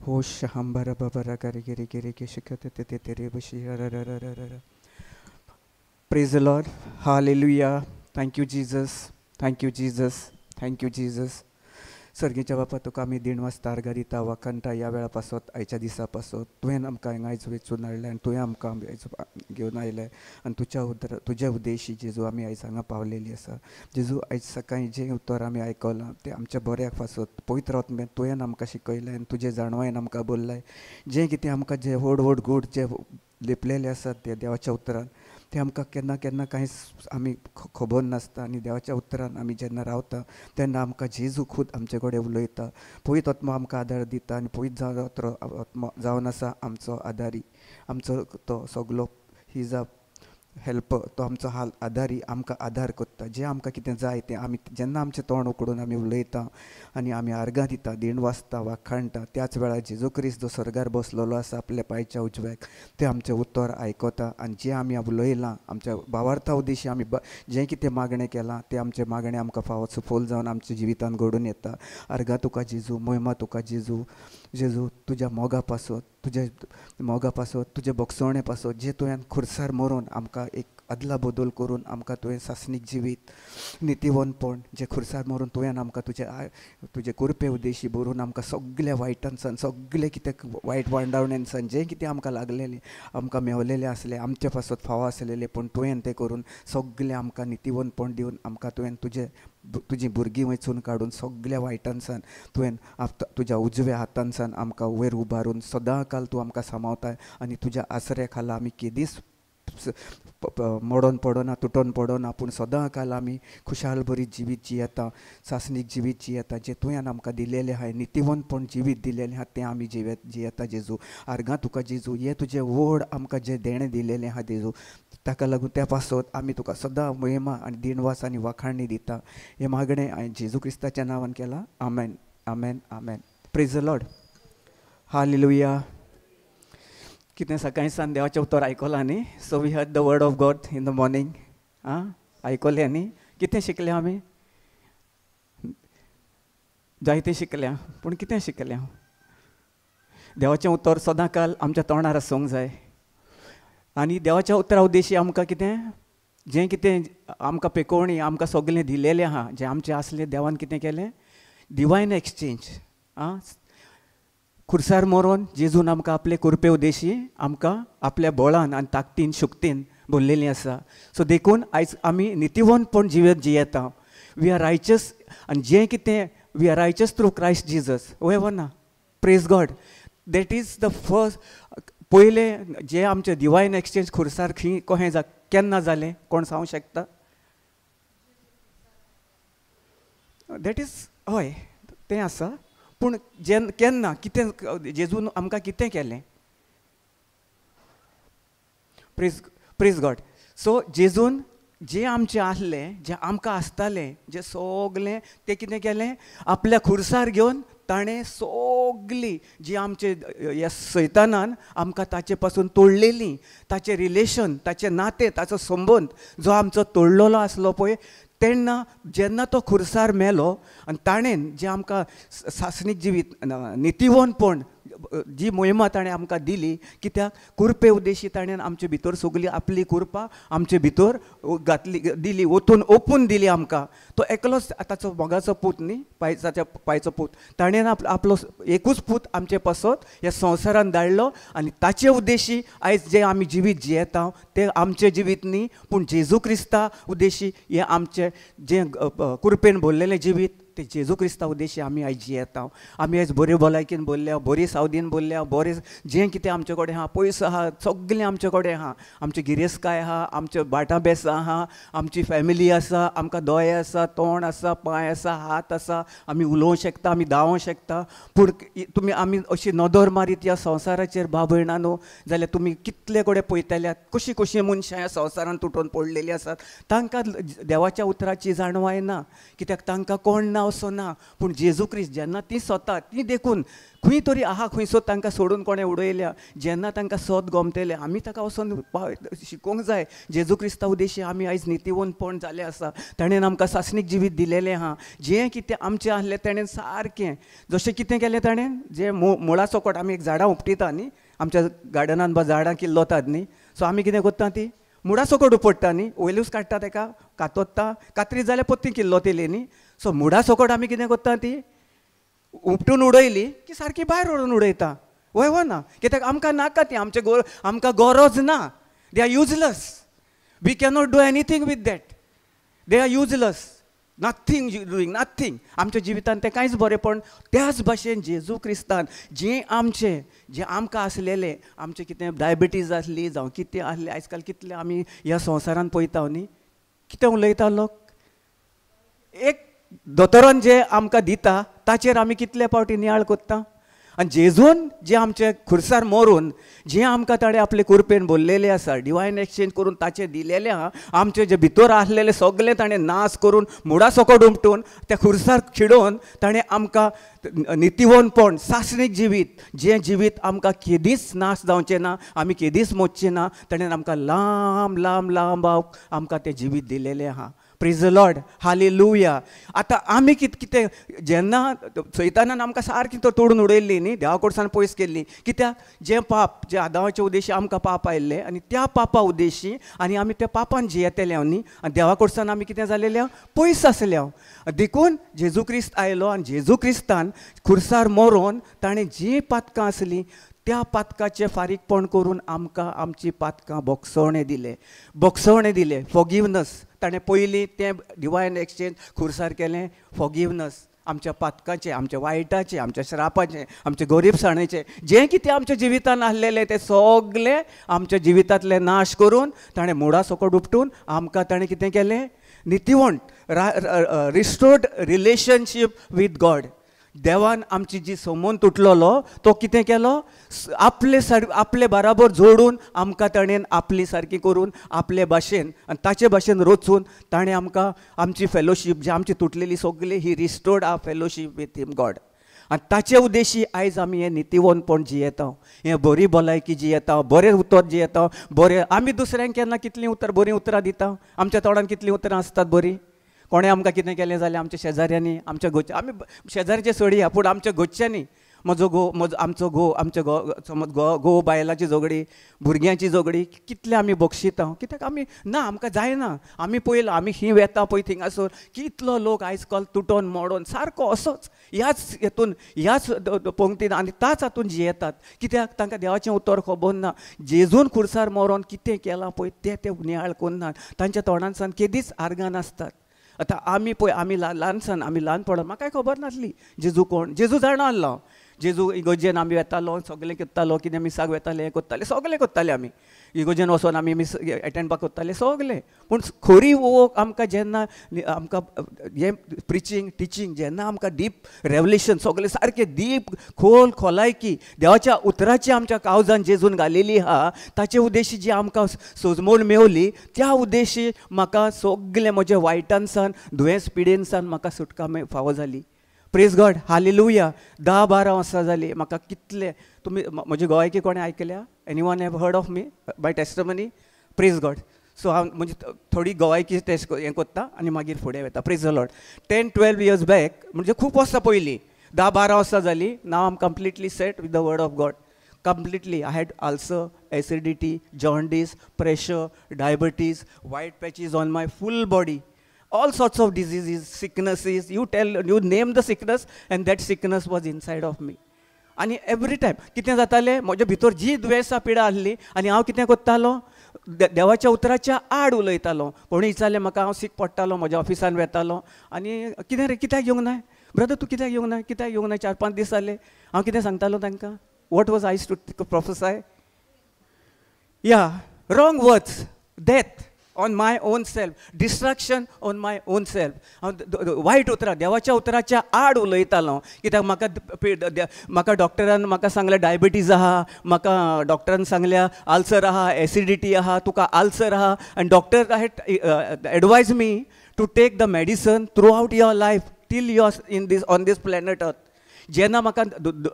होश हंबर बबर करी गिरी गिरी के तेरे बशी. Praise the Lord. Hallelujah. Thank you Jesus. Thank you Jesus. Thank you Jesus. सर्गीच्या बापा तुका आमी दिणवास तारगां दिता वाखाणटा ह्या वेळा पासत आयच्या दिसा पासत तुवें आमकां हांगा आयज वेंचून हाडलें आनी तुवें आमकां आयज घेवन आयलें आनी तुज्या उतर तुज्या उद्देशी जेजू आमी आयज हांगा पावलेली आसा. जेजू आयज सकाळीं जें उतर आमी आयकलां तें आमच्या बऱ्याक पासत पवित्र आत्म्यान तुवें आमकां शिकयलें आनी तुजें जाणवायेन आमकां बोल्लाय. जें कितें आमकां जे व्हड व्हड गूढ जे लिपलेले आसात ते देवाच्या उतरान ते आमकां केन्ना केन्ना कांयच आमी खबर नासता आनी देवाच्या उतरान आमी जेन्ना रावता तेन्ना आमकां जेजू खूद आमचे कडेन उलयता. पवित्र आत्मो आमकां आदार दिता आनी पवित्र आत्मो जावन आसा आमचो आदारी, आमचो तो सगलो he is a helper, तो आमचो हाल आदारी आमकां आदार करता. जें आमकां कितें जाय तें आमी जेन्ना आमचें तोंड उकडून आमी उलयता आनी आमी आर्गां दिता, देण वाचता, वाखाणटा, त्याच वेळार जेजू क्रिस्त जो स्वर्गार बसलेलो आसा आपल्या पांयच्या उजव्याक तें आमचें उतर आयकता आनी जें आमी उलयलां आमच्या भावार्था उद्देशी आमी जें कितें मागणें केलां तें आमचें मागणें आमकां फावो सफल जावन आमच्या जिवितान घडून येता. आर्गां तुका जेजू, महिमा तुका जेजू. जेजू तुज्या मोगा पासत, तुज्या मोगा पासत, तुज्या भोगसणे पासत जें तुवें खुर्सार मरोन आमकां एक अदला बदल करून आमकां तुवें सासणीक जिवीत नितीवंतपण जें खुर्सार मरून तुवें आमकां तुजे तुजे कुरपे उद्देशी बरोवन आमकां सगल्या वायटानसान सगलें कितें वायट वांडावण्यांसान जें कितें आमकां लागलेलें आमकां मेवलेलें आसलें आमचे पासत फावो आसलेलें पूण तुवें तें करून सगलें आमकां नितीवंतपण दिवन आमकां तुवें तुजें तुजी भुरगीं वेंचून काडून सगल्या वायटानसान तुवें तुज्या उजव्या हातानसान आमकां वयर उबारून सदां काल तूं आमकां सांबाळताय आनी तुज्या आसऱ्या खाला आमी केदीच मोडोन पडना, तुटोन पडना, पूण सदां काल आमी खुशाल बरी जिवीत जियेता, सासणीक जिवीत जियेता. जें तुवें आमकां दिलेलें आहा नितीवंतपण जिवीत दिलेलें आहा तें आमी जियेता जेजू. आर्गां तुका जेजू, हें तुजें व्हड आमकां जें देणें दिलेलें आहा जेजू, ताका लागून त्या पासत आमी तुका सदां महिमा आनी दिणवास आनी वाखाणी दिता. हें मागणें हांवें जेजू क्रिस्ताच्या नांवान केलां. आमेन, आमेन, आमेन. Praise the Lord. Hallelujah. कितें सकाळीं सान देवाचें उतर आयकलां न्ही? So we heard the word of God in the morning. आं, आयकलें न्ही? कितें शिकलें आमी? जायतें शिकल्या, पूण कितें शिकलें? देवाचें उतर सदां काल आमच्या तोंडार आसूंक जाय आनी देवाच्या उतरा उद्देशी आमकां कितें जें कितें आमकां पेकोवणी आमकां सगलें दिलेलें आहा, जें आमचें आसलें देवान कितें केलें, डिवायन एक्सचेंज. आं, खुर्सार मरोन जेजून आमकां आपले कुरपे उद्देशी आमकां आपल्या बळान आनी ताकदीन शक्तीन भरलेली आसा. सो देखून आयज आमी नितीवंतपण जिवीत जियेता. We are righteous आनी जें कितें we are righteous through Christ Jesus. वय वो ना? Praise God. That is the first पयलें जें आमचें डिवायन एक्सचेंज खुर्सार खंय कहें केन्ना जालें कोण सांगूंक शकता? That is हय तें आसा, पूण जेन्ना केन्ना कितें जेजून आमकां कितें केलें? Praise praise God. सो जेजून जें आमचें आसलें, जें आमकां आसतालें, जें सगलें तें कितें केलें आपल्या खुर्सार घेवन ताणें सगली जी आमचे ह्या सैतानान आमकां ताचे पासून तोडलेली, ताचें रिलेशन, ताचें नातें, ताचो संबंद जो आमचो तोडलेलो आसलो पळय, तेन्ना जेन्ना तो खुर्सार मेलो आनी ताणें जें आमकां सासणीक जिवीत नितीवंतपण जी मोहिमा ताणें आमकां दिली, कित्याक कुरपे उद्देशी ताणें आमचे भितर सगली आपली कुरपा आमचे भितर घातली दिली, ओतून ओपून दिली आमकां. तो एकलोच ताचो मोगाचो पूत न्ही, पायचाच्या पायचो पूत, ताणें आपलो एकूच पूत आमचे पासत ह्या संवसारान धाडलो आनी ताचे उद्देशी आयज जें आमी जिवीत जियेता तें आमचें जिवीत न्ही, पूण जेजू क्रिस्ता उद्देशी हें आमचें जें कुरपेन भरलेलें जिवीत ते जेजू क्रिस्ता उद्देशी आमी आयज जियेता. आमी आयज बरी भलायकेन भरल्या, बरी सावदीन भरल्या, बरें जें कितें आमचे कडेन आहा, पयसो आहा, सगलें आमचे कडेन आहा, आमची गिरेस्तकाय आहा, आमच्यो भाटां बेसां आहा, आमची फॅमिली आसा, आमकां दोळे आसा, तोंड आसा, पांय आसा, हात आसा, आमी उलोवंक शकता, आमी धांवोंक शकता. पूण तुमी आमी अशी नदर मारीत ह्या संवसाराचेर भाव भयणांनो जाल्यार तुमी कितले कडेन पळयतल्यात, कशीं कशीं मनशां ह्या संवसारान तुटून पडलेलीं आसात, तांकां देवाच्या उतराची जाणवाय ना, कित्याक तांकां कोण ना वचो ना. पूण जेजू क्रिस्त जेन्ना ती सोता ती देखून खंय तरी आहा खंयसर तांकां सोडून कोणें उडयल्या, जेन्ना तांकां सोद गोमतेलें आमी ताका वचोन शिकोवंक जाय. जेजू क्रिस्ता उद्देशी आमी आयज नितीवंतपण जालें आसा, ताणें आमकां सासणीक जिवीत दिलेलें आहा. जें कितें आमचें आसलें तेणें सारकें जशें कितें केलें ताणें, जें मुळा सकट आमी एक झाडां उपटिता न्ही, आमच्या गार्डनान बा झाडां किल्लोतात न्ही, सो आमी कितें करता ती मुळा सकट उपडटा न्ही, वयलूच काडटा तेका कातोत्ता, कातरी जाल्यार पोत्ती किल्लोतली न्ही. सो मुळा सकट आमी कितें करता ती उपटून उडयली की सारकी भायर व्हरून उडयता. वय हो ना, कित्याक आमकां नाका ती, आमचे आमकां गरज ना. They are useless, we cannot do anything with that, they are useless, nothing doing nothing. आमच्या जिवितान तें कांयच बरेंपण. त्याच भाशेन जेजू क्रिस्तान जें आमचें जें आमकां आसलेलें, आमचें कितें डायबिटीज आसली जावं कितें आसलें, आयज काल कितलें आमी ह्या संवसारान पळयता न्ही, कितें उलयता लोक, एक दोतोरान जें आमकां दिता ताचेर आमी कितले फावटी नियाळ करता. आनी जेजून जें आमचे खुर्सार मरून जें आमकां ताणें आपले कुरपेन बोल्लेलें आसा, डिवायन एक्सचेंज करून ताचें दिलेलें आहा, आमचें जें भितर आसलेलें सगळें ताणें नाश करून मुळा सकट उमटून त्या खुर्सार खिडोवन ताणें आमकां नितीवंतपण सासणीक जिवीत, जें जिवीत आमकां केदीच नाश जावचें ना, आमी केदीच मोडचें ना, ताणें आमकां लांब लांब लांब आमकां तें जिवीत दिलेलें आहा. Praise the Lord, hallelujah. आतां आमी कितें जेन्ना सैतानान आमकां सारकी तो तोडून उडयल्ली न्ही, देवा कडच्यान पयस केल्ली, कित्याक जें पाप जें आदावाचे उद्देशी आमकां पाप आयिल्लें आनी त्या पापा उद्देशी आनी आमी त्या पापान जियेतले न्ही, आनी देवा कडच्यान आमी कितें जालेले पयस आसले. देखून जेजू क्रिस्त आयलो आनी जेजू क्रिस्तान खुर्सार मरोन ताणें जीं पातकां आसलीं त्या पातकाचें फारीकपण करून आमकां आमची पातकां बोगसवणें दिलें, बोगसवणें दिलें, फॉगिवनस. ताणें पयलीं तें डिवायन एक्सचेंज खुर्सार केलें, फॉगिवनस आमच्या पातकाचें, आमच्या वायटाचें, आमच्या श्रापाचें, आमच्या गरीबसाणेचें, जें कितें आमच्या जिवितान आसलेलें तें सगळें आमच्या जिवितांतलें नाश करून ताणें मुळा सकट उपटून आमकां ताणें कितें केलें, नितीवंत, रिस्टोर्ड रिलेशनशीप वीथ गॉड. देवान आमची जी संबंद तुटलेलो तो कितें केलो, आपले आपले बराबर जोडून आमकां ताणें आपली सारकी करून आपले भाशेन आनी ताचे भाशेन रचून ताणें आमकां आमची फेलोशीप जी आमची तुटलेली सगळी ही restored our fellowship with him God. आनी ताचे उद्देशी आयज आमी हें नितीवंतपण जियेता, हें बरी भलायकी जियेता, बरें उतर जियेता, बरें आमी दुसऱ्यांक केन्ना कितलीं उतरां बरीं उतरां दिता, आमच्या तोंडान कितलीं उतरां आसतात बरीं. कोणें आमकां कितें केलें जाल्यार आमच्या शेजाऱ्यांनी, आमच्या घरच्या, आमी शेजाऱ्याचे सोडया पूण आमच्या घरच्यांनी, म्हजो घोव, म्हजो आमचो घोव, आमच्या घो समज घोव बायलाची झगडी, भुरग्यांची झगडी, कितले आमी बक्षिता, कित्याक आमी ना आमकां जायना. आमी पळयलां, आमी ही वेता पळय थिंगासर कितलो लोक आयज काल तुटोन मोडोन सारको असोच ह्याच हेतून ह्याच पंक्तीन आनी ताच हातून जियेतात, कित्याक तांकां देवाचें उतर खबर ना. जेजून खुर्सार मरोन कितें केलां पळय तें ते नियाळ करनात, तांच्या तोंडांतल्यान केदीच आर्गां नासतात. आतां आमी पळय आमी ल्हानसान आमी ल्हानपणान म्हाकाय खबर नासली जेजू कोण, जेजू जाणा आसलो, जेजू इगोर्जेन आमी वेतालो, सगळें करतालो, कितें मिसाक वेताले, हें करताले, सगळें करताले आमी, इगोर्जेन वचोन आमी मिस एटेंडपाक करताले सगळें. पूण खरी वोक आमकां जेन्ना आमकां हें प्रिचींग टिचींग जेन्ना आमकां डीप रेवलेशन सगळें सारकें डीप खोल खोलायकी देवाच्या उतराची आमच्या कावजान जेजून घालेली आहा, ताचे उद्देशी जी आमकां सोजमोड मेवली त्या उद्देशी म्हाका सगळें म्हज्या वायटानसान दुयेंस पिडेनसान म्हाका सुटका फावो जाली. Praise God, hallelujah. 10-12 वर्सां जालीं म्हाका कितले तुमी म्हजी गोंयकी कोणें आयकल्या, anyone have heard of me by testimony? Praise God. So हांव म्हणजे थोडी गोवायकी टेस्ट हें करता आनी मागीर फुडें वता. Praise the Lord. 10-12 years back म्हणजे खूब वर्सां पयलीं, 10-12 वर्सां जालीं, now I am completely set with the word of God. Completely. I had ulcer, acidity, jaundice, pressure, diabetes, white patches on my full body, all sorts of diseases, sicknesses. You tell, you name the sickness and that sickness was inside of me. आनी every time कितें जातालें, म्हज्या भितर जी दुयेंसां पिडा आसली आनी हांव कितें करतालो, देवाच्या उतराच्या आड उलयतालो. कोणी विचारलें म्हाका, हांव सीक पडटालो, म्हज्या ऑफिसान वेतालो आनी कितें रे कित्याक येवंक ना ब्रदर, तूं कित्याक येवंक ना, कित्याक येवंक ना, 4-5 दीस जाले. हांव कितें सांगतालो तांकां, what was I to prophesy? Yeah wrong words, death on my own self, destruction on my own self. हांव वायट उतरां देवाच्या उतराच्या आड उलयतालो, कित्याक म्हाका म्हाका डॉक्टरान म्हाका सांगलें डायबिटीज आहा, म्हाका डॉक्टरान सांगल्या आल्सर आहा, एसिडिटी आहा, तुका आल्सर आहा. आनी doctor had advise me to take the medicine throughout your life. till you are in this on this planet earth. जेन्ना म्हाका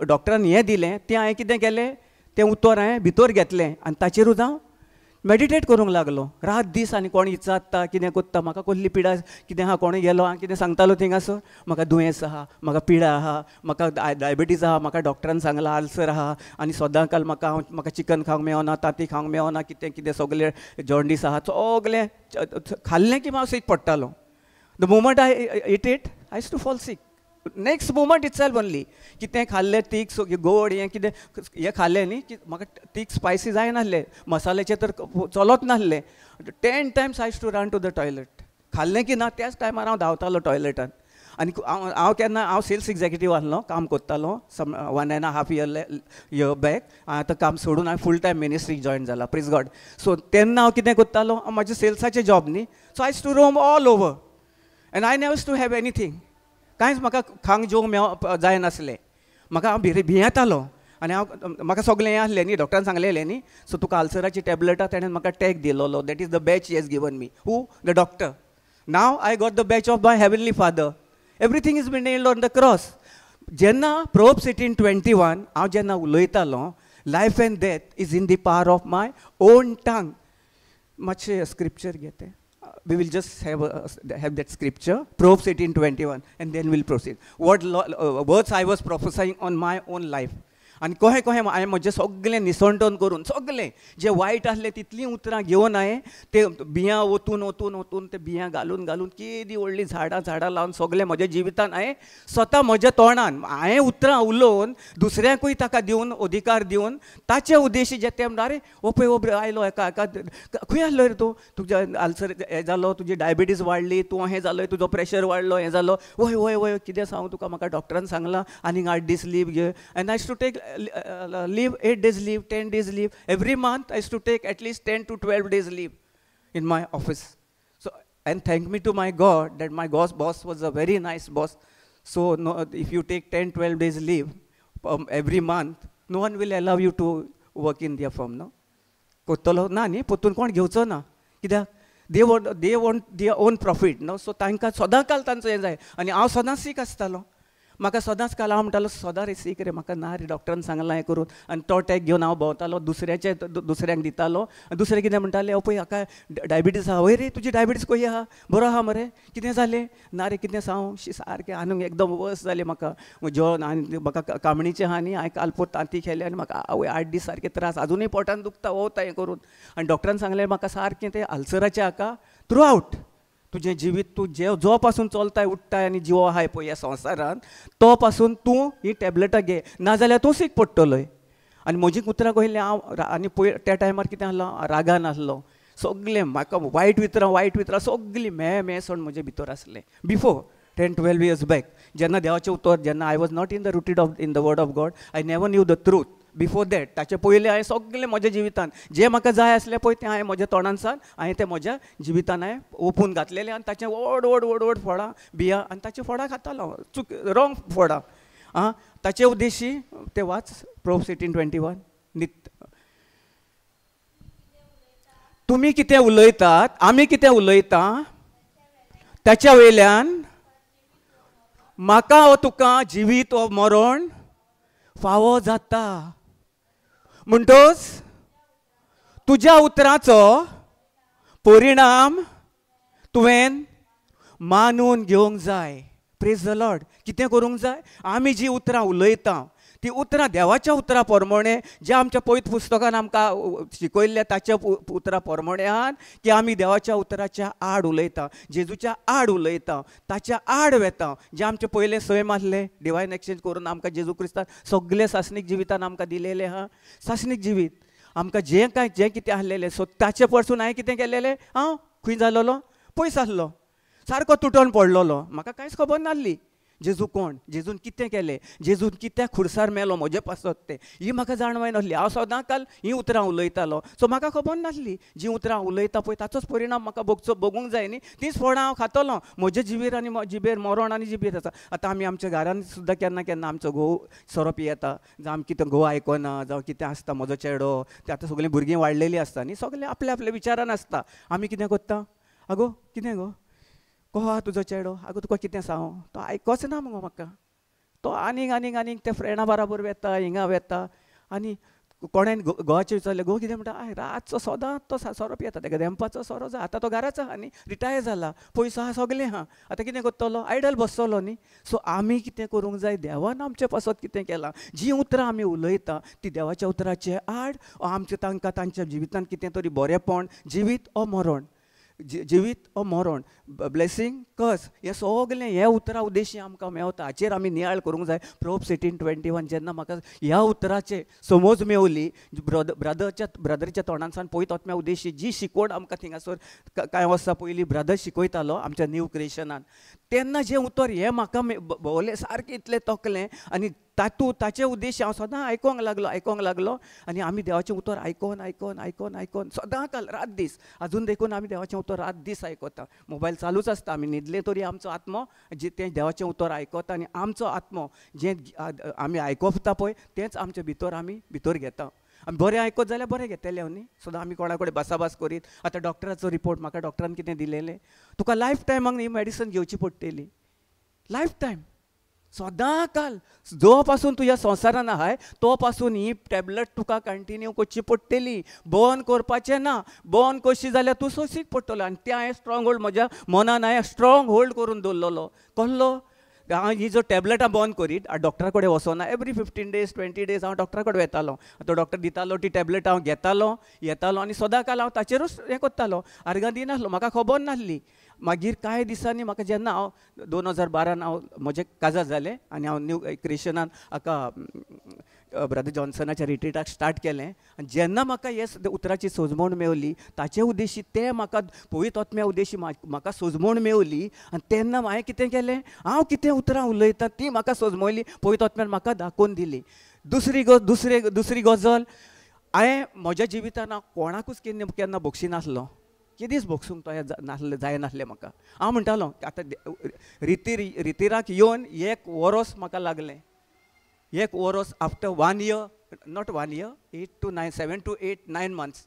डॉक्टरान हें दिलें तें हांवें कितें केलें, तें उतर हांवें भितर घेतलें आनी ताचेरूच हांव मेडिटेट करूंक लागलो रात दीस. आनी कोण इचारता कितें कोत्ता, म्हाका कसली पिडा कितें आहा, कोणूय गेलो हांव कितें सांगतालो थिंगासर, म्हाका दुयेंस आहा, म्हाका पिडा आहा, म्हाका डायबिटीज आहा, म्हाका डॉक्टरान सांगलां आल्सर आहा, आनी सदां काल म्हाका हांव म्हाका चिकन खावंक मेळना, तांती खावंक मेळना, कितें कितें सगळें जॉन्डीस आहा, सगळें खाल्लें की हांव सीक पडटालो. The moment I eat it I used to fall sick. Next moment itself only कितें खाल्लें तीख गोड हें कितें हें खाल्लें न्ही की म्हाका तीख स्पायसी जायनासलें, मसाल्याचें तर चलत नासलें. 10 times I used to run to the toilet. खाल्लें की ना त्याच टायमार हांव धांवतालो टॉयलेटान. आनी हांव केन्ना हांव सेल्स एग्जेक्युटीव आसलो, काम करतालो सम 1.5 year back. हांव आतां काम सोडून हांवें फूल टायम मिनिस्ट्रीक जॉयन जाला, प्रेज गॉड. सो तेन्ना हांव कितें करतालो, म्हजें सेल्साचें जॉब न्ही, so I used to roam all over and I never to have anything. कांयच म्हाका खावंक जेवंक मेव जायनासलें, म्हाका हांव भियेतालो. आनी हांव म्हाका सगळें हें आसलें न्ही, डॉक्टरान सांगलेलें न्ही, सो तुका आल्सराची टॅबलेटां तेणें म्हाका tag दिलोलो, that is the batch he has given me. Who? The doctor. Now I got the batch of my heavenly father. Everything is been nailed on the cross. जेन्ना प्रोब्स 18:21 हांव जेन्ना उलयतालो, life and death is in the power of my own tongue. मातशें scripture घेते, we will just have that scripture, Proverbs 18:21, and then we'll proceed. What words I was prophesying on my own life. आनी कहें कहें हांवें म्हजें सगळें निसणटन करून सगळें जें वायट आसलें तितलीं उतरां घेवन हांवें ते बियां ओतून ओतून ओतून ते बियां घालून घालून केदी व्हडलीं झाडां झाडां लावन सगळें म्हज्या जिवितान हांवें स्वता म्हज्या तोंडान हांवें उतरां उलोवन दुसऱ्यांकूय ताका दिवन अधिकार दिवन ताचे उद्देशी जे ते म्हणटा, अरे हो पळय हो आयलो हेका हेका खंय आसलो रे तूं, तुज्या आल्सर हें जालो, तुजी डायबिटीज वाडली, तूं हें जालो, तुजो प्रेशर वाडलो, हें जालो, वय वय वय कितें सांगू तुका, म्हाका डॉक्टरान सांगलां आनीक 8 दीस लीव घे. And I to take leave, 8 days leave, 10 days leave. Every month I used to take at least 10 to 12 days leave in my office. So, and thank me to my God that my boss was a very nice boss. So, no, if you take 10, 12 days leave every month, no one will allow you to work in their firm, no? कोत्तलो ना न्ही, पोतून कोण घेवचो ना, कित्याक they want their own profit, no? So तांकां सदां काल तांचो हें जाय. आनी हांव सदांच सीक आसतालो, म्हाका सदांच काल हांव म्हणटालो सदां रे सीक रे, म्हाका ना रे डॉक्टरान सांगलां हें करून. आनी तो टॅग घेवन हांव भोंवतालो, दुसऱ्याचे दुसऱ्यांक दितालो. आनी दुसरें कितें म्हणटाले, पळय हाका डायबिटीज आहा, वय रे तुजी डायबिटीज खंय आहा, बरो आहा मरे, कितें जालें ना रे, कितें सांगू, सारकें आनीक एकदम वर्स जालें म्हाका जेवण आनी म्हाका कामणीचें आहा न्ही, हांवें काल पोर तांती खेलें आनी म्हाका आवय 8 दीस सारके त्रास, आजुनूय पोटान दुखता वता हें करून. आनी डॉक्टरान सांगलें म्हाका सारकें तें आल्सराचें हाका थ्रू आवट तुजें जिवीत तूं जे जो पासून चलताय उठताय आनी जिवो आहाय पळय ह्या संवसारान तो पासून तूं ही टॅबलेटां घे, नाजाल्यार तूं सीक पडटलोय. आनी म्हजी उतरां कयलीं हांव आनी पळय त्या टायमार कितें आसलो, रागान आसलो, सगळें म्हाका वायट उतरां वायट उतरां सगळीं मे मे सण म्हजे भितर आसलें. बिफोर 10-12 years back जेन्ना देवाचें उतर, जेन्ना I was not in the rooted of in the word of God, I never knew the truth. Before that ताचे पयलें हांवें सगळें म्हज्या जिवितान जें म्हाका जाय आसलें पळय तें हांवें म्हज्या तोंडान सान हांवें तें म्हज्या जिवितान हांवें ओपून घातलेलें. आनी ताचें व्हड व्हड व्हड व्हड फळां बियां आनी ताचीं फळां खातालो, चूक रॉंग फळां. आं, ताचे उद्देशी तें वाच प्रोब्स 18:21. नित तुमी कितें उलयतात, आमी कितें उलयता ताच्या वयल्यान म्हाका वो तुका जिवीत वो मरण फावो जाता. म्हणटोच तुज्या उतराचो परिणाम तुवें मानून घेवंक जाय. Praise the Lord. कितें करूंक जाय, आमी जी उतरां उलयता ती उतरां देवाच्या उतरां प्रमाणे, ज्या आमच्या पवित्र पुस्तकान आमकां शिकयल्लें ताच्या उतरां प्रमाण्यान की आमी देवाच्या उतराच्या आड उलयता, जेजूच्या आड उलयता, ताच्या आड वेता. जें आमचें पयलें सैम आसलें डिवायन एक्सचेंज करून आमकां जेजू क्रिस्तान सगळें सासणीक जिवितान आमकां दिलेलें आहा. सासणीक जिवीत आमकां जें कांय जें कितें आसलेलें सो ताचे पसून हांवें कितें केलेलें, हांव खंय जालोलो, पयस आसलो, सारको तुटोन पडलोलो, म्हाका कांयच खबर नासली जेजू कोण, जेजून कितें केलें, जेजून कित्याक खुर्सार मेलो म्हजे पासत तें, ही म्हाका जाणवाय नासली. हांव सदां काल हीं उतरां उलयतालो, सो म्हाका खबर नासली जीं उतरां उलयता पळय ताचोच परिणाम म्हाका भोगचो भोगूंक जाय न्ही, तींच फळां हांव खातलो. म्हजे जिबेर आनी जिबेर मरण आनी जिबेर आसा. आतां आमी आमच्या घरान सुद्दां केन्ना केन्ना आमचो घोव सोरो पियेता, जावं आमी कितें घोव आयकना, जावं कितें आसता म्हजो चेडो, ते आतां सगळीं भुरगीं वाडलेलीं आसता न्ही, सगळें आपल्या आपल्या विचारान आसता. आमी कितें करता, आगो कितें गो कहो आहा तुजो चेडो? आगो तुका कितें सांगू, तो आयकोच ना मुगो म्हाका, तो आनीक आनीक आनीक त्या फ्रेंडा बराबर वेता, हिंगा वेता. आनी कोणेन घोवाचें विचारलें, घोव कितें म्हणटा, I रातचो सदांच तो सोरो पियेता, तेका धेंपाचो सोरो जाय, आतां तो घराच आहा न्ही, रिटायर जाला, पयसो आहा सगलें आहा, आतां कितें करतलो, आयडल बसतलो न्ही. सो आमी कितें करूंक जाय, देवान आमचे पासत कितें केलां, जीं उतरां आमी उलयता ती देवाच्या उतराचे आड आमचें तांकां तांच्या जिवितांत कितें तरी बरेंपण, जिवीत ओ मरण, जिवीत ओ मरण, ब्लेसींग कस, हें सगलें हे उतरां उद्देशी आमकां मेवता. हाचेर आमी नियाळ करूंक जाय. प्रोब्स 18:21 जेन्ना म्हाका ह्या उतराचे समज मेवली, ब्रदरच्या तोंडांतल्यान पयत आत्म्या उद्देशी जी शिकवण आमकां थिंगासर कांय वर्सां पयलीं ब्रदर शिकयतालो आमच्या न्यू क्रिएशनान, तेन्ना जें उतर हें म्हाका भोवलें सारकें इतलें तोकलें आनी तातूंत ताचे उद्देश हांव सदां आयकोंक लागलो, आयकोंक लागलो. आनी आमी देवाचें उतर आयकोन आयकोन आयकोन आयकोन सदां काल रात दीस, आजून देखून आमी देवाचें उतर रात दीस आयकता, मोबायल चालूच आसता, आमी न्हिदले तरी आमचो आत्मो जे तें देवाचें उतर आयकता आनी आमचो आत्मो जें आमी आयकता पळय तेंच आमचे भितर आमी भितर घेता. आमी बरें आयकत जाल्यार बरें घेतलें न्ही, सदां आमी कोणा कडेन भासाभास करीत. आतां डॉक्टराचो रिपोर्ट म्हाका डॉक्टरान कितें दिलेलें, तुका लायफ टायमाक ही मेडिसन घेवची पडटली, लायफ टायम, सदां काल जो पासून तुज्या संवसारान आहाय तो पासून ही टॅबलेट तुका कंटिन्यू करची पडटली, बंद करपाचें ना, बंद करशी जाल्यार तूं सोंशीक पडटलो. आनी तें हांवें स्ट्रोंग होल्ड म्हज्या मनान हांवें स्ट्रोंग होल्ड करून दवरलेलो, कसलो हांव ही जो टॅबलेटां बंद करीत डॉक्टरा कडेन वचना, एवरी 15 डेज 20 डेज हांव डॉक्टरा कडेन वेतालो, तो डॉक्टर दितालो ती टॅबलेट हांव घेतालो, येतालो आनी सदां काल हांव ताचेरूच हें करतालो, आर्गां दिनासलो, म्हाका खबर नासली. मागीर कांय दिसांनी म्हाका जेन्ना हांव 2012 हांव म्हजें काजार जालें आनी हांव न्यू क्रिएशनान हाका ब्रदर जॉन्सनाच्या रिट्रीटाक स्टार्ट केलें. आनी जेन्ना म्हाका हे उतराची सोजमण मेवली ताचे उद्देशी तें म्हाका पवित्र आत्म्या उद्देशी म्हाका सोजमण मेवली आनी तेन्ना हांवें कितें केलें, हांव कितें उतरां उलयता ती म्हाका सोजमयली, पवित्र आत्म्यान म्हाका दाखोवन दिली. दुसरी गजाल, हांवें म्हज्या जिवितान हांव कोणाकूच केन्ना केन्ना बक्षिनासलो, केदीच भोगसूंक तो नासलें जायनासलें म्हाका. हांव म्हणटालो आतां रितिराक येवन एक वरोस म्हाका लागलें, एक वरोस after 1 year, not 1 year, 8 to 9, 7 to 8 9 months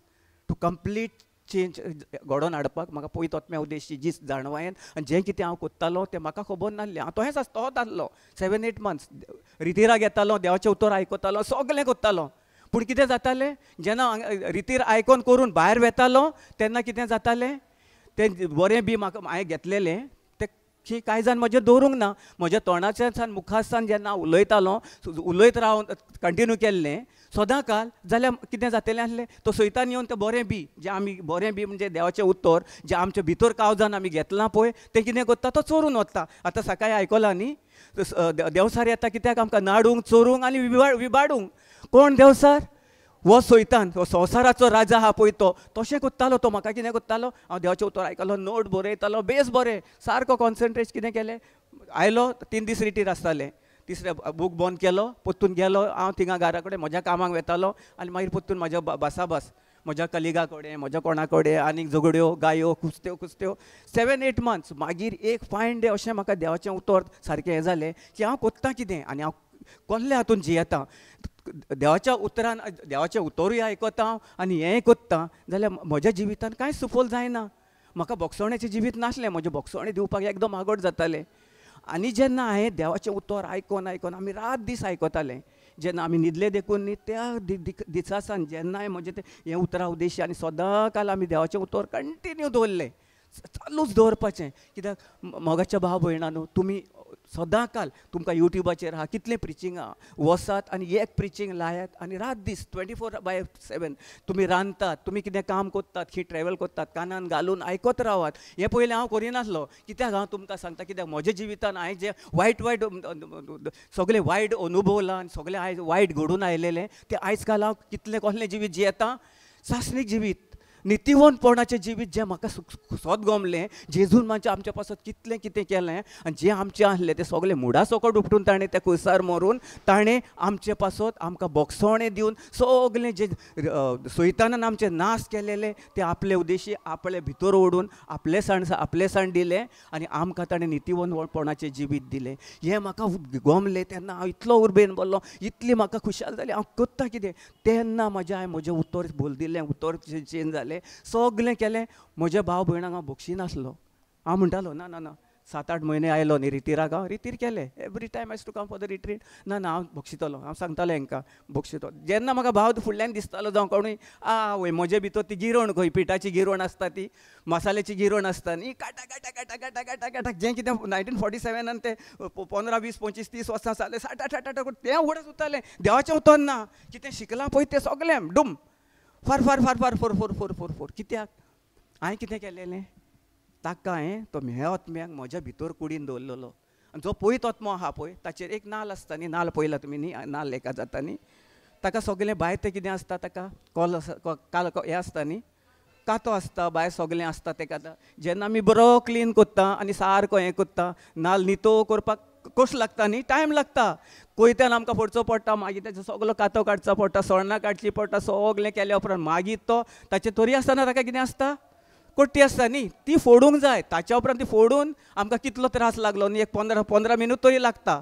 to complete change घडोवन हाडपाक म्हाका पवित्र आत्म्या उद्देशी जी जाणवायेन आनी जें कितें हांव कोत्तालो तें म्हाका खबर नासलें. हांव तहेंच आसता, तोच आसलो 7-8 मंथ्स रितिराक येतालो, देवाचें उतर आयकतालो, सगलें कोत्तालो. पूण कितें जातालें, जेन्ना रितीर आयकोन करून भायर वेतालो तेन्ना कितें जातालें, तें बरें बी म्हाका हांवें घेतलेलें तें कांय जाण म्हजें दवरूंक ना, म्हज्या तोंडाच्यान मुखासान जेन्ना हांव उलयतालो, उलयत रावन कंटिन्यू केल्लें सदां काल, जाल्यार कितें जातलें आसलें, तो सैतान येवन तें बरें बी जें आमी बरें बी म्हणजे देवाचें उतर जें आमच्या भितर कावजान आमी घेतलां पळय तें कितें करता, तो चोरून वता. आतां सकाळीं आयकलां न्ही, देवसार येता कित्याक आमकां नाडूंक, चोरूंक आनी विबाडूंक. कोण देवसार? हो सैतान, हो संवसाराचो राजा आहा पळय तो तशें करतालो. तो म्हाका कितें करतालो, हांव देवाचें उतर आयकलो, नोट बरयतालो, बेस बरें सारको कॉन्सन्ट्रेट कितें केलें, आयलो 3 दीस रिटीर आसतालें, तिसरे बूक बंद केलो, परतून गेलो हांव थिंगा घरा कडेन म्हज्या कामाक वेतालो आनी मागीर परतून म्हज्या भासाभास म्हज्या कलिगा कडेन, म्हज्या कोणा कडेन, आनीक झगड्यो गायो खुस्त्यो खुस्त्यो 7-8 मंथ्स. मागीर एक फायन डे अशें म्हाका देवाचें उतर सारकें हें जालें की हांव कोत्ता कितें आनी हांव कसल्या हातून जियेता, देवाच्या उतरान देवाचें उतरूय आयकता हांव आनी हेंय कोत्ता, जाल्यार म्हज्या जिवितान कांय सुफल जायना. म्हाका भोगसणेचें जिवीत नासलें, म्हजें भोगसणें दिवपाक एकदम आगड जातालें. आनी जेन्ना हांवें देवाचें उतर आयकोन आयकोन आमी रात दीस आयकताले, जेन्ना आमी न्हिदले देखून न्ही त्या दिसासान जेन्ना म्हजें तें हें उतरां उद्देशी आनी सदां काल आमी देवाचें उतर कंटिन्यू दवरलें, चालूच दवरपाचें. कित्याक मोगाच्या भाव भयणांनो, तुमी सदां काल तुमकां यूट्यूबाचेर आहा कितलें प्रिचींग आहा, वसात आनी एक प्रिचींग लायात आनी रात दीस 24/7 तुमी रांदतात, तुमी कितें काम करतात, खंय ट्रॅवल करतात, कानान घालून आयकत रावात. हें पयलें हांव करिनासलो, कित्याक हांव तुमकां सांगता, कित्याक म्हज्या जिवितान हांवें जें वायट वायट सगळें वायट अनुभवलां आनी सगळें आयज वायट घडून आयलेलें तें आयज काल हांव कितलें कसलें जिवीत जियेता, सासणीक जिवीत, नितीवंतपणाचें जिवीत जें म्हाका सोद गमलें. जेजून म्हणजे आमच्या पासत कितलें कितें केलें आनी जें आमचें आसलें तें सगळें मुडा सकट उपटून ताणें त्या कुसार मरून ताणें आमचे पासत आमकां भोगसणें दिवन सगळें जें सैतानान आमचें नाश केलेलें तें आपले उद्देशी आपले भितर ओडून आपलेसाण दिलें आनी आमकां ताणें नितीवंतपणाचें जिवीत दिलें. हें म्हाका गमलें तेन्ना हांव इतलो उर्बेन भरलो, इतली म्हाका खुशाल जाली, हांव करता कितें. तेन्ना म्हजें हांवें म्हजें उतर बदलिल्लें, उतर चेंज जालें, सगळें केलें. म्हज्या भाव भयणांक हांव बक्षिनासलो, हांव म्हणटालो ना ना ना 7-8 म्हयने आयलो न्ही रितीराक, हांव रितीर केले, every time I to come for the retreat. ना ना हांव बक्षितलो, हांव सांगतालो हांकां बक्षितो. जेन्ना म्हाका भाव फुडल्यान दिसतालो जावं कोणूय, आवय म्हजे भितर ती गिरण खंय पिठाची गिरण आसता, ती मसाल्याची गिरण आसता न्ही, काटा काटा काटा काटा काटा काटा जें कितें 1947 ते 15, 20, 25, 30 वर्सां जालें, 60 60 60 तें उगडच उरतालें. देवाचें उतर ना, कितें शिकलां पळय तें सगळें डूम फार फार फार फार फोर फोर फोर फोर फोर. कित्याक हांवें कितें केलेलें ताका हांवें तो म्हे आत्म्याक म्हज्या भितर कुडीन दवरलेलो. आनी जो पयत आत्मो आहा पळय ताचेर एक नाल आसता न्ही, नाल पळयला तुमी न्ही, नाल एका जाता न्ही, ताका सगळें भायर तें कितें आसता, ताका कॉल आसा, काल हें आसता न्ही, कातो आसता, भायर सगळें आसता तेका. जेन्ना आमी बरो क्लीन करता आनी सारको हें करता, नाल नितो करपाक कस लागता न्ही, टायम लागता, कोयत्यान आमकां फोडचो पडटा, मागीर तेजो सगलो कातो काडचो पडटा, सोण्णां काडची पडटा, सगळें केल्या उपरांत मागीर तो ताचे तरी आसतना ताका कितें आसता, कोट्टी आसता न्ही, ती फोडूंक जाय. ताच्या उपरांत ती फोडून आमकां कितलो त्रास लागलो न्ही, एक 15 मिनट तरी लागता,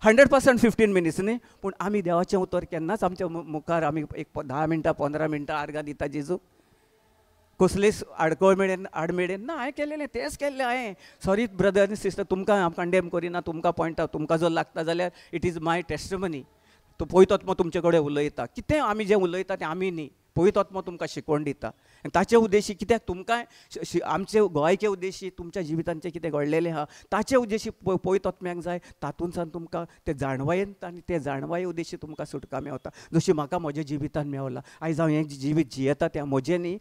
100% 15 मिनट्स न्ही. पूण आमी देवाचें उतर केन्नाच आमच्या मुखार आमी एक 10 मिनटां 15 मिनटां आर्गां दिता जेजू, कसलीच आडकळ मेळेन आडमेळेन ना. हांवें केलेलें तेंच केल्लें हांवें. सॉरी ब्रदर आनी सिस्टर, तुमकां हांव कंडेम करिना, तुमकां पॉयंट आउट, तुमकां जर लागता जाल्यार it is my testimony. तो पवित्र आत्मो तुमचे कडेन उलयता, कितें आमी जें उलयता तें आमी न्ही, पवित्र आत्मो तुमकां शिकवण दिता. आनी ताचे उद्देशी कित्याक तुमकां आमचे गोंयचे उद्देशी तुमच्या जिवितांचें कितें घडलेलें आहा ताचे उद्देशी पवित्र आत्म्याक जाय, तातूंतल्यान तुमकां ते जाणवायेन आनी ते जाणवाये उद्देशी तुमकां सुटका मेवता, जशी म्हाका म्हज्या जिवितान मेवला. आयज हांव हें जिवीत जियेता तें म्हजें न्ही,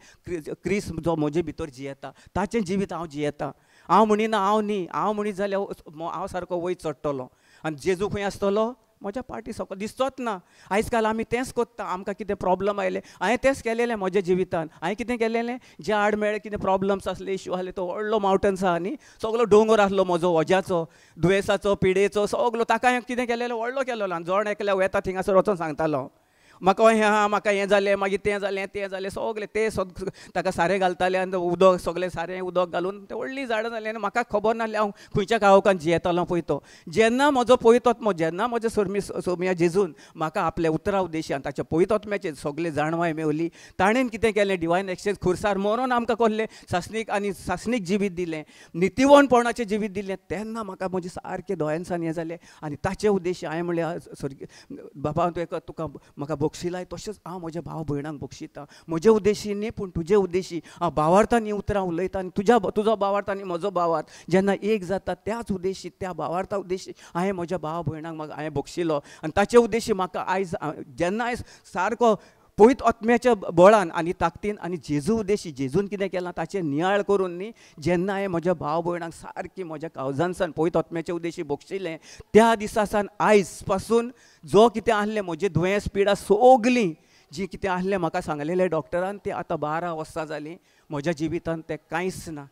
क्रिस्त जो म्हजे भितर जियेता ताचें जिवीत हांव जियेता. हांव म्हणिना हांव न्ही, हांव म्हणीत जाल्यार हांव सारको वयर चडटलो आनी जेजू खंय आसतलो म्हज्या पार्टी सगळो दिसचोच ना. आयज काल आमी तेंच करता, आमकां कितें प्रॉब्लम आयलें, हांवें तेंच केलेलें म्हज्या जिवितान. हांवें कितें केलेलें, जे आड मेळ्ळे कितें प्रॉब्लम्स आसले, इश्यू आसले, तो व्हडलो मावंटन्स आहा न्ही, सगळो दोंगर आसलो म्हजो, वज्याचो, दुयेंसाचो, पिडेचो, सगलो ताका हांवें कितें केलेलें व्हडलो केलेलो. आनी जण एकल्या वता थिंगासर वचोन सांगतालो म्हाका हें आहा, म्हाका हें जालें, मागीर तें जालें, तें जालें, सगळें तें ताका सारें घालतालें आनी उदक सगळें सारें उदक घालून तें व्हडलीं झाडां जालीं. आनी म्हाका खबर नासलें हांव खंयच्या काळोखान जियेतालो पळय तो. जेन्ना म्हजो पवित्र आत्मो, जेन्ना म्हज्या सोम्या जेजून म्हाका आपल्या उतरा उद्देशान ताच्या पवित्र आत्म्याचेर सगळें जाणवाय मेवली, ताणें कितें केलें, डिवायन एक्सचेंज खुर्सार मरोन आमकां कसलें सासणीक आनी सासणीक जिवीत दिलें, नितीवणपणाचें जिवीत दिलें. तेन्ना म्हाका म्हजें सारकें दोळ्यांसान हें जालें आनी ताचे उद्देश हांवें म्हणलें, स्वर्गीय बाबा तुवें तुका म्हाका बक्षिलाय, तशेंच हांव म्हज्या भाव भयणांक बक्षिता, म्हजे उद्देशी न्ही पूण तुजे उद्देशी. हांव भावार्थान ही उतरां उलयता आनी तुजो भावार्थ आनी म्हजो भावार्थ जेन्ना एक जाता त्याच उद्देशी, त्या भावार्था उद्देशी हांवें म्हज्या भाव भयणांक म्हाका हांवें बक्षिलो. आनी ताचे उद्देशी म्हाका आयज जेन्ना आयज सारको पवित्र आत्म्याच्या बळान आनी ताकदीन आनी जेजू उद्देशी जेजून कितें केलां ताचें नियाळ करून न्ही, जेन्ना हांवें म्हज्या भाव भयणांक सारकी म्हज्या काळजानसान पवित्र आत्म्याच्या उद्देशी बक्षिलें, त्या दिसा सावन आयज पासून जो कितें आहलें म्हजें दुयेंस पिडा सगळीं जी कितें आहलें म्हाका सांगलेलें डॉक्टरान, तें आतां 12 वर्सां जालीं म्हज्या जिवितान तें कांयच ना.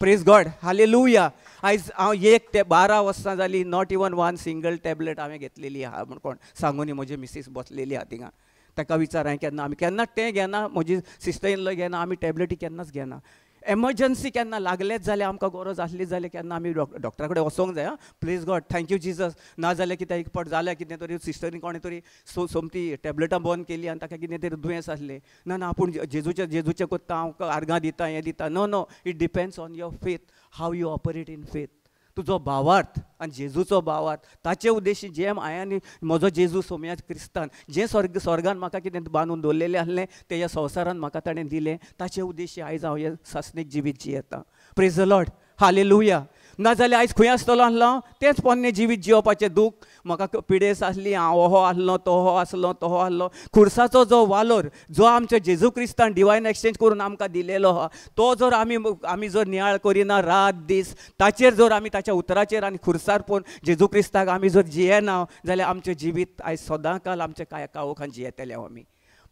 Praise God, hallelujah. आयज हांव एक ते 12 वर्सां जालीं not even one single tablet हांवें घेतलेली आहा म्हण कोण सांगूनी. म्हजी मिसीस बसलेली आहा थिंगा, ताका विचार हांवें केन्ना, आमी केन्ना तें घेना, म्हजी सिस्टर इन लॉ घेना, आमी टॅबलेटी केन्नाच घेना. एमर्जन्सी केन्ना लागलेच जाल्यार आमकां गरज आसली जाल्यार केन्ना आमी डॉक्टरा कडेन वचोंक जाय. आं, please God, thank you Jesus. ना जाल्यार कितें एक फावट जाल्यार कितें तरी सिस्टरीन कोणें तरी सोमती टॅबलेटां बंद केली आनी ताका कितें तरी दुयेंस आसलें. ना ना, आपूण जेजूचें जेजूचें करता, हांव आर्गां दिता, हें दिता. No no, it depends on your faith, how you operate in faith. तुजो भावार्थ आनी जेजूचो भावार्थ ताचे उद्देशी जें हांवें आनी म्हजो जेजू सोम्या क्रिस्तान जें स्वर्गान म्हाका कितें बांदून दवरलेलें आसलें तें ह्या संवसारान म्हाका ताणें दिलें, ताचे उद्देशी आयज हांव हें सासणीक जिवीत जियेतां. प्रेज the Lord, hallelujah. नाजाल्यार आयज खंय आसतलो आसलो हांव, तेंच पोन्नें जिवीत जियोवपाचें दूख म्हाका पिडेस आसली, हांव ओहो आसलो, तोहो आसलो, तोहो आसलो. खुर्साचो जो वालोर जो आमच्या जेजू क्रिस्तान डिवायन एक्सचेंज करून आमकां दिलेलो आहा तो जर आमी आमी जर नियाळ करिना रात दीस ताचेर, जर आमी ताच्या उतराचेर आनी खुर्सार पळोवन जेजू क्रिस्ताक आमी जर जियेना जाल्यार आमचें जिवीत आयज सदांकाल आमचें कांय काळोखान जियेतले आमी.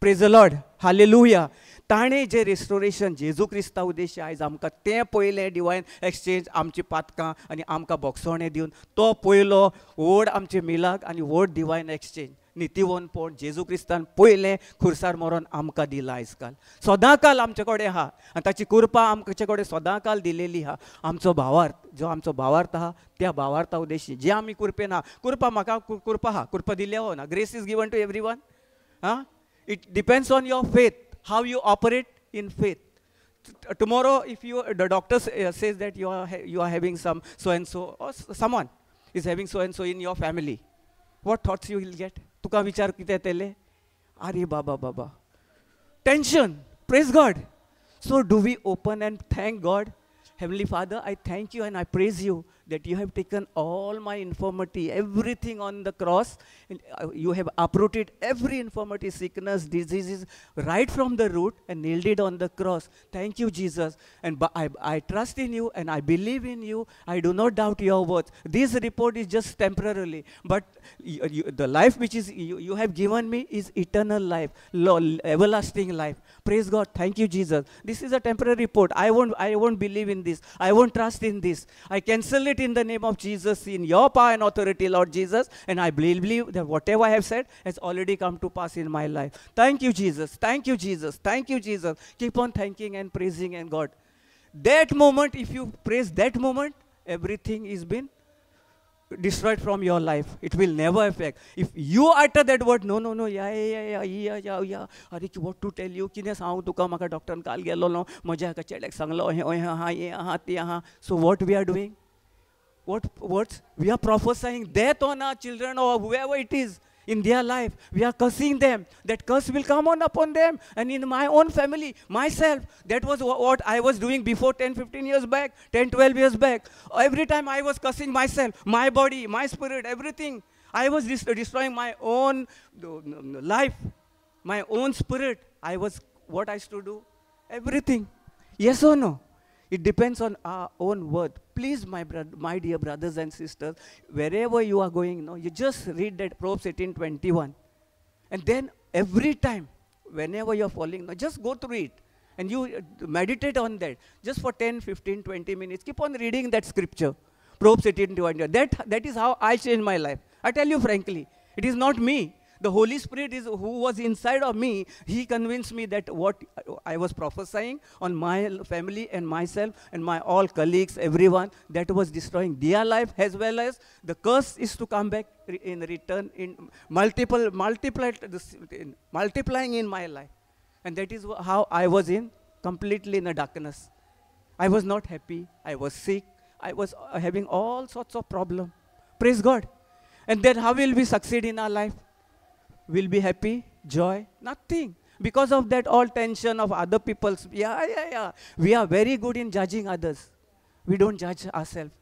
प्रेज the Lord, hallelujah. ताणें जें रेस्टोरेशन जेजू क्रिस्ता उद्देश्य आयज आमकां तें पयलें डिवायन एक्सचेंज आमची पातकां आनी आमकां बोगसोणें दिवन तो पयलो व्हड आमचें मिलाक आनी व्हड डिवायन एक्सचेंज नितीवनपण जेजू क्रिस्तान पयलें खुर्सार मरोन आमकां दिलां. आयज काल सदांकाल आमचे कडेन आहा आनी ताची कृपा आमचे कडेन सदांकाल दिलेली आहा. आमचो भावार्थ जो आमचो भावार्थ आहा त्या भावार्था उद्देशी जे आमी कृपेन आहा, कृपा म्हाका कृपा आहा, कृपा दिल्या हो ना, grace is given to everyone. आं, it depends on your faith, how you operate in faith. Tomorrow, if you, the doctor says that you are having some so-and-so, or someone is having so-and-so in your family, what thoughts you will get? तुका विचार कितें येतले? अरे बाबा बाबा. Tension. Praise God. So do we open and thank God? Heavenly Father, I thank you and I praise you that you have taken all my infirmity, everything on the cross. And you have uprooted every infirmity, sickness, diseases right from the root and nailed it on the cross. Thank you, Jesus. And I trust in you and I believe in you. I do not doubt your words. This report is just temporarily, but the life which is you have given me is eternal life, everlasting life. Praise God. Thank you, Jesus. This is a temporary report. I won't believe in this. I won't trust in this. I cancel it in the name of Jesus, in your power and authority, Lord Jesus. And I believe that whatever I have said has already come to pass in my life. Thank you, Jesus. Thank you, Jesus. Thank you, Jesus. Keep on thanking and praising and God. That moment, if you praise that moment, everything is been destroyed from your life. It will never affect. If you utter that word, no, no, no, yeah, yeah, yeah, yeah, yeah, yeah, अरे what to tell you, कितें सांगू तुका, म्हाका डॉक्टरान काल गेलो न्हू, म्हज्या एका चेड्याक सांगलो, हें आहा, हें आहा, तें आहा. So what we are doing? What words? We are prophesying death on our children or whoever it is in their life. We are cursing them. That curse will come on upon them. And in my own family, myself, that was what I was doing before 10, 15 years back, 10, 12 years back. Every time I was cursing myself, my body, my spirit, everything. I was destroying my own life, my own spirit. I was, what I used to do? Everything. Yes or no? It depends on our own word. Please, my dear brothers and sisters, wherever you are going, no, you just read that Proverbs 18:21. And then every time, whenever you are falling, no, just go through it. And you meditate on that. Just for 10, 15, 20 minutes, keep on reading that scripture. Proverbs 18:21. That is how I changed my life. I tell you frankly, it is not me. The Holy Spirit is who was inside of me. He convinced me that what I was prophesying on my family and myself and my all colleagues, everyone, that was destroying their life as well as the curse is to come back in return in multiplying in my life. And that is how I was in completely in the darkness. I was not happy. I was sick. I was having all sorts of problems. Praise God. And then how will we succeed in our life? Will be happy, joy, nothing. Because of that all tension of other people's, yeah, yeah, yeah. We are very good in judging others. We don't judge ourselves.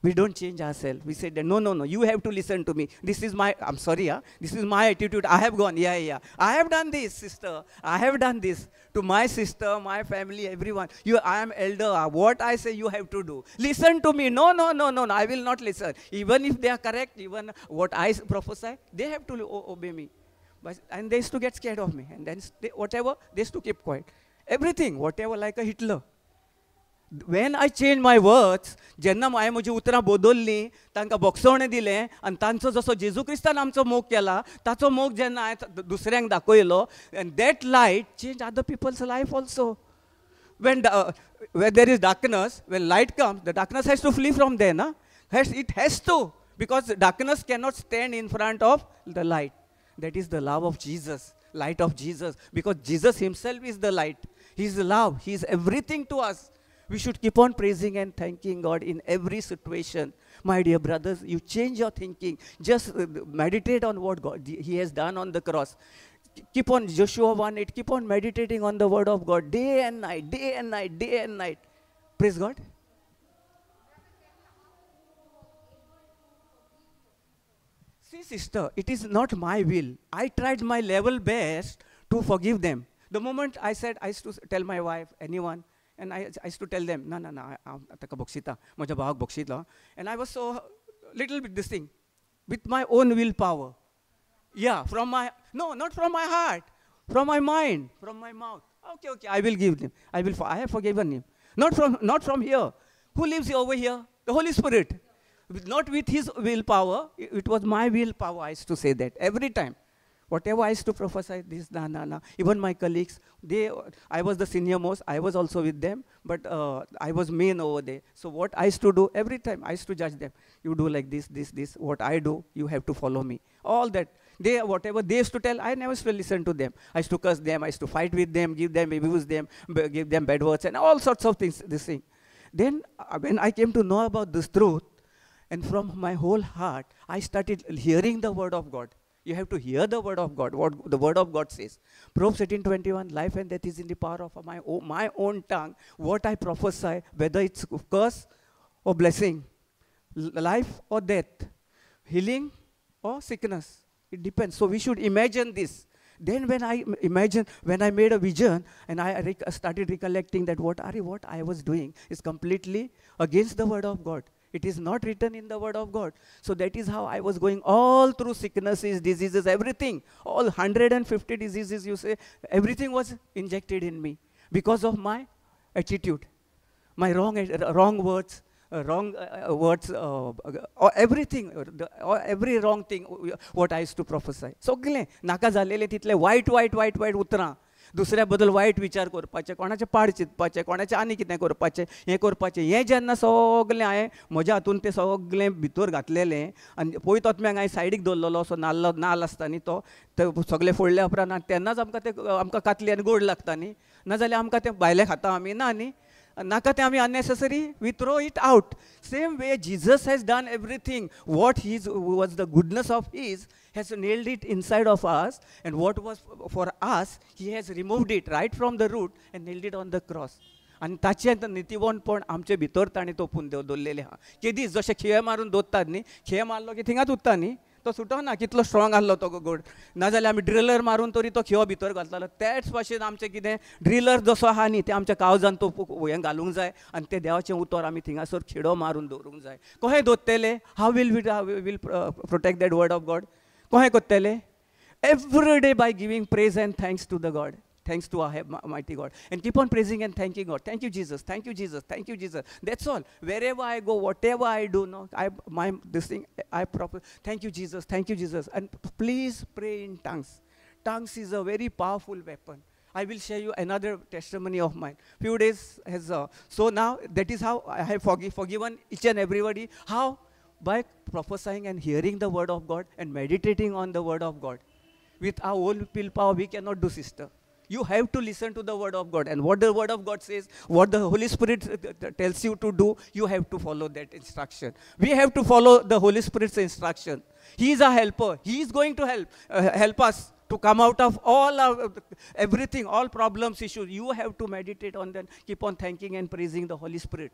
We don't change ourselves. We say that, no, no, no, you have to listen to me. This is my, I'm sorry, huh? This is my attitude. I have gone, yeah, yeah. I have done this, sister. I have done this to my sister, my family, everyone. You, I am elder. What I say, you have to do. Listen to me. No, no, no, no, no. I will not listen. Even if they are correct, even what I prophesy, they have to obey me. But, and they used to get scared of me. And then they, whatever, they used to keep quiet. Everything, whatever, like a Hitler. When I change my words, जेन्ना हांवें म्हजी उतरां बदल्लीं, तांकां बोगसवणें दिलें आनी तांचो जसो जेजू क्रिस्तान आमचो मोग केला ताचो मोग जेन्ना हांवें दुसऱ्यांक दाखयलो, and that light change other people's life also. When there is darkness, when light comes, the darkness has to flee from there, na? It has to, because darkness cannot stand in front of the light. That is the love of Jesus, light of Jesus, because Jesus himself is the light. He is love. He is everything to us. We should keep on praising and thanking God in every situation. My dear brothers, you change your thinking. Just meditate on what God He has done on the cross. Keep on, Joshua 1:8, keep on meditating on the word of God day and night, day and night, day and night. Praise God. See, sister, it is not my will. I tried my level best to forgive them. The moment I said, I used to tell my wife, anyone, and I used to tell them, no, no, no, and I was so little bit this thing, with my own willpower. Yeah, from my, no, not from my heart, from my mind, from my mouth. Okay, okay, I will give him. I have forgiven him. Not from here. Who lives over here? The Holy Spirit. Not with his willpower. It was my willpower. I used to say that every time. Whatever I used to prophesy, this, na, na, na. Even my colleagues, I was the senior most, I was also with them, but I was main over there. So what I used to do, every time I used to judge them. You do like this, this, this, what I do, you have to follow me. All that. They, whatever they used to tell, I never used to listen to them. I used to curse them, I used to fight with them, give them, abuse them, give them bad words and all sorts of things, this thing. Then when I came to know about this truth, and from my whole heart, I started hearing the word of God. You have to hear the word of God, what the word of God says. Proverbs 18:21, life and death is in the power of my own tongue. What I prophesy, whether it's curse or blessing, life or death, healing or sickness, it depends. So we should imagine this. Then when I imagine, when I made a vision and I started recollecting that what I was doing is completely against the word of God. It is not written in the word of God. So that is how I was going all through sicknesses, diseases, everything. All 150 diseases, you say, everything was injected in me because of my attitude, my wrong words, everything, every wrong thing, what I used to prophesy. सगळें नाका जालेलें तितलें वायट वायट वायट वायट उतरां, दुसऱ्या बद्दल वायट विचार करपाचे, कोणाचें पाड चिंतपाचें, कोणाचें आनी कितें करपाचें, हें करपाचें, हें जेन्ना सगळें हांवें म्हज्या हातून तें सगळें भितर घातलेलें आनी पयत आत्म्याक हांवें सायडीक दवरलेलो असो नाल्ल नाल आसता न्ही तो, ते सगळें फोडल्या उपरांत आनी तेन्नाच आमकां तें आमकां कातली आनी गोड लागता न्ही, नाजाल्यार आमकां तें भायलें खाता आमी ना न्ही, नाका तें आमी unnecessary we throw it out. Same way Jesus has done everything. What his was the goodness of his has nailed it inside of us, and what was for us, he has removed it right from the root and nailed it on the cross. आनी ताचें नितीवणपण आमचे भितर ताणें तोपून दवरलेलें आहा. केदीच जशें खेळ मारून दवरतात न्ही, खेळ मारलो की थिंगाच उरता न्ही, तो सुटना, कितलो स्ट्रॉंग आसलो तो गोड, नाजाल्यार आमी ड्रिलर मारून तरी तो खेळ भितर घालतालो. त्याच भाशेन आमचें कितें ड्रिलर जसो आहा न्ही तें आमच्या काळजान तो हें घालूंक जाय आनी तें देवाचें उतर आमी थिंगासर खेडो मारून दवरूंक जाय. कशें दवरतले? How will we will protect that word of God? कशें करतले? Every day by giving praise and thanks to the God. Thanks to our mighty God. And keep on praising and thanking God. Thank you, Jesus. Thank you, Jesus. Thank you, Jesus. That's all. Wherever I go, whatever I do, no, thank you, Jesus. Thank you, Jesus. And please pray in tongues. Tongues is a very powerful weapon. I will share you another testimony of mine. Few days has, so now that is how I have forgiven each and everybody. How? By prophesying and hearing the word of God and meditating on the word of God. With our own willpower, we cannot do, sister. You have to listen to the word of God. And what the word of God says, what the Holy Spirit tells you to do, you have to follow that instruction. We have to follow the Holy Spirit's instruction. He is our helper. He is going to help us to come out of all our, everything, all problems, issues. You have to meditate on them. Keep on thanking and praising the Holy Spirit.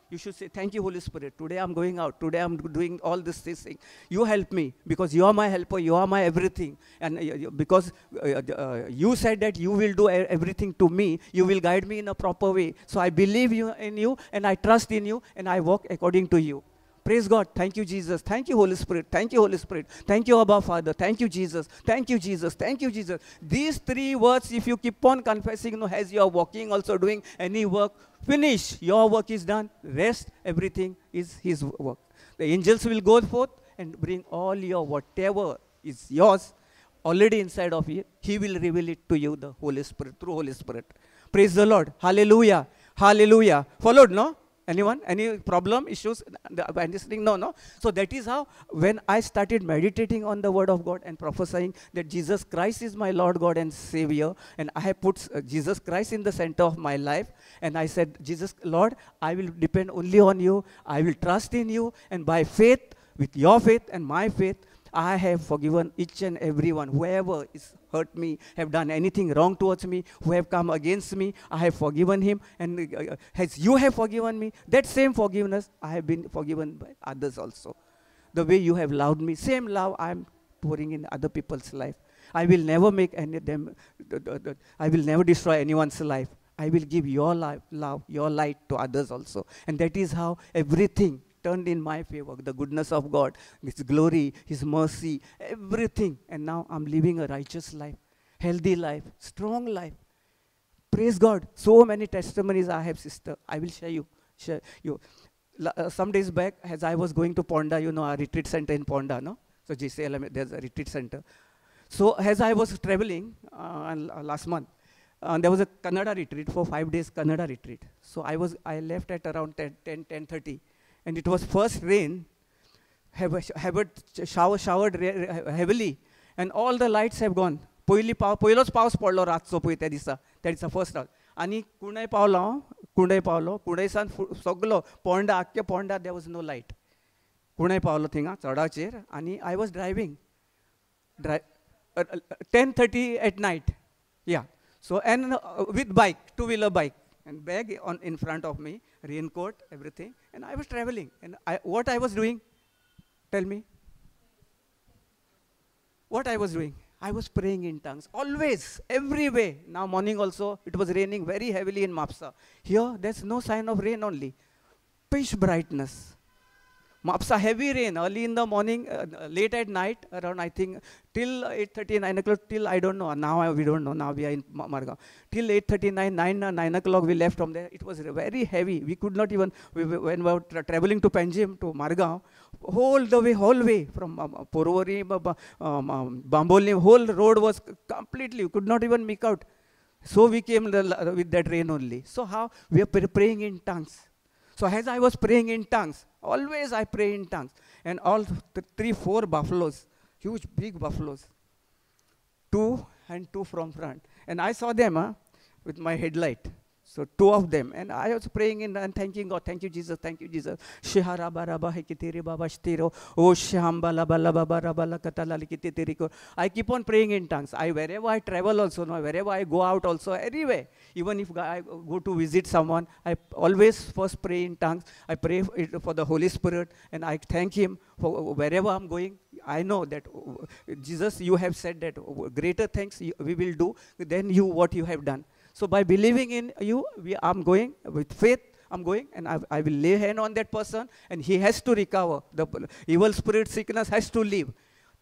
You should say, thank you, Holy Spirit. Today I'm going out. Today I'm doing all this thing. You help me because you are my helper. You are my everything. And because you said that you will do everything to me. You will guide me in a proper way. So I believe you in you and I trust in you and I walk according to you. Praise God. Thank you, Jesus. Thank you, Holy Spirit. Thank you, Holy Spirit. Thank you, Abba Father. Thank you, Jesus. Thank you, Jesus. Thank you, Jesus. These three words, if you keep on confessing, you know, as you are walking, also doing any work, finish. Your work is done. Rest, everything is His work. The angels will go forth and bring all your whatever is yours already inside of you. He will reveal it to you, the Holy Spirit, through Holy Spirit. Praise the Lord. Hallelujah. Hallelujah. Followed, no? Anyone? Any problem, issues? Understanding? No, no. So that is how when I started meditating on the word of God and prophesying that Jesus Christ is my Lord God and Savior, and I have put Jesus Christ in the center of my life, and I said, Jesus, Lord, I will depend only on you. I will trust in you, and by faith, with your faith and my faith, I have forgiven each and everyone, whoever is hurt me, have done anything wrong towards me, who have come against me, I have forgiven him. And as you have forgiven me, that same forgiveness, I have been forgiven by others also. The way you have loved me, same love I am pouring in other people's life. I will never make any of them, I will never destroy anyone's life. I will give your life, love, your light to others also. And that is how everything turned in my favor, the goodness of God, His glory, His mercy, everything. And now I'm living a righteous life, healthy life, strong life. Praise God. So many testimonies I have, sister. I will share you. Some days back, as I was going to Ponda, you know, our retreat center in Ponda, no? So GCLM, there's a retreat center. So as I was traveling last month, there was a Kannada retreat for 5 days, Kannada retreat. So I left at around 10:30. And it was first rain, showered heavily. And all the lights have gone. पयली पाव पयलोच पावस पडलो रातचो पळय त्या दिसा, त्या दिसा फर्स्ट रात. आनी कुंडय पावलो हांव, कुंडय पावलो, कुंडयसान सगलो पोंडा, आख्खे Ponda there was no light. Kundai पावलो थिंगा चडाचेर आनी I was driving 10:30 at night. Yeah. So and with bike, two wheeler bike, and bag on in front of me, raincoat, everything, and I was traveling. And what I was doing? Tell me. What I was doing? I was praying in tongues, always, every way. Now morning also, it was raining very heavily in Mapsa. Here, there's no sign of rain only. Pitch brightness. Mapsa, heavy rain, early in the morning, late at night, around I think, till 8:30, 9 o'clock, till I don't know, now we don't know, now we are in Margao. Till 8:39, 9 o'clock we left from there. It was very heavy. We could not even, when we were traveling to Panjim, to Margao, whole the way, whole way from Porvorim, Bambolim, whole road was completely, you could not even make out. So we came with that rain only. So how? We are praying in tongues. So as I was praying in tongues, always I pray in tongues. And all 3, 4 buffaloes, huge, big buffaloes, 2 and 2 from front. And I saw them with my headlight. So 2 of them. And I was praying and thanking God. Thank you, Jesus. Thank you, Jesus. I keep on praying in tongues. Wherever I travel also, no, wherever I go out also, anywhere. Even if I go to visit someone, I always first pray in tongues. I pray for the Holy Spirit and I thank Him for wherever I'm going. I know that, Jesus, you have said that greater things we will do than you what you have done. So by believing in you, I'm going with faith, I'm going and I will lay hand on that person and he has to recover. The evil spirit sickness has to leave.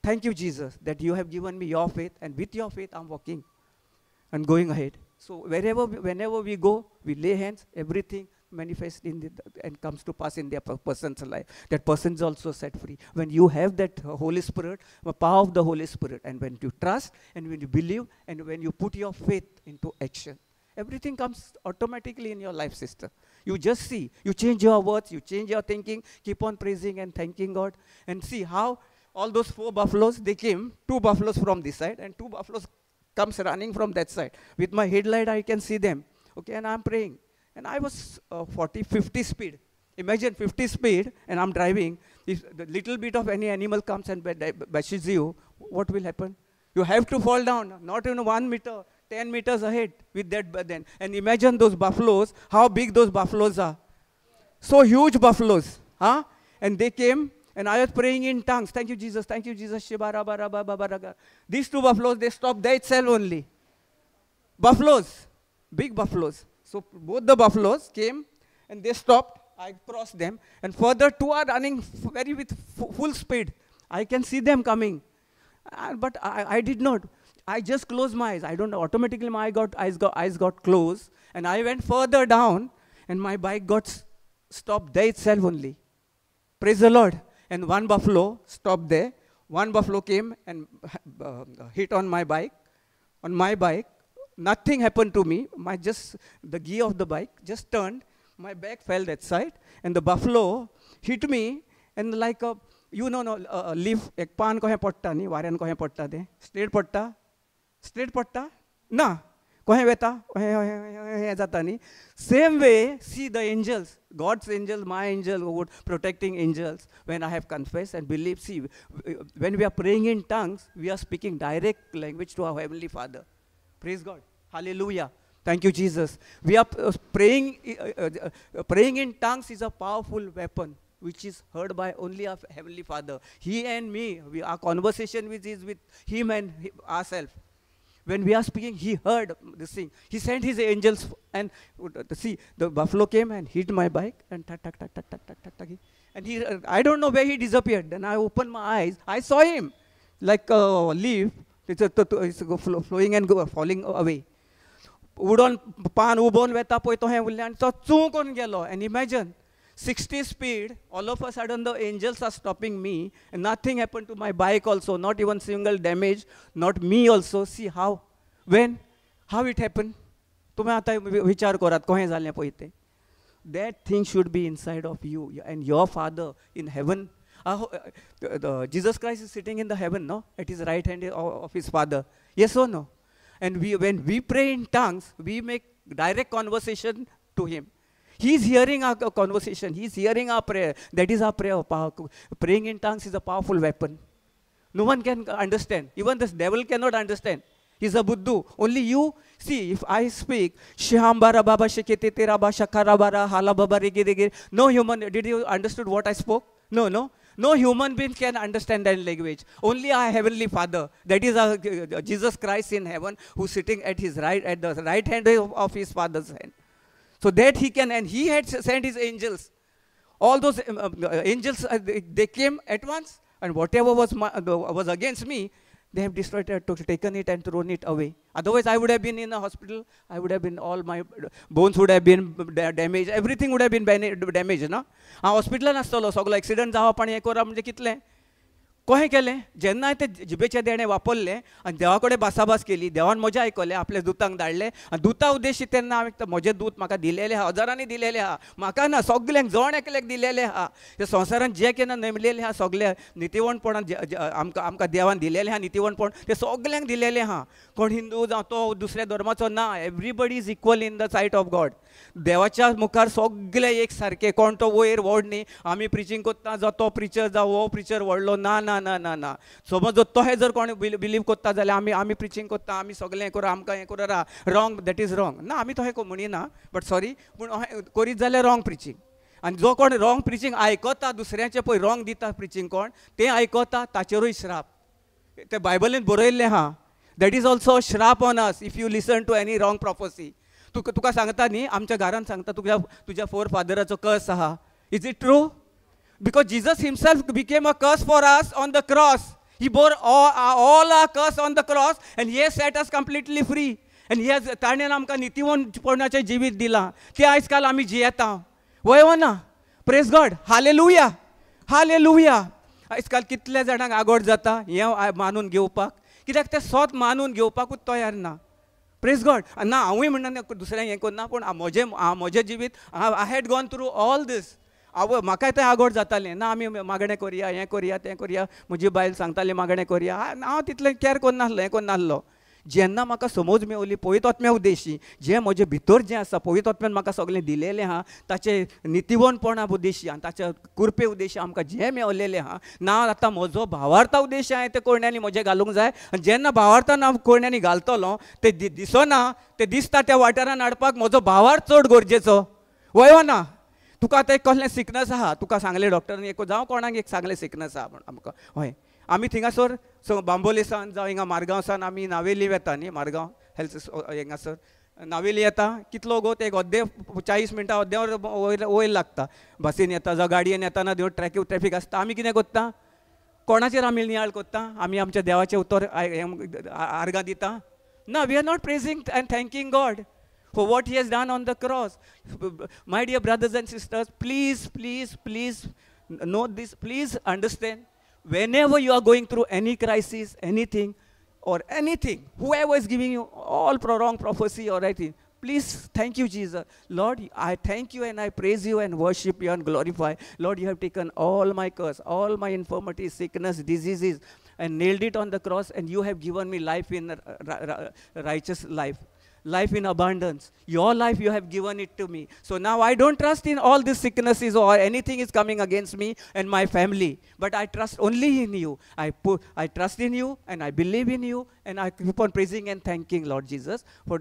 Thank you, Jesus, that you have given me your faith, and with your faith I'm walking and going ahead. So whenever we go, we lay hands, everything manifests in the, and comes to pass in their person's life. That person is also set free. When you have that Holy Spirit, the power of the Holy Spirit, and when you trust, and when you believe, and when you put your faith into action, everything comes automatically in your life, sister. You just see. You change your words, you change your thinking, keep on praising and thanking God, and see how all those 4 buffaloes, they came, 2 buffaloes from this side, and 2 buffaloes comes running from that side. With my headlight, I can see them. Okay, and I'm praying. And I was 40, 50 speed. Imagine 50 speed, and I'm driving. If the little bit of any animal comes and bashes you, what will happen? You have to fall down, not even 1 meter, 10 meters ahead with that then. And imagine those buffaloes, how big those buffaloes are. So huge buffaloes. Huh? And they came, and I was praying in tongues. Thank you, Jesus. Thank you, Jesus. These 2 buffaloes, they stopped there itself only. Buffaloes, big buffaloes. So both the buffaloes came and they stopped. I crossed them. And further 2 are running very with full speed. I can see them coming. But I did not. I just closed my eyes. I don't know. Automatically my eyes got closed. And I went further down and my bike got stopped there itself only. Praise the Lord. And 1 buffalo stopped there. 1 buffalo came and hit on my bike. On my bike. Nothing happened to me. The gear of the bike just turned. My bag fell that side, and the buffalo hit me, and like a, you know, no, a leaf, ek pan kohe potta ni, varian kohe potta de, straight potta, na, kohe veta, kohe jata ni. Same way, see the angels, God's angels, my angel, protecting angels. When I have confessed and believed, see, when we are praying in tongues, we are speaking direct language to our Heavenly Father. Praise God. Hallelujah. Thank you, Jesus. We are praying, praying in tongues is a powerful weapon which is heard by only our Heavenly Father. He and me, our conversation is with him and ourselves. When we are speaking, he heard this thing. He sent his angels and see, the buffalo came and hit my bike and tak, tak, tak, tak, tak, tak, tak, tak. And he, I don't know where he disappeared. Then I opened my eyes. I saw him like a leaf. It's flowing and falling away. Udon पान उबोन वेता पळय तो हें उरलें आनी तो चूं करून गेलो. And imagine 60 speed, all of a sudden the angels are stopping me, and nothing happened to my bike also, not even single damage, not me also. See how, when, how it happened. तुम्ही आतां विचार करात कशें जालें पळय तें. That thing should be inside of you and your Father in heaven. Jesus Christ is sitting in the heaven, no? At his right hand of his Father. Yes or no? And when we pray in tongues, we make direct conversation to him. He is hearing our conversation. He is hearing our prayer. That is our prayer. Praying in tongues is a powerful weapon. No one can understand. Even this devil cannot understand. He's a buddhu. Only you see, if I speak, Shambara Baba Shekete Raba Shakarabara Hala Baba Rigi. No human, did you understood what I spoke? No, no. No human being can understand that language. Only our heavenly Father, that is our Jesus Christ in heaven, who's sitting at his right, at the right hand of his Father's hand. So that he can, and he had sent his angels. All those angels, they came at once, and whatever was against me, they have destroyed it, taken it and thrown it away. Otherwise, I would have been in a hospital. I would have been, all my bones would have been damaged. Everything would have been damaged, ना? हांव हॉस्पिटलान आसतलो, सगलो accident जावप आनी हें करप म्हणजे कितलें? कशें केलें? जेन्ना तें जिबेचें देणें वापरलें आनी देवा कडेन भासाभास केली, देवान म्हजें आयकलें, आपल्या दुतांक धाडलें आनी दुता उद्देशी तेन्ना हांवें म्हजें दूत म्हाका दिलेलें आहा, हजारांनी दिलेलें आहा, म्हाका ना सगल्यांक जण एकल्याक दिलेलें आहा. ते संवसारान जें केन्ना नेमलेलें आहा सगळें नितिवणपणान आमकां आमकां देवान दिलेलें आहा नितिवणपण तें सगल्यांक दिलेलें आहा. कोण हिंदू जावं तो दुसऱ्या धर्माचो ना, everybody is equal in the sight of God. देवाच्या मुखार सगळे एक सारके, कोण तो वयर व्हड न्ही, आमी प्रिचींग करता जावं तो प्रिचर जावं हो प्रिचर व्हडलो ना ना ना ना ना. समज जर तोहे जर कोण बिलीव करता जाल्यार आमी आमी प्रिचींग करता, आमी सगळें हें करूं, आमकां हें करूं, wrong, that is wrong. ना आमी तशें म्हणिना, बट सॉरी, पूण अहें करीत जाल्यार रॉंग प्रिचींग. आनी जो कोण रॉंग प्रिचींग आयकता दुसऱ्यांचें पळय रॉंग दिता प्रिचींग कोण तें आयकता ताचेरूय श्राप. तें बायबलीन बरयल्लें आहा. That is also श्राप on us if you listen to any wrong prophecy. तुका सांगता न्ही, आमच्या घरान सांगता तुज्या तुज्या फोर फादराचो कर्स आहा. Is it true? Because Jesus himself became a curse for us on the cross. He bore all our curse on the cross and he has set us completely free. And he has ताणें आमकां नितीवणपणाचें जिवीत दिलां, तें आयज काल आमी जियेता. वय वो ना? Praise God, hallelujah, hallelujah. आयज काल कितल्या जाणांक आगोड जाता हें मानून घेवपाक, कित्याक तें सोत मानून घेवपाकूच तयार ना. Praise God. ना हांवूय म्हणना दुसऱ्यांक हें करना, पूण म्हजें म्हजें जिवीत I had gone through all this. आवय म्हाकाय तें आगोड जातालें ना, आमी मागणें करया, हें करया, तें करया, म्हजी बायल सांगताली मागणें करया, हांव तितलें कॅर करनासलो, हें करनासलो. जेन्ना म्हाका समज मेवली पवित्र आत्म्या उद्देशी, जें म्हजें भितर जें आसा पवित्र आत्म्यान म्हाका सगळें दिलेलें आहा, ताचें नितिवणपणा उद्देशी आनी ताच्या कृपे उद्देशी आमकां जें मेवलेलें आहा ना, आतां म्हजो भावार्था उद्देश हांवें तें कोरण्यांनी म्हजें घालूंक जाय. आनी जेन्ना भावार्थान हांव कोरण्यांनी घालतलो तें दिसना, तें दिसता त्या वाठारान हाडपाक म्हजो भावार्थ चड गरजेचो. वय वो ना? तुका आतां एक कसलें सिकनस आहा, तुका सांगलें डॉक्टरान एक जावं कोणाक एक सांगलें सिकनस आहा म्हण आमकां, हय आमी थिंगासर बांबोले सावन जावं हिंगा मारगांव सावन आमी नावेली वेता न्ही, मारगांव हेल्थ हिंगासर नावेली येता, कितलो गो ते एक अर्दे 40 मिनटां अर्दे वर वयर लागता. बसीन येता जावं गाडयेन येताना देव ट्रॅफीक आसता. आमी कितें करता, कोणाचेर आमी नियाळ करता? आमी आमच्या देवाचें उतर आर्गां दिता ना. We are not praising and thanking God for what he has done on the cross. My dear brothers and sisters, please, please, please note this, please understand, whenever you are going through any crisis, anything or anything, whoever is giving you all wrong prophecy or anything, please thank you, Jesus. Lord, I thank you and I praise you and worship you and glorify. Lord, you have taken all my curse, all my infirmities, sickness, diseases, and nailed it on the cross, and you have given me life in righteous life. Life in abundance. Your life you have given it to me. So now I don't trust in all these sicknesses or anything is coming against me and my family. But I trust only in you. I trust in you and I believe in you, and I keep on praising and thanking Lord Jesus for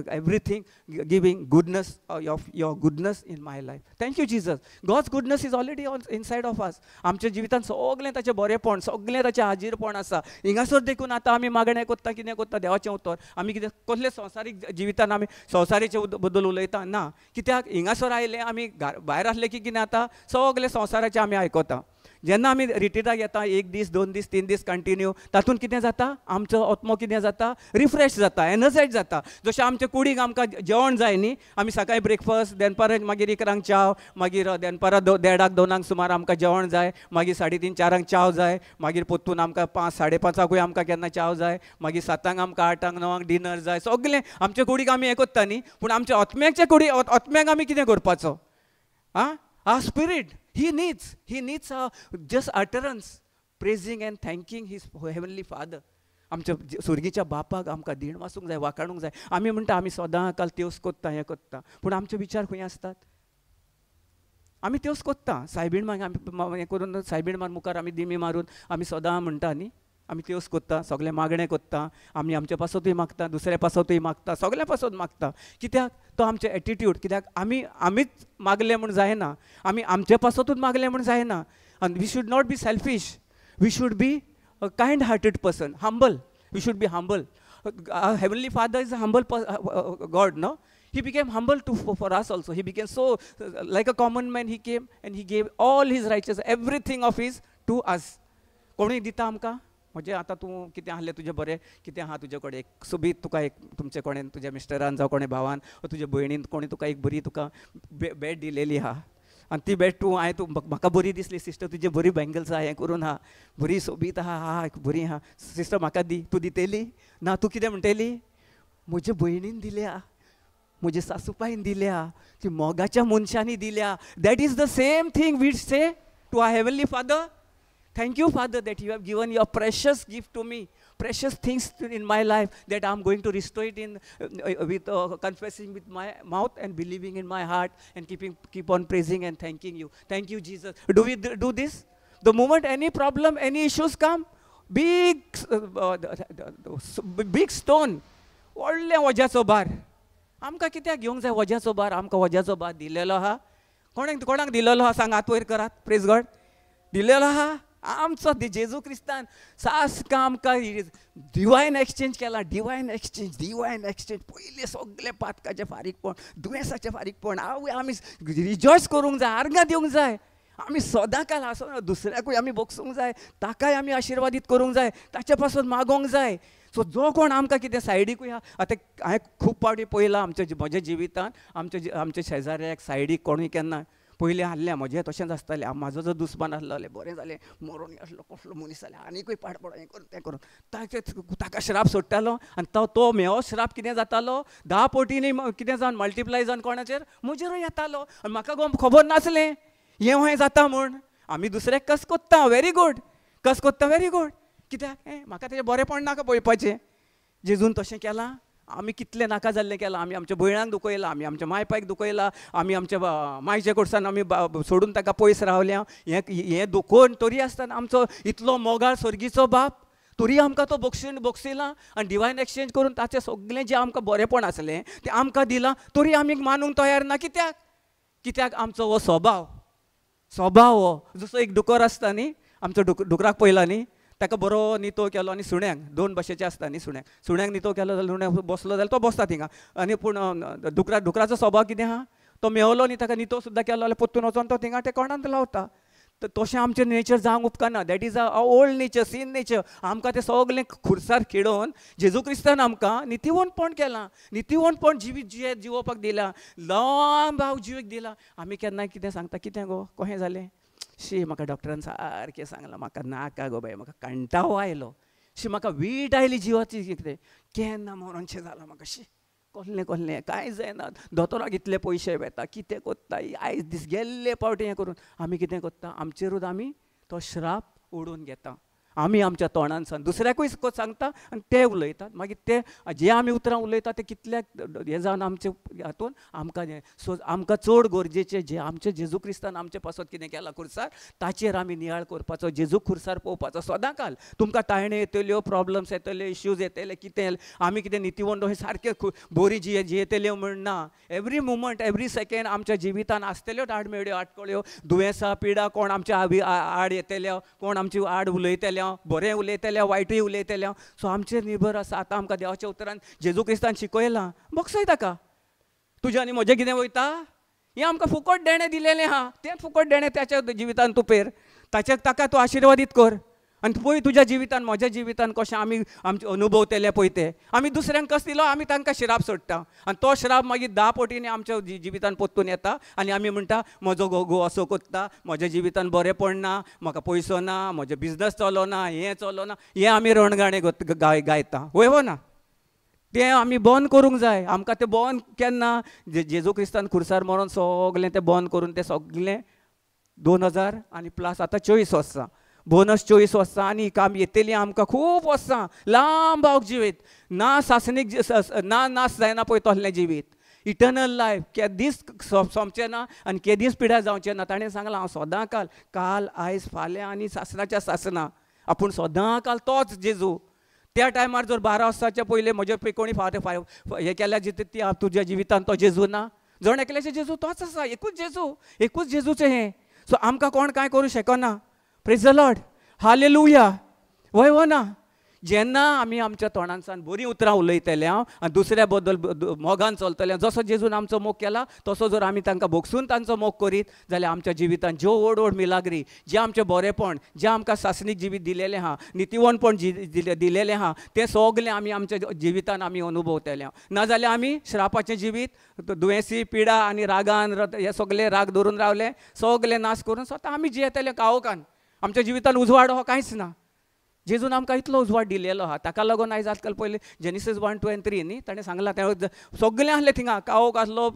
everything, giving goodness of your goodness in my life. Thank you, Jesus. God's goodness is already inside of us. आमच्या जिवितान सगळें ताचें बरेंपण, सगळें ताचें हाजीरपण आसा. हिंगासर देखून आतां आमी मागणें करता, कितें करता देवाचें उतर, आमी कितें कसलें संवसारीक जिवितान आमी संवसारीचे बद्दल उलयता ना, कित्याक हिंगासर आयले आमी भायर आसले की कितें आतां सगळें संवसाराचें आमी आयकता. जेन्ना आमी रिट्रीटाक येता एक दीस, 2 दीस, 3 दीस कंटिन्यू, तातूंत कितें जाता, आमचो आत्मो कितें जाता, रिफ्रेश जाता, एनर्जायज जाता. जशें आमच्या कुडीक आमकां जेवण जाय न्ही, आमी सकाळीं ब्रेकफास्ट, दनपारां मागीर 11 च्याव, मागीर दनपारां 1:30 2 सुमार आमकां जेवण जाय, मागीर 3:30 4 च्याव जाय, मागीर परतून आमकां 5, 5:30 आमकां केन्ना च्याव जाय, मागीर 7 आमकां 8, 9 डिनर जाय. सगळें आमच्या कुडीक आमी हें करता न्ही, पूण आमच्या आत्म्याच्या कुडी आत्म्याक आमी कितें करपाचो? आं, our spirit, He needs just utterance, praising and thanking his heavenly Father. आमच्या सुर्गीच्या बापाक आमकां दीण वासूंक जाय, वाखाणूंक जाय. आमी म्हणटा आमी सदां काल तेवस कोत्ता, हें कोत्ता, पूण आमचे विचार खंय आसतात? आमी तेवस कोत्ता, सायबीण मागीर आमी हें करून सायबीण मार मुखार आमी दिमी मारून आमी सदां म्हणटा न्ही, आमी तेवस कोत्ता, सगळें मागणें कोत्ता, आमी आमचे पासतूय मागता, दुसऱ्या पासतूय मागता, सगळ्या पासत मागता. कित्याक? तो आमचो एटिट्यूड. कित्याक आमी आमीच मागलें म्हूण जायना, आमी आमचे पासतूच मागलें म्हूण जायना. आनी we should not be selfish, we should be a kind hearted person, humble. We should be humble. Heavenly Father is a humble God, no? He became humble for us also. He became so, like a common man, he came and he gave all his righteousness, everything of his to us. कोणूय दिता आमकां? म्हणजे आतां तूं कितें आहलें तुजें बरें कितें आहा तुजे कडेन, एक सोबीत तुका एक तुमचे कोणें तुज्या मिस्टरान जावं कोणें भावान वा तुज्या भयणीन कोणें तुका एक बरी तुका भेट दिलेली आहा आनी ती भेट तूं हांवें तूं म्हाका बरी दिसली, सिस्टर तुजी बरी बँगल्स आहा, हें करून आहा, बरी सोबीत आहा, हा बरी आहा, सिस्टर म्हाका दी, तूं दितली ना? तूं कितें म्हणटली? म्हजे भयणीन दिल्या, म्हजे सासूबायन दिल्या, ती मोगाच्या मनशांनी दिल्या. That is the same thing we say to our heavenly Father. Thank you, Father, that you have given your precious gift to me, precious things in my life, that I am going to restore it in with confessing with my mouth and believing in my heart and keep on praising and thanking you. Thank you, Jesus. Do we do this? The moment any problem, any issues come, big big stone, व्हडलें वज्याचो भार. आमकां कित्याक घेवंक जाय वज्याचो भार? आमकां वज्याचो भार दिलेलो आहा. कोणाक कोणाक दिलेलो आहा सांग, हात वयर करात. प्रेज गॉड. दिलेलो आहा आमचो जेजू क्रिस्तान सासका आमकां डिवायन एक्सचेंज केला. Divine exchange, divine exchange. पयलें सगळें पातकाचें फारीकपण, दुयेंसाचें फारीकपण. आवय, आमी रिजॉयस करूंक जाय, आर्गां दिवंक जाय. आमी सदां काल आसना दुसऱ्याकूय आमी भोगसूंक जाय, ताकाय आमी आशिर्वादीत करूंक जाय, ताचे पासून मागोंक जाय. सो जो कोण आमकां कितें सायडीकूय आहा, आतां हांवें खूब फावटी पळयलां आमच्या म्हज्या जिवितान, आमच्या आमच्या शेजाऱ्याक सायडीक कोणूय केन्ना पयलीं आहलें म्हजें तशेंच आसतालें. म्हाजो जो दुस्मान आसलो, बरें जालें मरोन आसलो, कसलो मनीस जालें, आनीकूय पाड पडो, हें करून तें करून, ताचे ताका श्राप सोडटालो आनी तो तो म्हेंवो श्राप कितें जातालो, 10 पटींनी कितें जावन मल्टिप्लाय जावन कोणाचेर म्हजेरूय येतालो. आनी म्हाका गो खबर नासलें हें हें जाता म्हूण. आमी दुसऱ्याक कस कोत्ता, व्हेरी गूड, कस कोत्ता, व्हेरी गूड. कित्याक हें म्हाका तेजें बरेंपण नाका पळोवपाचें. जेजून तशें केलां? आमी कितलें नाका जाल्लें केलां. आमी आमच्या भयणांक दुखयलां, आमी आमच्या मायपायक दुखयलां, आमी आमच्या मायच्या कडसान आमी सोडून ताका पयस रावल्या. हें हें दुखोवन तरी आसतना आमचो इतलो मोगाळ स्वर्गीचो बाप तरी आमकां तो बक्षीन बक्षिला आनी डिवायन एक्सचेंज करून ताचें सगळें जें आमकां बरेंपण आसलें तें आमकां दिलां, तरी आमी मानूंक तयार ना. कित्याक? कित्याक आमचो हो स्वभाव, स्वभाव हो जसो एक डुकर आसता न्ही, आमचो डुकराक पळयला न्ही, ताका बरो नितो केलो. आनी सुण्याक दोन भाशेचे आसता न्ही, सुण्याक सुण्याक नितो केलो जाल्यार सुण्याक बसलो जाल्यार तो बसता थिंगा. आनी पूण डुकराचो स्वभाव कितें आहा, तो मेवलो न्ही, ताका नितो सुद्दां केलो जाल्यार परतून वचोन तो थिंगा ते कोणांत लावता. तर तशें आमचें नेचर जावंक उपकारना. That is a old nature, sin nature. आमकां तें सगळें खुर्सार खेळोवन जेजू क्रिस्तान आमकां नितीवंतपण केलां, नितीवंतपण जिवीत जिवोवपाक दिलां, लांब भाव जिवीक दिला. आमी केन्ना कितें सांगता, कितें गो कशें जालें, शी म्हाका डॉक्टरान सारकें सांगलां, म्हाका नाका गो बाय, म्हाका कंटाळो आयलो, शी म्हाका वीट आयली जिवाची, कितें केन्ना मरोनशें जालां म्हाका, शी कसलें कसलें कांय जायना, दोतोराक इतले पयशे वेता, कितें कोत्ता, आयज दीस गेल्ले पावटी हें करून आमी कितें कोत्ता, आमचेरूच आमी तो श्राप ओडून घेता. आमी आमच्या तोंडान सांग दुसऱ्याकूय सांगता आनी ते उलयतात, मागीर ते जे आमी उतरां उलयता ते कितल्याक हें जावन आमचे हातून आमकां हें. सो आमकां चड गरजेचें जें आमचें जेजू क्रिस्तान आमचे पासत कितें केलां खुर्सार, ताचेर आमी नियाळ करपाचो, जेजू खुर्सार पळोवपाचो सदां काल. तुमकां ताळणे येतल्यो, प्रॉब्लम्स येतले, इश्यूज येतले, कितें आमी कितें नितीवंत हें सारकें बरी जियेतल्यो म्हण ना. एवरी मुवमेंट, एवरी सेकेंड आमच्या जिवितान आसतल्योच आडमेळ्यो, आडकळ्यो, दुयेंसां, पिडा, कोण आमच्या आड येतल्यो, कोण आमची आड उलयतल्यो, बरें उलयतले, वायटूय उलयतले. सो आमचेर निर्भर आसा. आतां आमकां देवाच्या उतरान जेजू क्रिस्तान शिकयलां, बक्षय ताका, तुजें आनी म्हजें कितें वयता, हें आमकां फुकट देणें दिलेलें आहा, तें फुकट देणें त्याच्या जिवितान तूं पेर, ताच्या ताका तूं आशिर्वादीत कर आनी पळय तुज्या जिवितान म्हज्या जिवितान कशें आमी आमचे अनुभवतले पळय ते. आमी दुसऱ्यांक कस दिलो, आमी तांकां श्राप सोडटा आनी तो श्राप मागीर 10 पटींनी आमच्या जिवितान परतून येता आनी आमी म्हणटा म्हजो घोव असो कोत्ता, म्हज्या जिवितान बरें पडना, म्हाका पयसो ना, म्हजें बिजनस चलोना, हें चलोना, हें आमी रणगाणें गायता. वय हो ना? तें आमी बंद करूंक जाय. आमकां तें बंद केन्ना, जेजू क्रिस्तान खुर्सार मरोन सगळें तें बंद करून तें सगळें 2000 आनी प्लस आतां 24 वर्सां, बोनस 24 वर्सां आनी काम येतली आमकां खूब वर्सां, लांब आवक जिवीत ना, सासणीक ना नाश जायना पळय तसलें जिवीत, इटर्नल लायफ केदीच सोंपचें ना आनी केदीच पिड्यार जावचें ना. ताणें सांगलां हांव सदां काल, काल आयज फाल्यां आनी सासणाच्या सासणां, आपूण सदां काल तोच जेजू. त्या टायमार जर 12 वर्सांच्या पयलीं म्हजे कोणी फावट हें केल्यार जिते ती तुज्या जिवितान तो जेजू ना, जण एकल्याचें जेजू तोच आसा, एकूच जेजू, एकूच जेजूचें हें. सो आमकां कोण कांय करूं शकना. Praise the Lord, hallelujah. वय वो ना? जेन्ना आमी आमच्या तोंडांसान बरीं उतरां उलयतले हांव आनी दुसऱ्या बद्दल मोगान चलतले, जसो जेजून आमचो मोग केला तसो जर आमी तांकां भोगसून तांचो मोग करीत जाल्यार आमच्या जिवितान ज्यो व्हड व्हड मिलाग्री, जें आमचें बरेंपण, जें आमकां सासणीक जिवीत दिलेलें आहा, नितिवणपण दिलेलें आहा, तें सगलें आमी आमच्या जिवितान आमी अनुभवतले. नाजाल्यार आमी श्रापाचें जिवीत, दुयेंसी, पिडा आनी रागान हे सगले राग धरून रावले, सगले नाश करून स्वता आमी जियेतले काळोखान. आमच्या जिवितान उजवाड हो कांयच ना. जेजून आमकां इतलो उजवाड दिलेलो आहा, ताका लागून आयज आजकाल पयलीं जेनिसीस 1, 2 and 3 न्ही ताणें सांगलां, तें सगळें आसलें थिंगा, काळोख आसलो,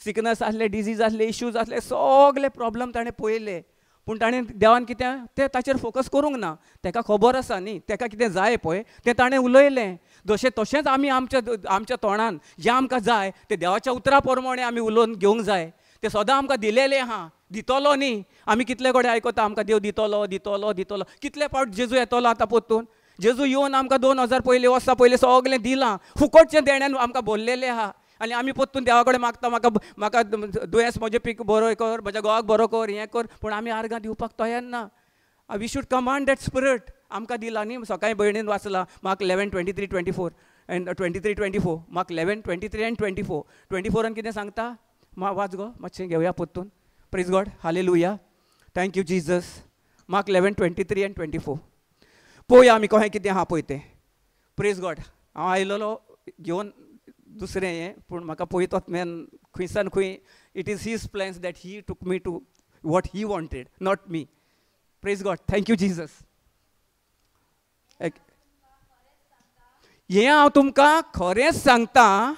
सिकनस आसले, डिजीज आसले, इश्यूज आसले, सगळे प्रॉब्लम ताणें पळयले. पूण ताणें देवान कितें तें ताचेर फोकस करूंक ना, ताका खबर आसा न्ही ताका कितें जाय पळय तें ताणें उलयलें. जशें तशेंच आमी आमच्या आमच्या तोंडान जें आमकां जाय तें देवाच्या उतरा प्रमाणें आमी उलोवन घेवंक जाय. तें सदां आमकां दिलेलें आहा, दितलो न्ही. आमी कितले कडेन आयकता आमकां देव दितलो दितलो दितलो, कितले फावट जेजू येतलो आतां परतून. जेजू येवन आमकां 2000 पयलीं वर्सां पयलीं सगळें दिलां, फुकटचें देण्यान आमकां भरलेलें आहा. आनी आमी परतून देवा कडेन मागता, म्हाका म्हाका दुयेंस म्हजें पीक बरो कर, म्हज्या घोवाक बरो कर, हें कर, पूण आमी आर्गां दिवपाक तयार ना. We should command that spirit. आमकां दिलां न्ही, सकाळीं भयणीन वाचलां Mark 11, 23, 24 and 23, 24, Mark 11, 23 and 24. 24 कितें सांगता वाच गो मातशें घेवया परतून. Praise God, hallelujah, thank you Jesus. Mark 11, 23 and 24. पळोवया आमी कशें कितें आहा पळय तें. प्रेज गॉड. हांव आयलेलो घेवन दुसरें हें, पूण म्हाका पळयतोच मॅन खंयसान खंय. It is his plans that he took me to what he wanted, not me. Praise God, thank you Jesus. हें हांव तुमकां खरेंच सांगता,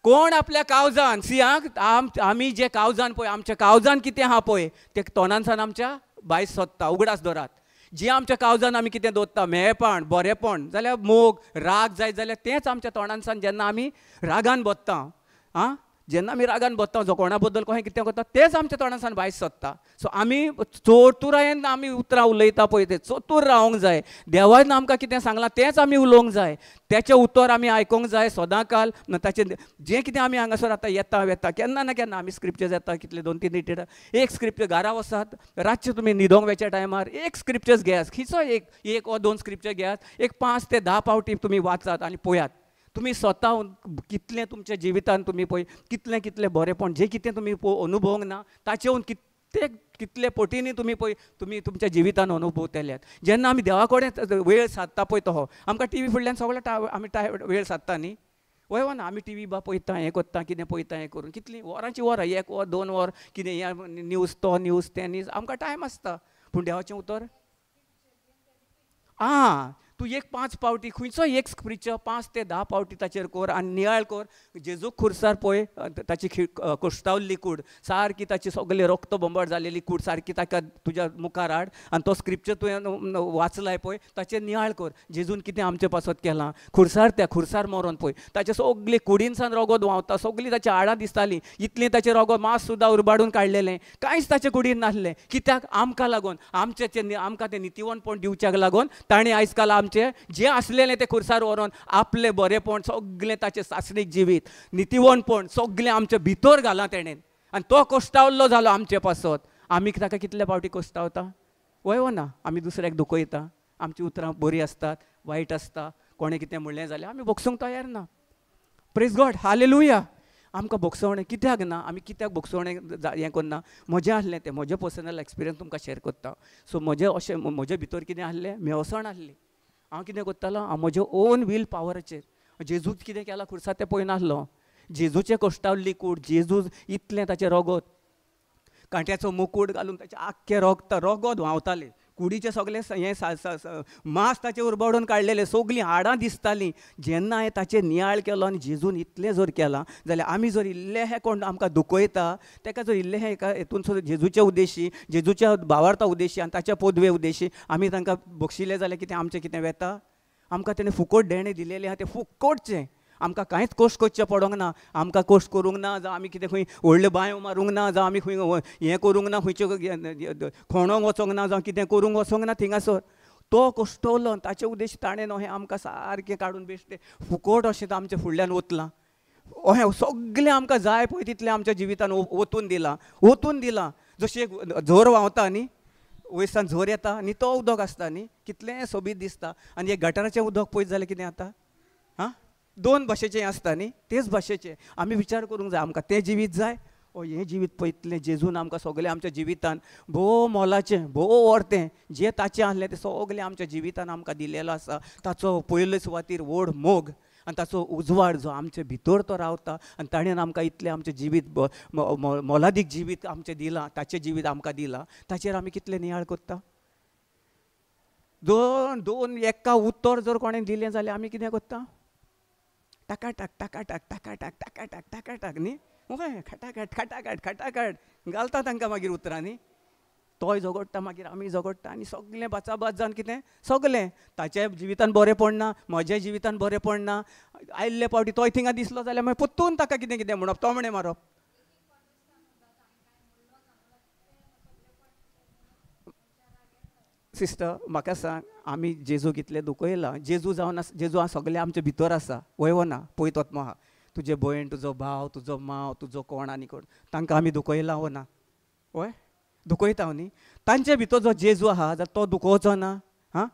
कोण आपल्या कावजान सियाक आमी जे कावजान पळय, आमच्या कावजान कितें आहा पळय तें तोंडानसान आमच्या भायर सोदता. उगडास दवरात, जें आमच्या कावजान आमी कितें दवरता, मेळपण, बरेंपण, जाल्यार मोग, राग जायत जाल्यार तेंच आमच्या तोंडानसान जेन्ना आमी रागान बदता, आं जेन्ना आमी रागान बदता, जो कोणा बद्दल कशें कितें करता तेंच आमच्या तोंडानसान भायर सोदता. सो आमी चतुरायेन आमी उतरां उलयता पळय तें चतूर रावंक जाय. देवान आमकां कितें सांगलां तेंच आमी उलोवंक जाय, तेचें उतर आमी आयकूंक जाय सदां काल. ताचें जें कितें आमी हांगासर आतां येता वेता, केन्ना ना केन्ना आमी स्क्रिप्चर्स येता, कितले 2-3 रिटेड एक स्क्रिप्चर घरा वचात, रातचें तुमी न्हिदोंक वेच्या टायमार एक स्क्रिप्चर्स घेयात, खंयचो एक वा 2 स्क्रिप्चर घेयात, एक 5 ते 10 फावटी तुमी वाचात आनी पळयात तुमी स्वता कितलें तुमच्या जिवितान तुमी पळय कितलें कितलें बरेंपण जें कितें तुमी अनुभवूंक ना ताचेहून कितले कितले पटींनी तुमी पळय तुमी तुमच्या जिवितान अनुभवतल्यात. जेन्ना आमी देवा कडेन वेळ सादता पळय तो आमकां टी व्ही फुडल्यान सगळो आमी वेळ सादता न्ही, वय ना आमी टी व्ही बा पळयता, हें करता, कितें पळयता, हें करून कितलीं वरांची वरां, 1 वर 2 वर कितें हें न्यूज तो न्यूज तें न्यूज, आमकां टायम आसता. पूण देवाचें उतर आं तूं एक 5 फावटी खंयचो एक स्क्रिप्चर 5 ते 10 फावटी ताचेर कर आनी नियाळ कर. जेजूक खुर्सार पळय ताची कोश्तावल्ली कूड सारकी, ताची सगळी रक्त बंबट जालेली कूड सारकी ताका तुज्या मुखार हाड आनी तो स्क्रिप्चर तुवें वाचलाय पळय ताचेर नियाळ कर. जेजून कितें आमचे पासत केलां खुर्सार, त्या खुर्सार मरोन पळय ताचे सगळी कुडीनसान रगत व्हांवता, सगळीं ताची हाडां दिसतालीं, इतलें ताचें रगत मांस सुद्दां उरबाडून काडलेलें, कांयच ताचे कुडीन नासलें. कित्याक? आमकां लागून, आमचे आमकां तें नितिवणपण दिवच्याक लागून ताणें आयज काल आमचें जें आसलेलें तें खुर्सार व्हरोन आपलें बरेंपण सगळें ताचें सासणीक जिवीत नितिवणपण सगळें आमचे भितर घालां तेणें आनी तो कोश्टावल्लो जालो आमचे पासत. आमी ताका कितले फावटी कोश्टावता? वय वो ना? आमी दुसऱ्याक दुखयता, आमची उतरां बरीं आसतात वायट आसता, कोणें कितें म्हणलें जाल्यार आमी भोगसूंक तयार ना. Praise God, hallelujah. आमकां भोगसवणें कित्याक ना? आमी कित्याक भोगसवणें हें करना? म्हजें आसलें तें म्हजें पर्सनल एक्सपिरियन्स तुमकां शेयर करता. सो म्हजें अशें म्हजे भितर कितें आसलें, मेवसाण आसली. हांव कितें करतालो, हांव म्हज्या ओन will पावराचेर जेजूच कितें केलां खुर्सार तें पळयनासलो. जेजूचें कोश्टावल्ली कूड, जेजू इतलें ताचें रगत, कांट्याचो मुकूट घालून ताचें आख्खें रगत रगत व्हांवतालें. कुडीचें सगळें हें मांस ताचें उरबाडून काडलेलें, सगळीं हाडां दिसतालीं. जेन्ना हांवें ताचेर नियाळ केलो आनी जेजून इतलें जर केलां जाल्यार आमी जर इल्लें कोण आमकां दुखयता ताका जर इल्लें एका हेतून सुद्दां जेजूच्या उद्देशी, जेजूच्या भावार्था उद्देशी आनी ताच्या पदवे उद्देशी आमी तांकां बक्षिलें जाल्यार कितें आमचें कितें वेता? आमकां तेणें फुकट देणें दिलेलें आहा, तें फुकटचें. आमकां कांयच कश्ट करचें पडोंक ना, आमकां कश्ट करूंक ना, जावं आमी कितें खंय व्हडल्यो बांयो मारूंक ना, जावं आमी खंय हें करूंक ना, खंयचे खोणोंक वचोंक ना, जावं कितें करूंक वचोंक ना. थिंगासर तो कश्टवलो, ताचे उद्देश ताणें न्हू हें आमकां सारकें काडून बेश्टें फुकट अशें आमच्या फुडल्यान वतलां. अहें सगळें आमकां जाय पळय तितलें आमच्या जिवितान ओतून दिलां, ओतून दिलां. जशें एक झर व्हांवता न्ही, वयसान झर येता आनी तो उदक आसता न्ही, कितलें सोबीत दिसता. आनी एक गटाराचें उदक पळयत जाल्यार कितें जाता? आं, दोन भाशेचें आसता न्ही, तेच भाशेचें आमी विचार करूंक जाय. आमकां तें जिवीत जाय ओ हें जिवीत पळयतलें जेजून आमकां सगळें आमच्या जिवितान भोव मोलाचें, भोव वर्तें जें ताचें आसलें तें सगळें आमच्या जिवितान आमकां दिलेलो आसा. ताचो पयले सुवातीर व्हड मोग आनी ताचो उजवाड जो आमचे भितर तो रावता आनी ताणें आमकां इतलें आमचें जिवीत मोलादीक जिवीत आमचें दिलां, ताचें जिवीत आमकां दिलां, ताचेर आमी कितलें नियाळ करता? दोन दोन एका उतर जर कोणें दिलें जाल्यार आमी कितें करता? टाकाटाक टाकाटाक टाकाटाक टाकाटाक टाकाटाक न्ही, हय, खटाखट खटाखट खटाखट घालता तांकां मागीर उतरांनी. तोय झगडटा, मागीर आमी झगडटा आनी सगळें बाचाबाच जावन कितें सगळें ताच्या जिवितान बरें पडना, म्हज्या जिवितान बरें पडना. आयिल्ले पावटी तोय थिंगा दिसलो जाल्यार मागीर परतून ताका कितें कितें म्हणप, तोमणें मारप. सिस्टर म्हाका सांग, आमी जेजू कितलें दुखयलां? जेजू जावन आसा, जेजू आसा सगळें आमचे भितर आसा, वय वो ना? पळयत वता आहा तुजे भयण, तुजो भाव, तुजो माव, तुजो कोण आनी कोण, तांकां आमी दुखयलां वो ना? वय दुखयता न्ही. तांचे भितर जो जेजू आहा जाल्यार तो दुखोवचो ना. हां,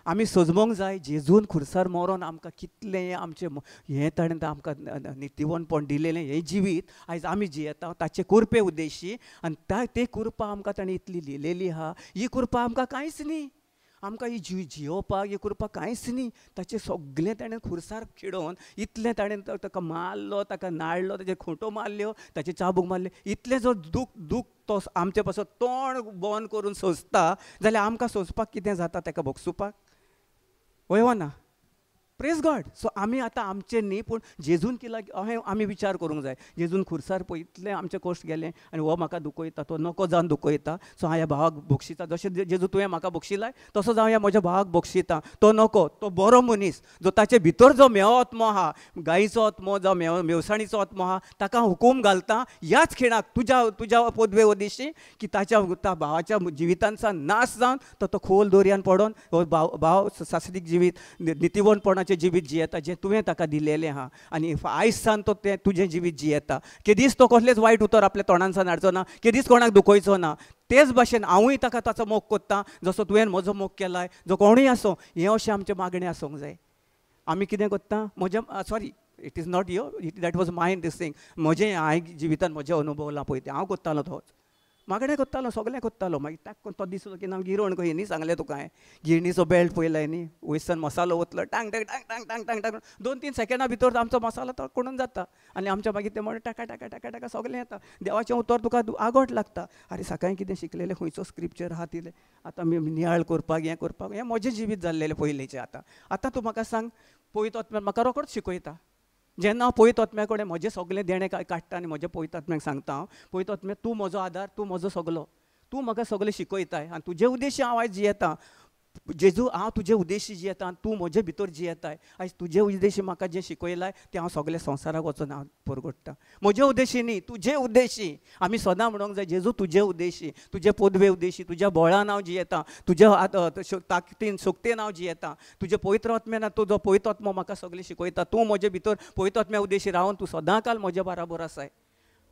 आमी सजमोंक जाय जेजून खुर्सार मरोन आमकां कितलें आमचें हें ताणें आमकां नितीवनपण दिलेलें हें जिवीत आयज आमी जियेता ताचे कृपे उद्देशी. आनी ते कृपा आमकां ताणें इतली दिलेली आहा, ही कृपा आमकां कांयच न्ही, आमकां ही जियोवपाक ही कृपा कांयच न्ही. ताचें सगळें ताणें खुर्सार खिडोवन इतलें ताणें ताका मारलो, ताका नाडलो, ताचेर खोंटो मारल्यो, ताचे चाबूक मारले, इतलें जर दूख दूख तो आमचे पासून तोंड बंद करून सोंसता जाल्यार आमकां सोंसपाक कितें जाता ताका भोगसुपाक? वय वो ना? Praise God. सो आमी आतां आमचें न्ही पूण जेजून केला अहें आमी विचार करूंक जाय. जेजून खुर्सार पळय इतलें आमचें कश्ट गेलें आनी हो म्हाका दुखयता, तो नको जावन दुखयता, सो हांव ह्या भावाक बक्षिता. जशें जेजू तुवें म्हाका बक्षिलाय तसोच हांव ह्या म्हज्या भावाक बक्षिता. तो नको, तो बरो मनीस जो ताचे भितर जो मेवो आत्मो आहा, गायीचो आत्मो जावं मेवसाणीचो आत्मो आहा, ताका हुकूम घालता ह्याच खिणाक तुज्या तुज्या पदवे उद्देशी की ताच्या त्या भावाच्या जिवितांचा नाश जावन तो तो खोल दर्यान पडोन हो भाव भाव सासरीक जिवीत नितीवनपणाचें जिवीत जियेता जें तुवें ताका दिलेलें आहा. आनी आयज सान तो तें तुजें जिवीत जियेता. केदीच तो कसलेंच वायट उतर आपल्या तोंडांसान हाडचो ना, केदीच कोणाक दुखयचो ना. तेच भाशेन हांवूय ताका ताचो मोग कोत्ता जसो तुवें म्हजो मोग केलाय, जो कोणूय आसूं. हें अशें आमचें मागणें आसूंक जाय. आमी कितें कोत्ता? म्हज्या sorry, it is not your, that was mine this thing. म्हजें हांवें जिवितान म्हजें अनुभवलां पळय तें हांव कोत्तालो, तोच मागणें कोत्तालो, सगळें कोत्तालो. मागीर ताक तो दिसलो की ना गिरण खंय न्ही, सांगलें तुका हांवें गिरणीचो बेल्ट पळयलाय न्ही, वयसान मसालो वतलो टांग टांग टांग टांग टांग टांग टांग, 2-3 सेकेंडा भितर आमचो मसालो तो कोणून जाता आनी आमच्या मागीर ते म्हणून टाका टाका टाका टाका सगळें येता. देवाचें उतर तुका आगोट लागता. आरे सकाळीं कितें शिकलेलें, खंयचो स्क्रिप्चर आहा तितलें आतां आमी नियाळ करपाक हें करपाक हें म्हजें जिवीत जाल्लेलें पयलींचें. आतां आतां तूं म्हाका सांग, पवित्र आत्म्यान म्हाका रोखडोच शिकयता. जेन्ना हांव पवित्र आत्म्या कडेन म्हजें सगळें देणें काडटा आनी म्हज्या पवित्र आत्म्याक सांगता हांव, पवित्र आत्म्या तूं म्हजो आदार, तूं म्हजो सगलो, तूं म्हाका सगळें शिकयताय आनी तुजे उद्देशी हांव आयज जियेता. जेजू हांव तुजे उद्देशी जियेता आनी तूं म्हजे भितर जियेताय. आयज तुजे उद्देशी म्हाका जें शिकयलाय तें हांव सगळें संवसाराक वचून हांव परगडटा. म्हजे उद्देशी न्ही, तुजे उद्देशी. आमी सदां म्हणूंक जाय जेजू तुजे उद्देशी, तुजे पदवे उद्देशी, तुज्या बळान हांव जियेता, तुज्या ताकदीन शक्तीन हांव जियेता, तुजे पवित्र आत्म्यान तुजो पवित्र आत्मो म्हाका सगळें शिकयता. तूं म्हजे भितर पवित्र आत्म्या उद्देशी रावन तूं सदां काल म्हज्या बराबर आसाय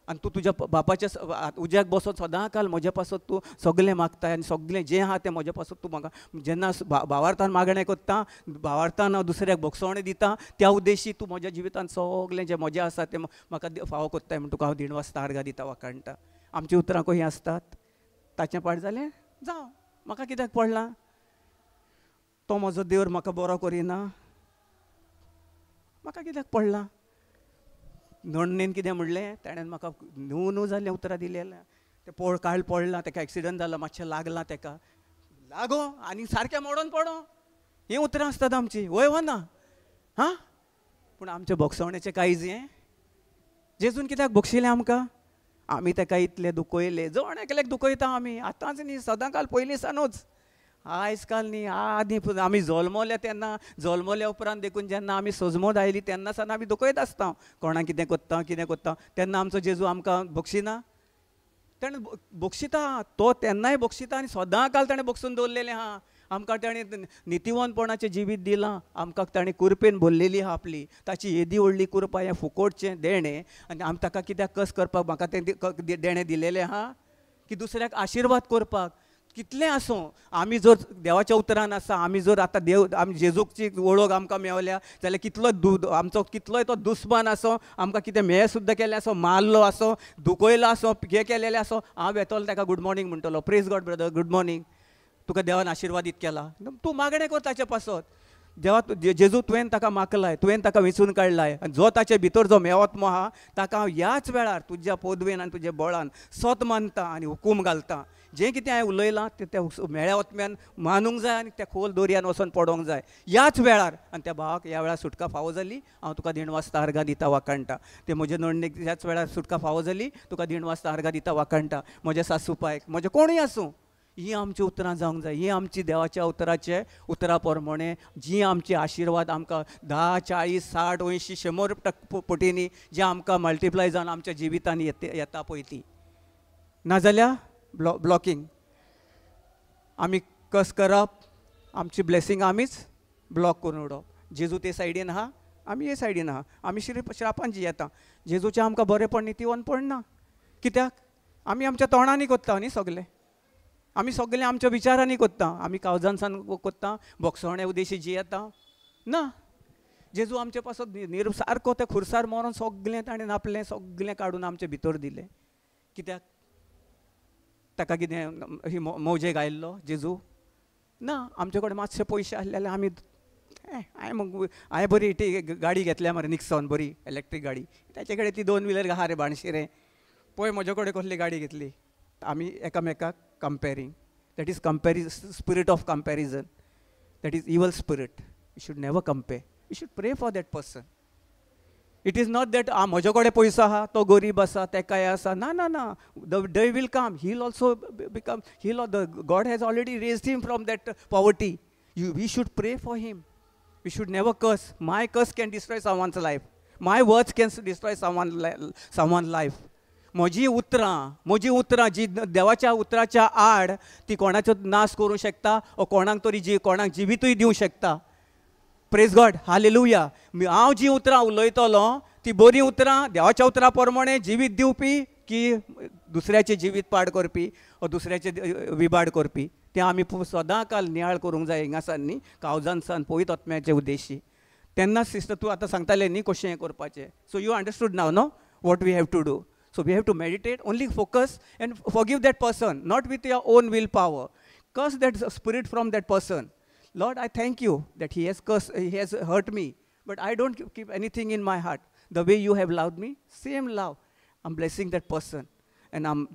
आनी तूं तुज्या बापाच्या उज्याक बसोन सदां काल म्हजे पासत तूं सगळें मागताय आनी सगळें जें आहा तें म्हजे पासत तूं म्हाका जेन्ना भावार्थान मागणें करता, भावार्थान हांव दुसऱ्याक भोगसवणें दिता, त्या उद्देशी तूं म्हज्या जिवितान सगळें जें म्हजें आसा तें म्हाका फावो करताय म्हूण तुका हांव दिणवास आर्गां दिता, वाखाणटा. आमचीं उतरां खंय आसतात? ताचें पाड जालें जावं, म्हाका कित्याक पडलां? तो म्हजो देवर म्हाका बरो करिना, म्हाका कित्याक पडलां? नण्णेन कितें म्हणलें, ताणें म्हाका न्हू न्हू जाल्लें उतरां दिलेलें. तें पोळ काळ पडलां, ताका एक्सिडंट जाला, मातशें लागलां ताका, लागो आनी सारकें मोडोन पडो, हीं उतरां आसतात आमची, वय वा ना? हां, पूण आमच्या भोगसवणेचें कांयच हें जेजून कित्याक भोगशिलें आमकां? आमी ताका इतलें दुखयलें, जण एकल्याक दुखयता आमी, आतांच न्ही, सदां काल पयलीं सानूच, आयज काल न्ही, आदीं आमी जल्मल्या तेन्ना, जल्मल्या उपरांत देखून जेन्ना आमी सजमोद आयली तेन्ना सावन आमी दुखयत आसता, कोणाक कितें कोत्ता कितें कोत्ता, तेन्ना आमचो जेजू आमकां बक्षिना, ताणें बक्षिता, तो तेन्नाय बक्षिता आनी सदां काल ताणें बक्षून दवरलेलें आहा. आमकां ताणें नितिवंतपणाचें जिवीत दिलां, आमकां ताणें कुरपेन भरलेली आहा आपली, ताची येदी व्हडली कुरपा हें फुकोटचें देणें, आनी आमी ताका कित्याक कस करपाक म्हाका तें देणें दिलेलें आहा की दुसऱ्याक आशिर्वाद करपाक. कितलें आसूं आमी जर देवाच्या उतरान आसा, आमी जर आतां देव आमी जेजूची वळख आमकां मेवल्या जाल्यार कितलो आमचो कितलोय तो दुस्मान आसो, आमकां कितें मेळ सुद्दां केलें आसो, मारलो आसो, दुखयलो आसो, हें केलेलें आसो, हांव येतलो ताका गूड मॉर्निंग म्हणटलो, praise God brother, good morning, तुका देवान आशिर्वादीत केला, तूं मागणें कर ताचे पासत, देवा जेजू तुवें ताका मागलाय, तुवें ताका वेंचून काडलाय, आनी जो ताचे भितर जो मेवत्मो आहा ताका हांव ह्याच वेळार तुज्या पदवेन आनी तुज्या बळान सत मानता आनी हुकूम घालता, जें कितें हांवें उलयलां तें त्या मेळ्या ओतम्यान मानूंक जाय आनी त्या खोल दर्यान वचोन पडोंक जाय ह्याच वेळार. आनी त्या भावाक ह्या वेळार सुटका फावो जाली, हांव तुका दिणवास्ता अर्गां दिता वाखाणटा. ते म्हजे नोंदणीक ह्याच वेळार सुटका फावो जाली, तुका दिणवास्ता अर्गां दिता वाखाणटा. म्हज्या सासूपायक, म्हजें कोणूय आसूं, ही आमची उतरां जावंक जाय, ही आमची देवाच्या उतराचे उतरां प्रमाणे जी आमची आशिर्वाद आमकां 10, 40, 60, 80, 100 पटींनी जे आमकां मल्टिप्लाय जावन आमच्या जिवितान येता पळय ती. नाजाल्यार ब्लॉकिंग आमी कस करप, आमची ब्लेसींग आमीच ब्लॉक करून उडोवप. जेजू ते सायडीन आहा, आमी हे सायडीन आहा, आमी श्रापान जियेता. जेजूचें आमकां बरेंपण नितीवंतपण ना, कित्याक आमी आमच्या तोंडांनी कोत्ता न्ही सगलें, आमी सगळें आमच्या विचारांनी कोत्ता, आमी कावजानसान कोत्ता, भोगसवणे उदेशी जियेता ना. जेजू आमचे पासत निर सारको त्या खुर्सार मरोन सगळें ताणें नापलें, सगळें काडून आमचे भितर दिलें. कित्याक ताका कितें ही मौजेक आयिल्लो जेजू ना. आमचे कडेन मातशे पयशे आसले जाल्यार आमी हांवें मग हांवें बरी ती गाडी घेतल्या मरे, निक्सॉन बरी इलेक्ट्रीक गाडी, ताचे कडेन ती 2 व्हिलर आहा रे बाणशिरें, पळय म्हजे कडेन कसली गाडी घेतली. आमी एकामेकाक comparing, that is spirit of comparison, that is evil spirit. You should never compare, you should pray for that person. It is not that म्हजे कडेन पयसो आहा, तो गरीब आसा, तेकाय आसा, ना ना ना. The day will come, he will also become, he will, the God has already raised him from that poverty. We should pray for him, we should never curse. My curse can destroy someone's life, my words can destroy someone life. म्हजी उतरां जी देवाच्या उतराच्या आड ती कोणाचो नाश करूंक शकता ओ कोणाक तरी कोणाक जिवितूय दिवंक शकता. Praise God, hallelujah. हांव जी उतरां उलयतलो ती बरीं उतरां देवाच्या उतरां प्रमाणे जिवीत दिवपी की दुसऱ्याचें जिवीत पाड करपी ओ दुसऱ्याचें विबाड करपी, तें आमी सदां काल नियाळ करूंक जाय हिंगासान न्ही, कावजानसान पवित्र आत्म्याचे उद्देशी. तेन्ना सिस्टर तूं आतां सांगतालें न्ही कशें हें करपाचें, so you understood now no what we have to do. So we have to meditate, only focus and forgive that person, not with your own will power. Curse that spirit from that person. Lord, I thank you that he has cursed, he has hurt me, but I don't keep anything in my heart. The way you have loved me, same love, I'm blessing that person, and I'm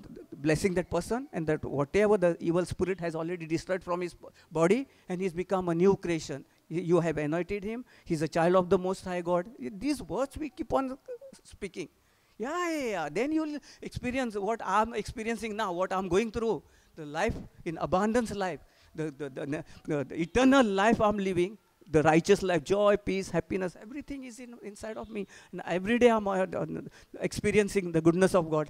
blessing that person, and that whatever the evil spirit has already destroyed from his body, and he's become a new creation. You have anointed him, he's a child of the Most High God. These words we keep on speaking. Yeah, yeah, yeah. Then you'll experience what I'm experiencing now, what I'm going through, the life in abundance life, the eternal life I'm living, the righteous life, joy, peace, happiness, everything is inside of me. And every day I'm experiencing the goodness of God.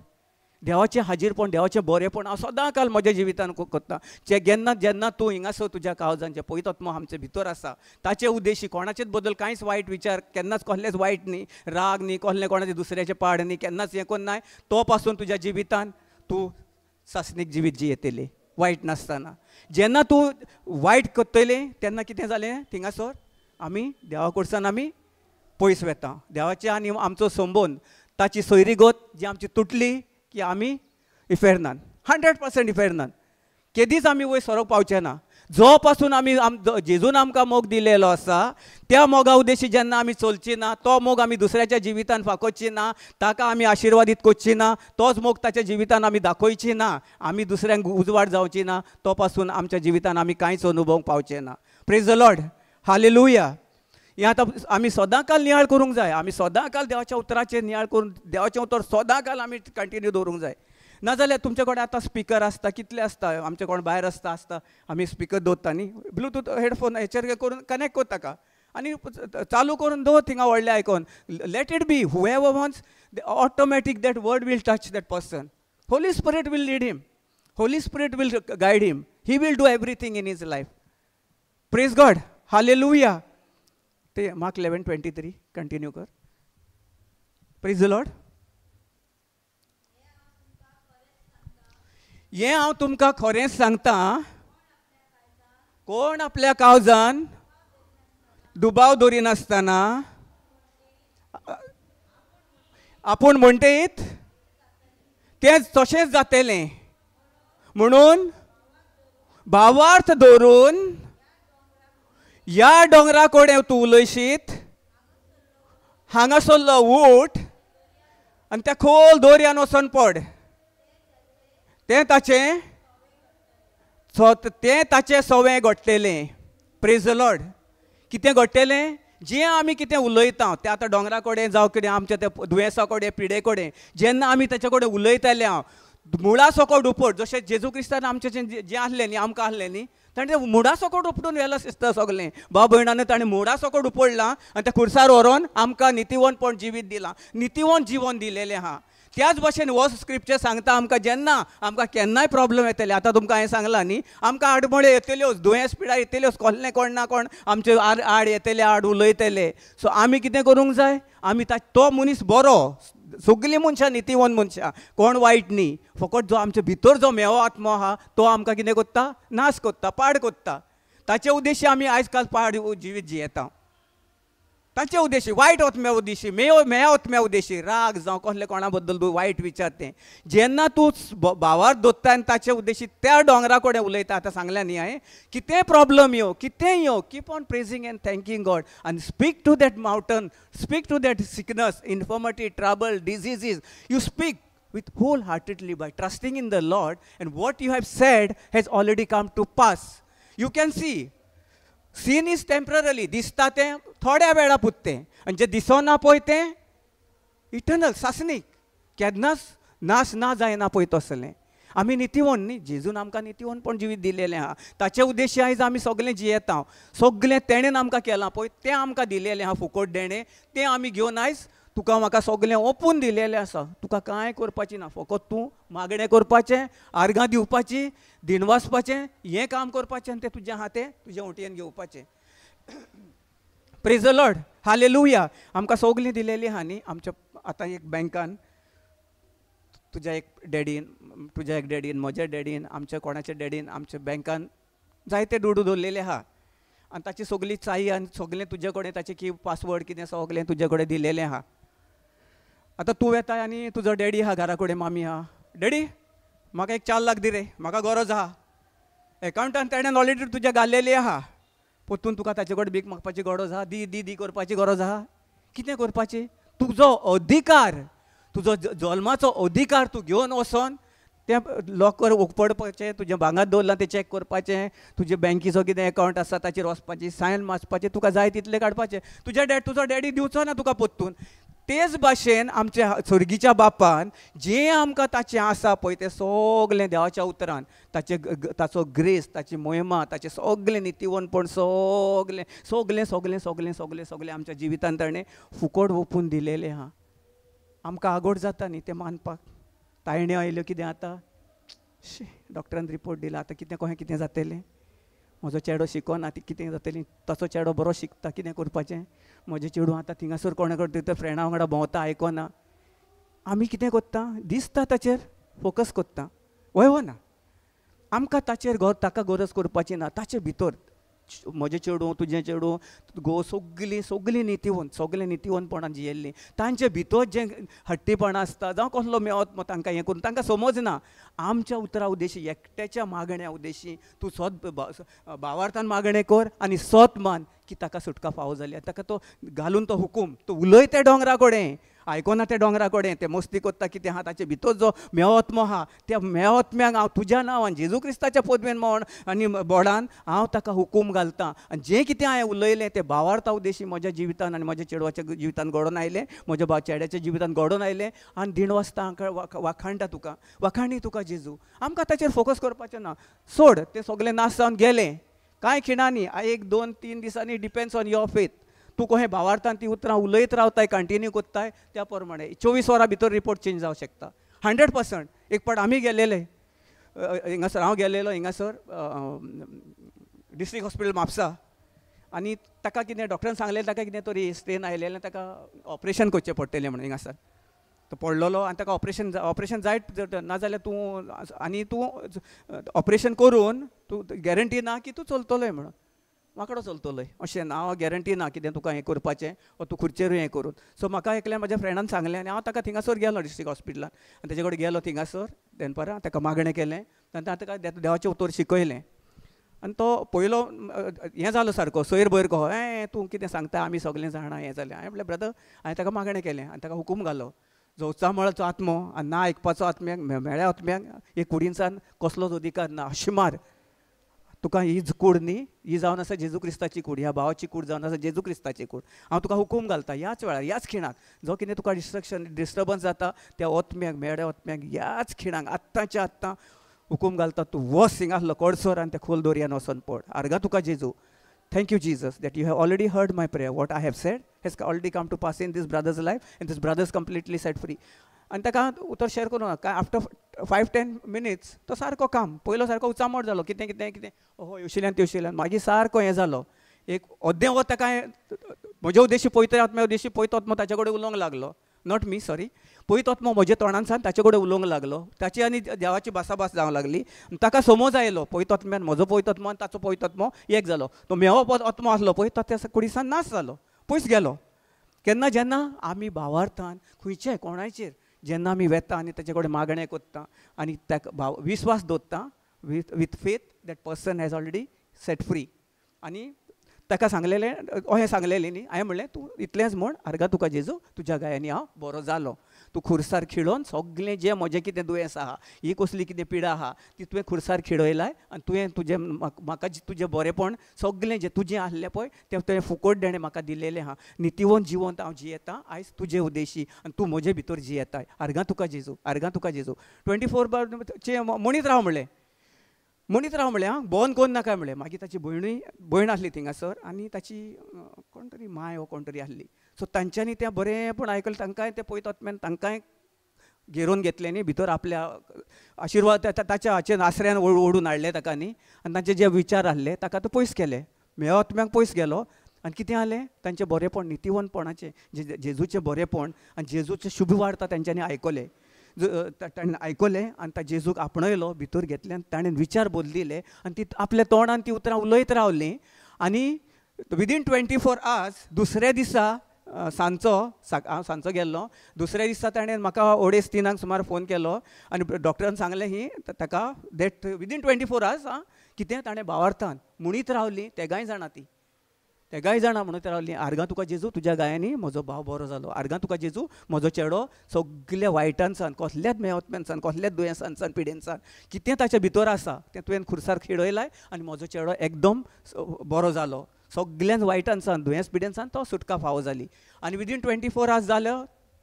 देवाचें हाजीरपण, देवाचें बरेंपण हांव सदां काल म्हज्या जिवितान करता. जे जेन्ना जेन्ना तूं हिंगासर तुज्या काळजान पवित्र आत्मो आमचे भितर आसा ताचे उद्देशी कोणाचेच बद्दल कांयच वायट विचार केन्नाच कसलेच वायट न्ही, राग न्ही, कसलें कोणाचें दुसऱ्याचें पाड न्ही, केन्नाच हें करनाय, तो पासून तुज्या जिवितान तूं सासणीक जिवीत जियेतली वायट नासतना. जेन्ना तूं वायट करतलें तेन्ना कितें जालें, थिंगासर आमी देवा कडच्यान आमी पयस वेता. देवाचें आनी आमचो संबंद, ताची सोयरीगत जी आमची तुटली की आमी इफेर्नान, 100% इफेर्नान, केदीच आमी वयर सरोंक पावचे ना. जो पासून आमी जेजून आमकां मोग दिलेलो आसा त्या मोगा उद्देशी जेन्ना आमी चलची ना, तो मोग आमी दुसऱ्याच्या जिवितान फाकोवची ना, ताका आमी आशिर्वादीत करची ना, तोच मोग ताच्या जिवितान आमी दाखोवची ना, आमी दुसऱ्यांक उजवाड जावची ना, तो पासून आमच्या जिवितान आमी कांयच अनुभवंक पावचे ना. Praise the Lord, hallelujah. हें आतां आमी सदांकाल नियाळ करूंक जाय, आमी सदांकाल देवाच्या उतराचेर नियाळ करून देवाचें उतर सदांकाल आमी कंटिन्यू दवरूंक जाय. नाजाल्यार तुमचे कडेन आतां स्पिकर आसता, कितले आसता, आमचे कोण भायर आसता आसता आमी स्पिकर दवरता न्ही, ब्लुटूथ हेडफोन हेचेर करून कनेक्ट करता ताका आनी चालू करून दवर थिंगा व्हडलें आयकोन. Let it be, whoever wants, automatic that word will touch that person. Holy Spirit will lead him, Holy Spirit will guide him, he will do everything in his life. Praise God, hallelujah. ते mark 11:23 continue कर. Praise the Lord. हें हांव तुमकां खरेंच सांगता, कोण आपल्या काळजान दुबाव दवरिनासतना आपूण म्हणटीत तें तशेंच जातलें म्हणून भावार्थ दवरून ह्या दोंगरा कडेन तूं उलयशीत, हांगासरलो उठ आनी त्या खोल दर्यान वचोन पड, तें ताचें तें ताचें सवें घडटलें. Praise the Lord. कितें घडटलें? जें आमी कितें उलयता तें आतां दोंगरा कडेन जावं कितें आमच्या त्या दुयेंसा कडेन पिडे कडेन जेन्ना आमी ताचे कडेन उलयताले, हांव मुळा सकट उपट, जशें जेजू क्रिस्तान आमचें जें आसलें न्ही, आमकां आसलें न्ही, ताणें तें मुळा सकट उपटून व्हेलां दिसता सगळें. भाव भयणांनी ताणें मुळा सकट उपडलां आनी त्या खुर्सार व्हरोन आमकां नितीवंतपण जिवीत दिलां, नितीवंत जिवन दिलेलें आहा. त्याच भशेन हो स्क्रिप्चर सांगता आमकां, जेन्ना आमकां केन्नाय प्रॉब्लम येतले, आतां तुमकां हांवें सांगलां न्ही, आमकां आडमळे येतल्योच, दुयेंस पिडा येतल्योच, कसलें कोण ना कोण आमचे आड येतले, आड उलयतले. सो आमी कितें करूंक जाय, आमी तो मनीस बरो, सगलीं मनशां नितीवंत मनशां, कोण वायट न्ही, फकत जो आमचे भितर जो मेवो आत्मो आहा तो आमकां कितें करता, नाश करता, पाड करता. ताचे उद्देश्य आमी आयज काल पाड जिवीत जियेता. ताचे उद्देशी वायट आत्म्या उद्देशी, मेया आत्म्या उद्देशी, राग जावं कसले कोणा बद्दल तूं वायट विचार तें जेन्ना तूं भावार दोत्ता आनी ताचे उद्देशी त्या दोंगरा कडेन उलयता. आतां सांगलें न्ही हांवें, कितें प्रॉब्लम येवं कितें येवं, keep on praising and thanking God आनी speak to that mountain, speak to that sickness, infirmity, trouble, diseases. You speak with wholeheartedly by trusting in the Lord, and what you have said has already come to pass. You can see, seen is temporarily, दिसता तें थोड्या वेळा पुरतें, आनी जें दिसना पळय तें इटर्नल, सासणीक, केन्नाच नाश ना जायना पळय तसलें. आमी नितीवंत न्ही, जेजून आमकां नितीवंतपण जिवीत दिलेलें आहा, ताचे उद्देश्य आयज आमी सगळें जियेता, सगळें तेणेन आमकां केलां पळय तें आमकां दिलेलें आहा, फुकट देणें, तें आमी घेवन आयज तुका म्हाका सगळें ओपून दिलेलें आसा. तुका कांय करपाचें ना, फकत तूं मागणें करपाचें, आर्गां दिवपाची, दिणवासपाचें, हें काम करपाचें आनी तें तुजें आहा तें तुजें वटेन घेवपाचें. Praise the Lord, hallelujah. आमकां सगळीं दिलेलीं आहा न्ही. आमच्या आतां एक बँकान तुज्या एक डॅडीन, तुज्या एक डॅडीन, म्हज्या डॅडीन, आमच्या कोणाच्या डॅडीन आमच्या बँकान जायते दुडू दवरलेले आहा आनी ताची सगळी चाई आनी सगळें तुजे कडेन, ताचें की पासवर्ड कितें सगळें तुजे कडेन दिलेलें आहा. आतां तूं येता आनी तुजो डॅडी आहा घरा कडेन, मामी आहा, डॅडी म्हाका एक 4 लाख दी रे, म्हाका गरज आहा. एकावंटान तेणें ऑलरेडी तुज्या घाल्लेली आहा, परतून तुका ताचे कडेन भीक मागपाची गरज आहा, दी दी दी करपाची गरज आहा. कितें करपाची? तुजो अधिकार, तुजो जल्माचो अधिकार तूं घेवन वचोन तें लॉकर उगपडपाचें, तुजें भांगर दवरलां तें चॅक करपाचें, तुजें बँकीचो कितें एकावंट आसा ताचेर वचपाचें, सायन मारपाचें, तुका जाय तितलें काडपाचें. तुज्या तुजो डॅडी दिवचो ना तुका परतून. तेच भाशेन आमच्या स्वर्गीच्या बापान जें आमकां ताचें आसा पळय तें सगळें देवाच्या उतरान, ताचे ताचो ग्रेस, ताची मोहिमा, ताचें सगळें नितीवंतपण, सगळें सगळें सगळें सगळें सगळें सगळें आमच्या जिवितान ताणें फुकट ओपून दिलेलें आहा. आमकां आगोड जाता न्ही तें मानपाक. तायण्यो आयल्यो कितें आतां, शी डॉक्टरान रिपोर्ट दिला, आतां कितें कशें कितें जातलें, म्हजो चेडो शिकोना ती कितें जातलें, ताचो चेडो बरो शिकता, कितें करपाचें, म्हजें चेडूं आतां थिंगासर कोणा कडेन तर फ्रेंडा वांगडा भोंवता, आयकना. आमी कितें करता, दिसता ताचेर फोकस करता, वय वो ना, आमकां ताचेर ताका गरज करपाची ना. ताचे भितर म्हजें चेडूं तुजें चेडूं घोव सगलीं सगलीं नितीवंत, सगलीं नितीवंतपणान जियेल्लीं. तांचे भितर जें हट्टीपण आसता जावं कसलो मेवत तांकां हें करून तांकां समजना. आमच्या उतरां उद्देशी एकट्याच्या मागण्या उद्देशी तूं सत भावार्थान मागणें कर आनी सत मान की ताका सुटका फावो जाली. आनी ताका तो घालून तो हुकूम तो उलय त्या दोंगरा कडेन आयकोना त्या दोंगरा कडेन ते मस्ती करता कितें आहा ताचे भितर जो मेवत्मो आहा त्या मेवत्म्याक हांव तुज्या नांवान जेजू क्रिस्ताच्या पदवेन म्हण आनी बोडान हांव ताका हुकूम घालता. आनी जें कितें हांवें उलयलें तें भावार्था उद्देशी म्हज्या जिवितान आनी म्हज्या चेडवाच्या जिवितान घडोवन आयलें, म्हज्या चेड्याच्या जिवितान घडोवन आयलें. आनी दिणवासता वाखाणटा तुका, वाखाणी तुका जेजू. आमकां ताचेर फोकस करपाचें ना, सोड तें सगळें नाश जावन गेलें कांय खिणांनी, 1 2 3 दिसांनी, डिपेंड्स ऑन your faith. तूं कशें भावार्थान ती उतरां उलयत रावताय, कंटिन्यू करताय त्या प्रमाणे 24 वरां भितर रिपोर्ट चेंज जावंक शकता 100%. एक पाट आमी गेलेले हिंगासर, हांव गेलेलो हिंगासर डिस्ट्रिक्ट हॉस्पिटल म्हापसा, आनी ताका कितें डॉक्टरान सांगलें ताका कितें तरी स्ट्रेन आयलेलें, ताका ऑपरेशन करचें पडटलें म्हणून. हिंगासर तो पडलेलो आनी ताका ऑपरेशन ऑपरेशन जायत नाजाल्यार तूं आनी तूं ऑपरेशन करून तूं गॅरंटी ना की तूं चलतलोय म्हणून, वांकडो चलतलोय अशें ना, हांव गॅरंटी ना कितें तुका हें करपाचें वो तूं खुर्चेरूय हें करून. सो म्हाका एकल्या म्हज्या फ्रेंडान सांगलें आनी हांव ताका थिंगासर गेलो डिस्ट्रिक्ट हॉस्पिटलान आनी तेजे कडेन गेलो थिंगासर दनपारां ताका मागणें केलें, आनी ताका देवाचें उतर शिकयलें. आनी तो पयलो हें जालो सारको सैर भयर कहो ए तूं कितें सांगता आमी सगळें जाणा हें जालें. हांवें म्हणलें ब्रदर, हांवें ताका मागणें केलें आनी ताका हुकूम घालो जो उचामळाचो आत्मो आनी ना आयकपाचो आत्म्याक मेळ्या आत्म्याक हे कुडीनसान कसलोच अधिकार ना. अशी मार तुका ही कूड न्ही, ही जावन आसा जेजू क्रिस्ताची कूड, ह्या भावाची कूड जावन आसा जेजू क्रिस्ताची कूड. हांव तुका हुकूम घालता ह्याच वेळार ह्याच खिणाक जो कितें तुका डिस्ट्रक्शन डिस्टर्बन्स जाता त्या ओत्म्याक मेळ्या ओत्म्याक ह्याच खिणाक आत्तांच्या आत्तां हुकूम घालता तूं वच हिंगा आसलो कडसर आनी त्या खोल दर्यान वचोन पड. आर्गां तुका जेजू. Thank you Jesus that you have already heard my prayer. What I have said has already come to pass in this brother's life and this brother's completely set free. आनी ताका उतर शेयर करूं नाका. आफ्टर 5-10 मिनट्स तो सारको काम पयलो सारको उचामोट जालो, कितें कितें कितें ओहो येवशिल्यान तेवशिल्यान, मागीर सारको हें जालो. एक अद्दें वत ताका म्हज्या उद्देशी पयत आत्म्या उद्देशी पयत आत्मो ताचे कडेन उलोवंक लागलो, not me sorry, पयत आत्मो म्हज्या तोंडानसान ताचे कडेन उलोवंक लागलो, ताची आनी देवाची भासाभास जावंक लागली. ताका समज आयलो पयत आत्म्यान म्हजो पयत आत्मो आनी ताचो पयत आत्मो एक जालो. तो मेवो आत्मो आसलो पळय तो त्या कुडीसान नाश जालो, पयस गेलो. केन्ना जेन्ना आमी भावार्थान खंयचे कोणाचेर जेन्ना आमी वेता आनी ताचे कडेन मागणें करता आनी ताका भाव विस्वास दवरता with faith that person has already set free. आनी ताका सांगलेलें अहें सांगलेलें न्ही, हांवें म्हणलें तूं इतलेंच म्हण आर्गां तुका जेजू तुज्या गायांनी हांव बरो जालो. तूं खुर्सार खिळोवन सगळें जें म्हजें कितें दुयेंस आहा, ही कसली कितें पिडा आहा ती तुवें खुर्सार खिळयलाय आनी तुवें तुजें म्हाका तुजें बरेंपण सगळें जें तुजें आसलें पळय तें तुवें फुकट देणें म्हाका दिलेलें आहा. नितीवंत जिवंत हांव जियेतां आयज तुजे उद्देशी आनी तूं म्हजे भितर जियेताय. आर्गां तुका जेजू, आर्गां तुका जेजू. 24/7 म्हणीत राव म्हणलें, म्हणीत राव म्हणलें आं, बंद करून नाका म्हणलें. मागीर ताची भयणूय भयण आसली थिंगासर आनी ताची कोण तरी माय वो कोण तरी आसली. सो तांच्यांनी तें बरेंपण आयकलें, तांकांय तें पयत आत्म्यान तांकांय घेरोवन घेतलें न्ही भितर, आपल्या आशिर्वाद ताच्या हाचेर आसऱ्यान ओडून हाडलें ताका न्ही, आनी तांचे जे विचार आसले ताका तो पयस केले, मेळ आत्म्याक पयस गेलो. आनी कितें जालें तांचें बरेंपण नितीवंतपणाचें जेजूचें बरेंपण आनी जेजूचें शुभवार्ता तांच्यांनी आयकलें, ताणें आयकलें आनी त्या जेजूक आपणयलो, भितर घेतलें आनी ताणें विचार बदलिले आनी ती आपल्या तोंडान ती उतरां उलयत रावलीं. आनी विदीन 24 आवर्स दुसऱ्या दिसा सांजचो, हांव सांजचो गेल्लो, दुसऱ्या दिसा ताणें म्हाका 2:30-3 सुमार फोन केलो आनी डॉक्टरान सांगलें ही ताका that within 24 hours आं कितें ताणें भावार्थान म्हणीत रावलीं तेगांय जाणां, ती तेगाय जाणां म्हणून रावलीं आर्गां तुका जेजू तुज्या गायांनी म्हजो भाव बरो जालो, आर्गां तुका जेजू म्हजो चेडो सगल्या वायटानसान कसल्याच मेवत्म्यानसान कसल्याच दुयेंसानसान पिडेनसान कितें ताच्या भितर आसा तें तुवें खुर्सार खिळयलाय आनी म्हजो चेडो एकदम बरो जालो, सगल्याच वायटानसान दुयेंस पिडेनसान तो सुटका फावो जाली. आनी विदीन 24 आवर्स जालो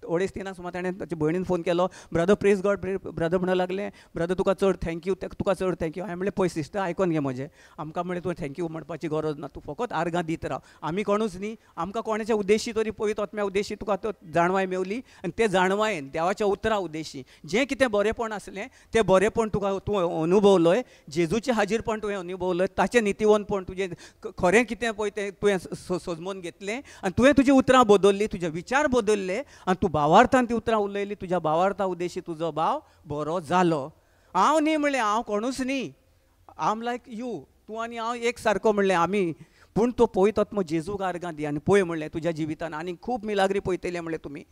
3:30 सुमार ताणें ताच्या भयणीन फोन केलो, ब्रदर प्रेज गॉड, ब्रदर म्हणूंक लागलें ब्रदर तुका चड thank you, तुका चड thank you. हांवें म्हणलें पळय सिस्टर आयकोन घे म्हजें, आमकां म्हणलें तुवें thank you म्हणपाची गरज ना, तूं फकत आर्गां दीत राव, आमी कोणूच न्ही, आमकां कोणाच्या उद्देशी तरी पयत आत्म्या उद्देशी तुका तो जाणवाय मेवली आनी ते जाणवायेन देवाच्या उतरा उद्देशी जें कितें बरेंपण आसलें तें बरेंपण तुका तूं अनुभवलोय, जेजूचें हाजीरपण तुवें अनुभवलोय, ताचें नितीवंतपण तुजें खरें कितें पळय तें तुवें सोजमून घेतलें आनी तुवें तुजी उतरां बदल्लीं, तुजे विचार बदल्ले आनी तूं भावार्थान ती उतरां उलयली, तुज्या भावार्था उद्देशी तुजो भाव बरो जालो. हांव न्ही म्हणलें हांव कोणूच न्ही, I am like you, तूं आनी हांव एक सारको म्हणलें आमी, पूण तो पवित्र आत्मो जेजूक आर्गां दी आनी पळय म्हणलें तुज्या जिवितान आनी खूब मिलाग्री पळयतले म्हणलें तुमी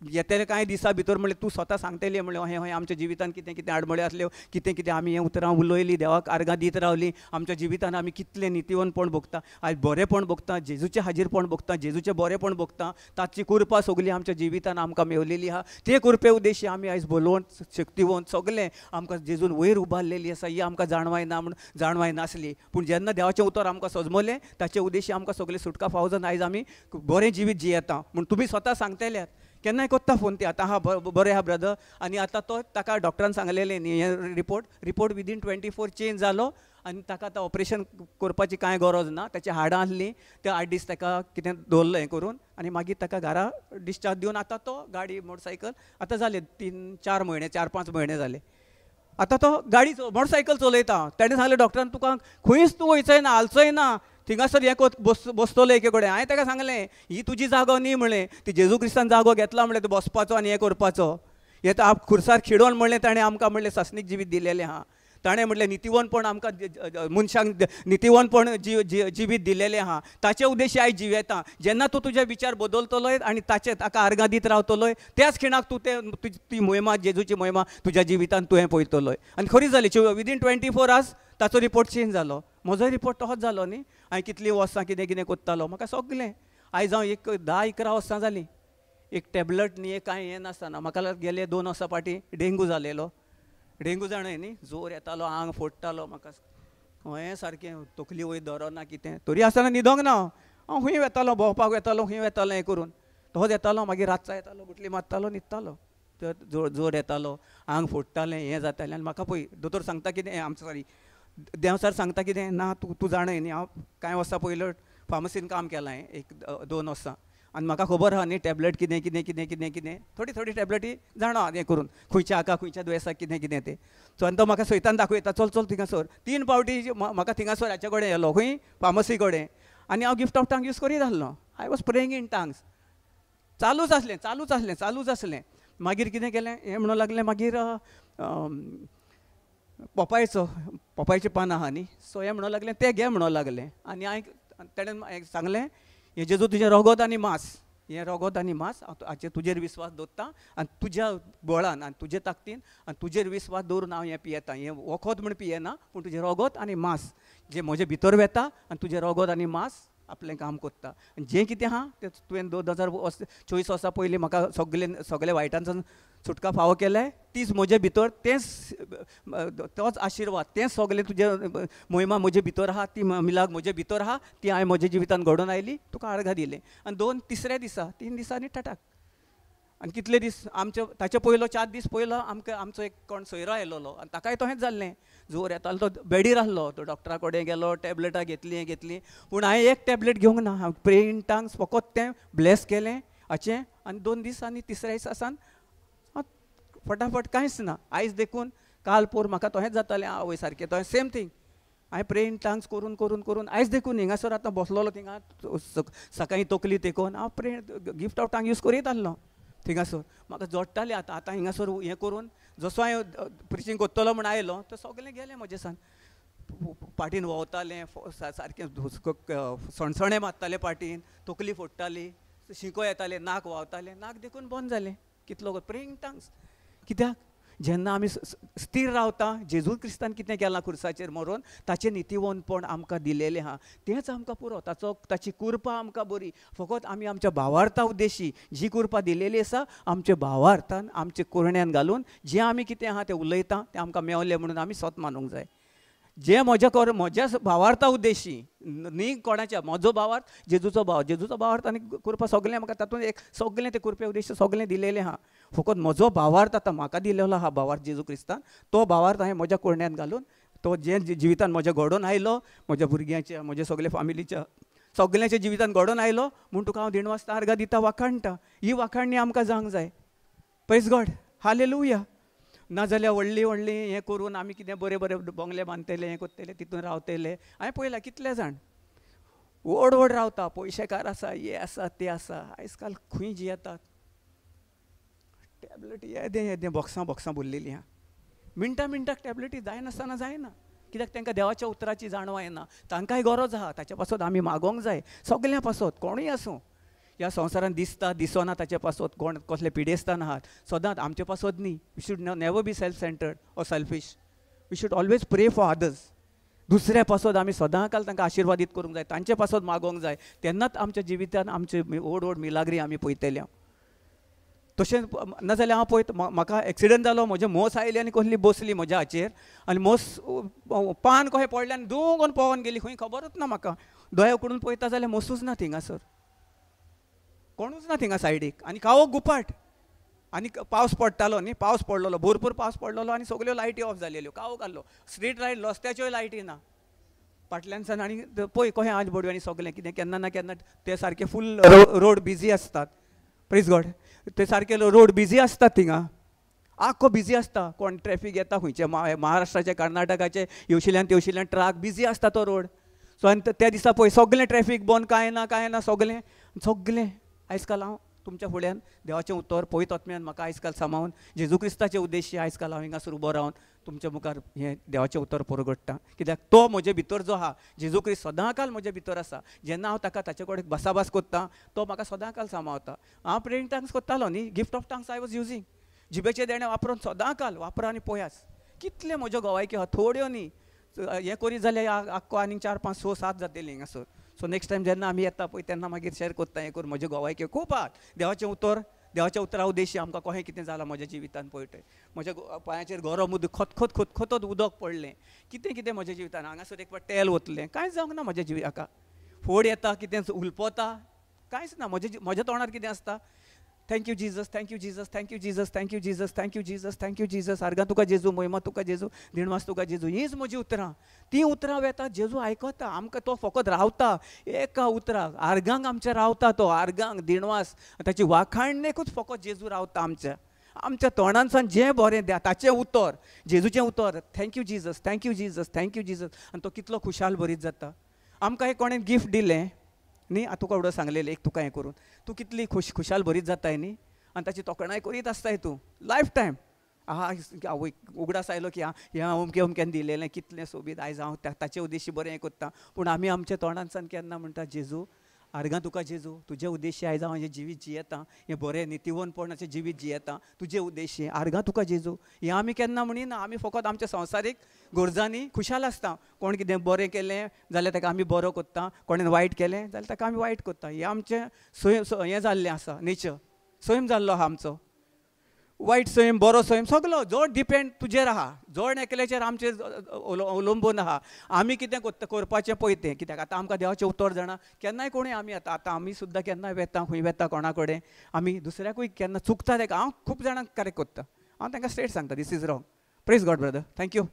येतले कांय दिसां भितर म्हणलें तूं स्वता सांगतले म्हणलें हें हय आमच्या जिवितान कितें कितें आडमळे आसल्यो, कितें कितें आमी हें उतरां उलयलीं, देवाक आर्गां दीत रावलीं, आमच्या जिवितान आमी कितलें नितीवंतपण भोगता, आयज बरेंपण भोगता, जेजूचें हाजीरपण भोगता, जेजूचें बरेंपण भोगता, ताची कृपा सगळी आमच्या जिवितान आमकां मेवलेली आहा. ते कृपे उद्देशी आमी आयज बलोवंत शक्तिवंत सगळें आमकां जेजून वयर उबारलेली आसा. ही आमकां जाणवाय ना म्हूण जाणवाय नासली, पूण जेन्ना देवाचें उतर आमकां सजमलें ताचे उद्देशी आमकां सगळें सुटका फावो जावन आयज आमी बरें जिवीत जियेता म्हूण तुमी स्वता सांगतल्यात. केन्नाय कोत्ता फोन ती आतां हा बरें आहा ब्रदर. आनी आतां तो ताका डॉक्टरान सांगलेलें न्ही हें रिपोर्ट विदीन 24 चेंज जालो आनी ताका आतां ऑपरेशन करपाची कांय गरज ना. ताची हाडां आसलीं ते 8 दीस ताका कितें दवरलें हें करून आनी मागीर ताका घरा डिस्चार्ज दिवन आतां तो गाडी मोटरसायकल आतां जाले 3-4 म्हयने 4-5 म्हयने जाले आतां तो गाडी मोटरसायकल चलयता. ताणें सांगलें डॉक्टरान तुका खंयच तूं वयचोय ना, हालचोय ना, थिंगासर हें बसतलो एके कडेन. हांवें ताका सांगलें ही तुजी जागो न्ही म्हणलें, ती जेजू क्रिस्तान जागो घेतला म्हणलें तूं बसपाचो आनी हें करपाचो. हें तर खुर्सार खिडोवन म्हणलें ताणें आमकां म्हणलें सासणीक जिवीत दिलेलें आहा. ताणें म्हणलें नितीवंतपण आमकां मनशांक नितीवंतपण जिवीत दिलेलें आहा, ताचे उद्देशी आयज जिवेता. जेन्ना तूं तुजे विचार बदलतलोय आनी ताचे ताका आर्गां दीत रावतलोय त्याच खिणाक तूं ते ती मोहिमा जेजूची मोहिमा तुज्या जिवितान तुवें पळयतलोय. आनी खरी जाली विदीन 24 आवर्स ताचो रिपोर्ट चेंज जालो. म्हजोय रिपोर्ट तसोच जालो न्ही. हांवें कितलीं वर्सां कितें कितें कोत्तालो म्हाका सगळें. आयज हांव एक 10-11 वर्सां जालीं एक टॅबलेट न्ही कांय हें नासतना. म्हाका गेले 2 वर्सां फाटीं डेंगू जालेलो. डेंगू जाणय न्ही, जोर येतालो, आंग फोडटालो, म्हाका हें सारकें तकली वयर दवरना कितें, तरी आसतना न्हिदोंक ना हांव. खंय वेतालो भोंवपाक वेतालो, खंय वेतालो हें करून तोच येतालो, मागीर रातचो येतालो, गुटली मारतालो, न्हिदतालो. जोर येतालो, आंग फोडटालें, हें जातालें. आनी म्हाका पळय दोतोर सांगता कितें, आमचो सॉरी देंवचार सांगता कितें ना तूं तूं जाणय न्ही. हांव कांय वर्सां पयलीं फार्मसीन काम केलां 1-2 वर्सां आनी म्हाका खबर आहा न्ही टॅबलेट कितें कितें कितें कितें कितें थोडी थोडी टॅबलेटी जाणा हें करून खंयच्या हाका खंयच्या दुयेंसाक कितें कितें तें. सो आनी तो म्हाका सैतान दाखयता चल चल थिंगासर 3 फावटी म्हाका थिंगासर हाचे कडेन येलो खंय फार्मसी कडेन. आनी हांव गिफ्ट ऑफ टांग यूज करीत आसलो. I was praying in tongues, चालूच आसलें चालूच आसलें चालूच आसलें. मागीर कितें केलें हें म्हणूंक लागलें मागीर पोपायचो पोपायचीं पानां आहा न्ही, सो हें म्हणूंक लागलें तें घे म्हणूंक लागलें. आनी हांवें तेणें सांगलें हें जेजू तुजें रगत आनी मांस, हें रगत आनी मांस हांव हाचेर तुजेर विस्वास दवरता आनी तुज्या बळान आनी तुजे ताकदीन आनी तुजेर विस्वास दवरून हांव हें पियेता. हें वखद म्हूण पियेना, पूण तुजें रगत आनी मांस जें म्हजे भितर वेता आनी तुजें रगत आनी मांस आपलें काम करता. आनी जें कितें आहा तें तुवें 2024 वर्सां पयलीं म्हाका सगळें सगळें वायटांच्यान सुटका फावो केलें, तीच म्हजे भितर तेंच तोच आशिर्वाद तेंच सगळें तुजें मोहिमा म्हजे भितर आहा, ती मिलाग म्हजे भितर आहा, ती हांवें म्हज्या जिवितान घडोवन आयली, तुका आर्गां दिलें. आनी 2-तिसऱ्या दिसा 3 दिसांनी टटाक. आनी कितले दीस आमचे ताचे पयलो 4 दीस पयलो आमकां आमचो एक कोण सोयरो आयलोलो आनी ताकाय तशेंच जाल्लें, जोर येतालो, तो बेडीर आसलो, तो डॉक्टरा कडेन गेलो, टॅबलेटां घेतलीं हें घेतलीं, पूण हांवें एक टॅबलेट घेवंक ना. हांव प्रे इन टांग्स फकत तें ब्लेस केलें हाचें आनी 2 दीस आनी तिसऱ्या दिसा सान फटाफट कांयच ना. आयज देखून काल पोर म्हाका तशेंच जातालें आवय सारकें तशें सेम थींग. हांवें प्रे इन टांग्स करून करून करून आयज देखून हिंगासर आतां बसलोलो थिंगा सकाळीं तकली तेकोवन हांव pray gift of tongue use करीत आसलो थिंगासर. म्हाका जोडटालें आतां आतां हिंगासर हें करून जसो हांवें प्रिचींग करतलो म्हूण आयलो तो सगळें गेलें म्हजें सान. पाटीन व्होंवतालें सारकें, सणसणें मारतालें पाटीन, तकली फोडटाली, शिंको येतालें, नाक व्हांवतालें, नाक देखून बंद जालें. कितलो प्रेइंग टांग्स. कित्याक जेन्ना आमी स्थीर रावता जेजू क्रिस्तान कितें केलां खुर्साचेर मरोन ताचें नितीवंतपण आमकां दिलेलें आहा तेंच आमकां पुरो, ताचो ताची कृपा आमकां बरी. फकत आमी आमच्या भावार्था उद्देशी जी कृपा दिलेली आसा आमच्या भावार्थान आमच्या कोरण्यान घालून जें आमी कितें आहा तें उलयता तें आमकां मेवलें म्हणून आमी सत मानूंक जाय. जें म्हज्या कर म्हज्या भावार्था उद्देशी न्ही कोणाच्या, म्हजो भावार्थ जेजूचो भाव, जेजूचो भावार्थ आनी कृपा सगळें म्हाका तातूंत एक सगळें तें कृपे उद्देश सगळें दिलेलें आहा. फकत म्हजो भावार्थ आतां म्हाका दिलेलो आहा भावार्थ जेजू क्रिस्तान, तो भावार्थ हांवें म्हज्या कोरण्यान घालून तो जें जिवितान म्हज्या घडोवन आयलो म्हज्या भुरग्यांच्या म्हज्या सगल्या फामिलीच्या सगळ्यांच्या जिवितान घडोवन आयलो म्हूण तुका हांव दिणवासता आर्गां दिता वाखाणटा. ही वाखाणणी आमकां जावंक जाय. Praise God, hallelujah. नाजाल्यार व्हडली व्हडली हें करून आमी कितें बरें बरें बंगले बांदतले हें करतले तितून रावतले. हांवें पळयलां कितले जाण व्हड व्हड रावता, पयशेकार आसा, हे आसा ते आसा, आयज काल खंय जियेतात. टॅबलेट येदें येदें बॉक्सां बॉक्सां भरलेलीं आहा, मिनटां मिनटाक टॅबलेटी जायनासतना जायना. कित्याक तांकां देवाच्या उतराची जाणवाय ना, तांकांय गरज आहा, ताचे पासत आमी मागोंक जाय सगळ्यां पासत, कोणूय आसूं ह्या संवसारान दिसता दिसना ताचे पासत, कोण कसले पिडेस्तान आहात सदांच आमचे पासत न्ही. We should never be self centred or selfish, we should always pray for others. दुसऱ्या पासत आमी सदां काल तांकां आशिर्वादीत करूंक जाय, तांचे पासत मागोंक जाय, तेन्नाच आमच्या जिवितान आमचे व्हड व्हड मिलाग्री आमी पळयतले. तशेंच नाजाल्यार हांव पळयत म्हाका एक्सिडंट जालो, म्हजे म्हस आयली आनी कसली बसली म्हज्या हाचेर आनी म्हस पान कशें पडलें आनी दोन पोवन गेली, खंय खबरूच ना म्हाका. दोळे उकडून पळयता जाल्यार म्हसूच ना थिंगासर, कोणूच ना थिंगा सायडीक, आनी कावो गुपाट, आनी पावस पडटालो न्ही, पावस पडलेलो, भरपूर पावस पडलेलो आनी सगल्यो लायटी ऑफ जालेल्यो, कावो घाल्लो, स्ट्रीट लायट रस्त्याच्योय लायटी ना फाटल्यान आनी पळय कशें आज बडवे आनी सगलें कितें केन्ना ना केन्ना ते सारके फूल रोड बिजी आसतात. प्रेज गॉड, ते सारके रोड बिजी आसतात थिंगा, आख्खो बिजी आसता, कोण ट्रॅफीक येता खंयचे महाराष्ट्राचे कर्नाटकाचे येवशिल्यान तेवशिल्यान ट्रक बिजी आसता तो रोड. सो आनी त्या दिसा पळय सगलें ट्रॅफीक बंद, कांय ना कांय ना, सगलें सगलें. आयज काल हांव तुमच्या फुड्यान देवाचें उतर पवित्र आत्म्यान म्हाका आयज काल सामावन जेजू क्रिस्ताचे उद्देश्य आयज काल हांव हिंगासर उबो रावन तुमच्या मुखार हें देवाचें उतर परगडटा, कित्याक तो म्हजे भितर जो आहा जेजू क्रिस्त सदां काल म्हजे भितर आसा. जेन्ना हांव ताका ताचे कडेन भासाभास करता तो म्हाका सदां काल सामावता. हांव प्रेइंग टंग्स करतालो न्ही, gift of tongues I was using, जिबेचें देणें वापरून सदां काल वापरा आनी पळयास कितले म्हज्यो गोवायक्यो आहा, थोड्यो न्ही, हें करीत जाल्यार आख्खो आनीक 4, 5, 6, 7 जातलीं हिंगासर. सो नेक्स्ट टायम जेन्ना आमी येता पळय तेन्ना मागीर शेर करता हें करून म्हज्यो गोवायक्यो खूब आहात. देवाचें उतर, देवाच्या उतरा उद्देश्य आमकां कशें कितें जालां म्हज्या जिवितान पळयतय, म्हज्या पांयाचेर गरम उदक खतखत खतखतत उदक पडलें, कितें कितें म्हज्या जिवितान, हांगासर एक फावट तेल वतलें, कांयच जावंक ना म्हज्या जिविताक, फोड येता कितें हुलपता कांयच ना, म्हज्या तोंडार कितें आसता, thank you Jesus, thank you Jesus, thank you Jesus, thank you Jesus, thank you Jesus, thank you Jesus, आर्गां तुका जेजू, महिमा तुका जेजू, दिणवास तुका जेजू, हीच म्हजी उतरां. तीं उतरां वेता जेजू आयकता, आमकां तो फकत रावता एका उतराक, आर्गांक आमच्या रावता तो, आर्गांक दिणवास ताची वाखाणणेकूच फकत जेजू रावता. आमच्या आमच्या तोंडांतल्यान जें बरें ताचें उतर, जेजूचें उतर, thank you Jesus, thank you Jesus, thank you Jesus, आनी तो कितलो खुशाल बरीत जाता. आमकां एक कोणें गिफ्ट दिलें न्ही, आतां तुका एवढं सांगलेलें एक तुका हें करून तूं कितली खुशाल भरीत जाताय न्ही, आनी ताची तोखणाय करीत आसताय तूं लायफ टायम. आहा आवय उगडास आयलो की हें अमकें अमक्यान दिलेलें कितलें सोबीत, आयज हांव ताचे उद्देश्य बरें हें करता. पूण आमी आमच्या तोंडांतल्यान केन्ना म्हणटा जेजू आर्गां तुका जेजू, तुजे उद्देश्य आयज हांव हें जिवीत जियेता, हें बरें नितीवनपणाचें जिवीत जियेता, तुजे उद्देश्य आर्गां तुका जेजू, हें आमी केन्ना म्हणिना. आमी फकत आमच्या संवसारीक गरजांनी खुशाल आसता, कोण कितें बरें केलें जाल्यार ताका आमी बरो करता, कोणें वायट केलें जाल्यार ताका आमी वायट करता. हें आमचें सैम हें जाल्लें आसा, नेचर सैम जाल्लो आहा आमचो, वायट सैम बरो सैम सगलो जो डिपेंड तुजेर आहा, जण एकल्याचेर आमचेर अवलंबून आहा. आमी कितें करपाचें पळय तें, कित्याक आतां आमकां देवाचें उतर जाणा, केन्नाय कोणूय आमी आतां आतां आमी सुद्दां केन्नाय वेता खंय वेता कोणा कडेन आमी दुसऱ्याकूय केन्ना चुकता ताका हांव खूब जाणांक करेक्ट करता, हांव तांकां स्ट्रेट सांगता this is wrong. Praise God brother, thank you,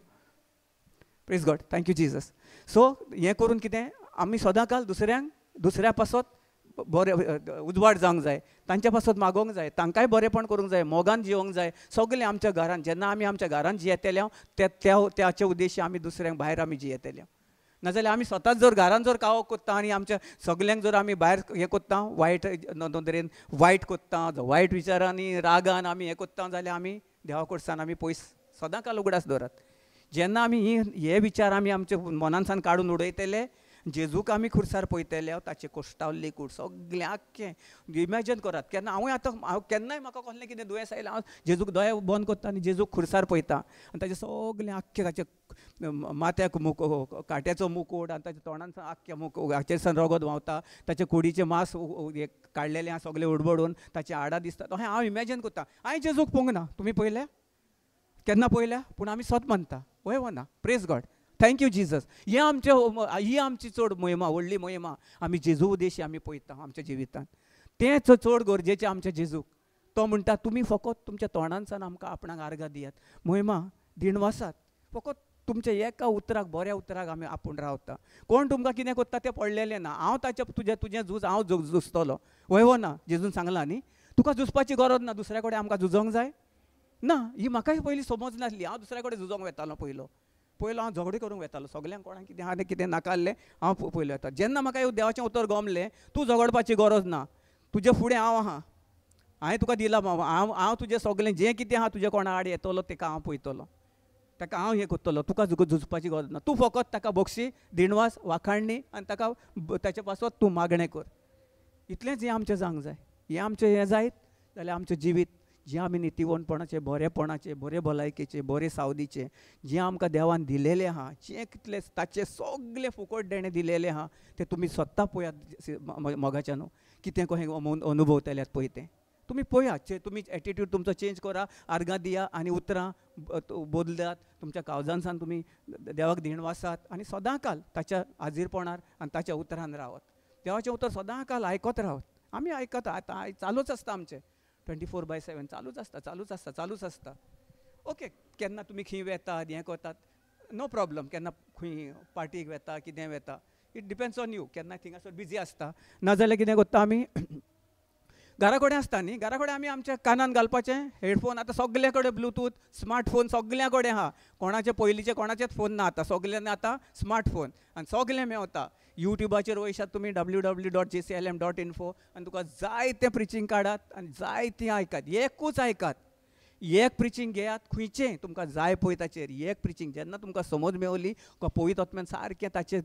praise God, thank you Jesus. So हें करून कितें आमी सदां काल दुसऱ्यांक दुसऱ्या पासत बरें उजवाड जावंक जाय, तांच्या पासत मागोवंक जाय, तांकांय बरेंपण करूंक जाय, मोगान जिवोंक जाय. सगलें आमच्या घरान जेन्ना आमी आमच्या घरान जियेतले त्याचे उद्देश्य आमी दुसऱ्यांक भायर आमी जियेतले. नाजाल्यार आमी स्वताच जर घरान जर कावो करता आनी आमच्या सगल्यांक जर आमी भायर हें करता, वायट नदरेन वायट करता, वायट विचारांनी रागान आमी हें करता जाल्यार आमी देवा कडसान आमी पयस सदां काल उगडास दवरात. जेन्ना आमी हे विचार आमी आमच्या मनांतल्यान काडून उडयतले, जेजूक आमी खुर्सार पळयतले, ताचें कोश्टावल्ली कूड सगळें आख्खें इमॅजन करात. केन्ना हांवूय आतां हांव केन्नाय म्हाका कसलें कितें दुयेंस आयलें हांव जेजूक दोळे बंद करता आनी जेजूक खुर्सार पळयता आनी ताचें सगळें आख्खें ताचें माथ्याक कांट्याचो मुकोट आनी ताच्या तोंडान आख्खें हाचेर रगत व्हांवता, ताचे कुडीचें मांस काडलेलें आसा सगळें उडबडून, ताचीं हाडां दिसता, अशें हांव इमॅजन करता. हांवें जेजूक पळोवंक ना, तुमी पळयल्या केन्ना पळयल्या? पूण आमी सत मानता, हय वो ना? Praise God, thank you Jesus. हे आमचे ही आमची चड मोहिमा, व्हडली मोहिमा, आमी जेजू उद्देशी आमी पळयता आमच्या जिवितान, तें चड गरजेचें आमच्या जेजूक. तो म्हणटा तुमी फकत तुमच्या तोंडांतल्यान आमकां आपणाक आर्गां दियात, मोहिमा दिणवासात, फकत तुमच्या एका उतराक बऱ्या उतराक आमी आपूण रावता. कोण तुमकां कितें करता तें पडलेलें ना, हांव ताच्या तुजें तुजें झूज हांव झुजतलो, हय वो ना? जेजून सांगलां न्ही, तुका झुजपाची गरज ना, दुसऱ्या कडेन आमकां झुजोंक जाय ना. ही म्हाकाय पयलीं समज नासली, हांव दुसऱ्या कडेन झुजोंक वेतालो, पयलो पयलो हांव झगडे करूंक वेतालो, सगल्यांक कोणाक कितें आहा तें कितें नाका आसलें हांव पयलो वेता. जेन्ना म्हाका देवाचें उतर गमलें, तूं झगडपाची गरज ना, तुजे फुडें हांव आहा, हांवें तुका दिलां, हांव हांव तुजें सगलें जें कितें आहा तुजें कोणा आड येतलो तेका हांव पळयतलो. ताका हांव हें करतलो, तुका झुजपाची गरज ना, तूं फकत ताका बक्षी दिणवास वाखाणणी आनी ताका ताचे पासत तूं मागणें कर. इतलेंच हें आमचें जावंक जाय. हें आमचें हें जायत जाल्यार आमचें जिवीत जें आमी नितीवंतपणाचें, बरेपणाचें, बरे भलायकेचें, बरे सावदीचें जें आमकां देवान दिलेलें आहा, जें कितलें ताचें सगलें फुकट देणें दिलेलें आहा तें तुमी स्वता पळयात मोगाच्यान न्हू कितें कशें अनुभवतल्यात पळय तें तुमी पळयात. तुमी एटिट्यूड तुमचो चेंज करा, आर्गां दिया आनी उतरां बदलात, तुमच्या काळजांसान तुमी देवाक दिणवासात आनी सदां काल ताच्या हाजीरपणार आनी ताच्या उतरान रावत. देवाचें उतर सदां काल आयकत रावत. आमी आयकता आतां चालूच आसता आमचें 24/7 चालूच आसता, चालूच आसता, चालूच आसता. ओके, केन्ना तुमी खंय वेतात हें करतात नो प्रॉब्लम, केन्ना खंय पार्टीक वेता कितें वेता, it depends on you. केन्ना थिंगासर बिजी आसता, नाजाल्यार कितें करता आमी घरा कडेन आसता न्ही, घरा कडेन आमी आमच्या कानान घालपाचें हेडफोन. आतां सगल्या कडेन ब्लुटूथ स्मार्टफोन सगल्या कडेन आहा, कोणाचे पयलींचे कोणाचेच फोन ना आतां, सगल्यांनी आतां स्मार्टफोन आनी सगलें मेवता. युट्यूबाचेर वयशात तुमी www.jclm.info आनी तुका जाय तें प्रिचींग काडात आनी जाय तें आयकात. एकूच आयकात, एक प्रिचींग घेयात खंयचें तुमकां जाय पळय ताचेर एक प्रिचींग. जेन्ना तुमकां समज मेवली पवित्र आत्म्यान सारकें ताचें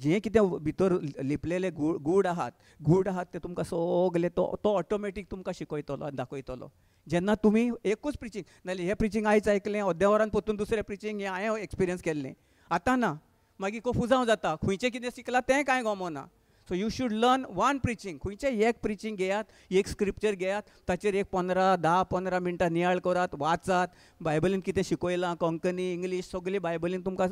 जें कितें भितर लिपलेले गूड आहात, गूड आहात ते तुमकां सगले तो तो ऑटोमॅटीक तुमकां शिकयतलो आनी दाखयतलो. जेन्ना तुमी एकूच प्रिचींग, नाल्यार हें प्रिचींग आयज आयकलें अर्द्या वरान परतून दुसरें प्रिचींग हें हांवें एक्सपिरियन्स केल्लें. आतां ना, मागीर कोफुजांव जाता, खंयचें कितें शिकलां तें कांय गमना. So you should learn one preaching. खंयचें एक प्रिचींग घेयात, एक स्क्रिप्चर घेयात, ताचेर एक 10-15 मिनटां नियाळ करात, वाचात, बायबलीन कितें शिकयलां, कोंकणी इंग्लीश सगळी बायबलीन तुमकां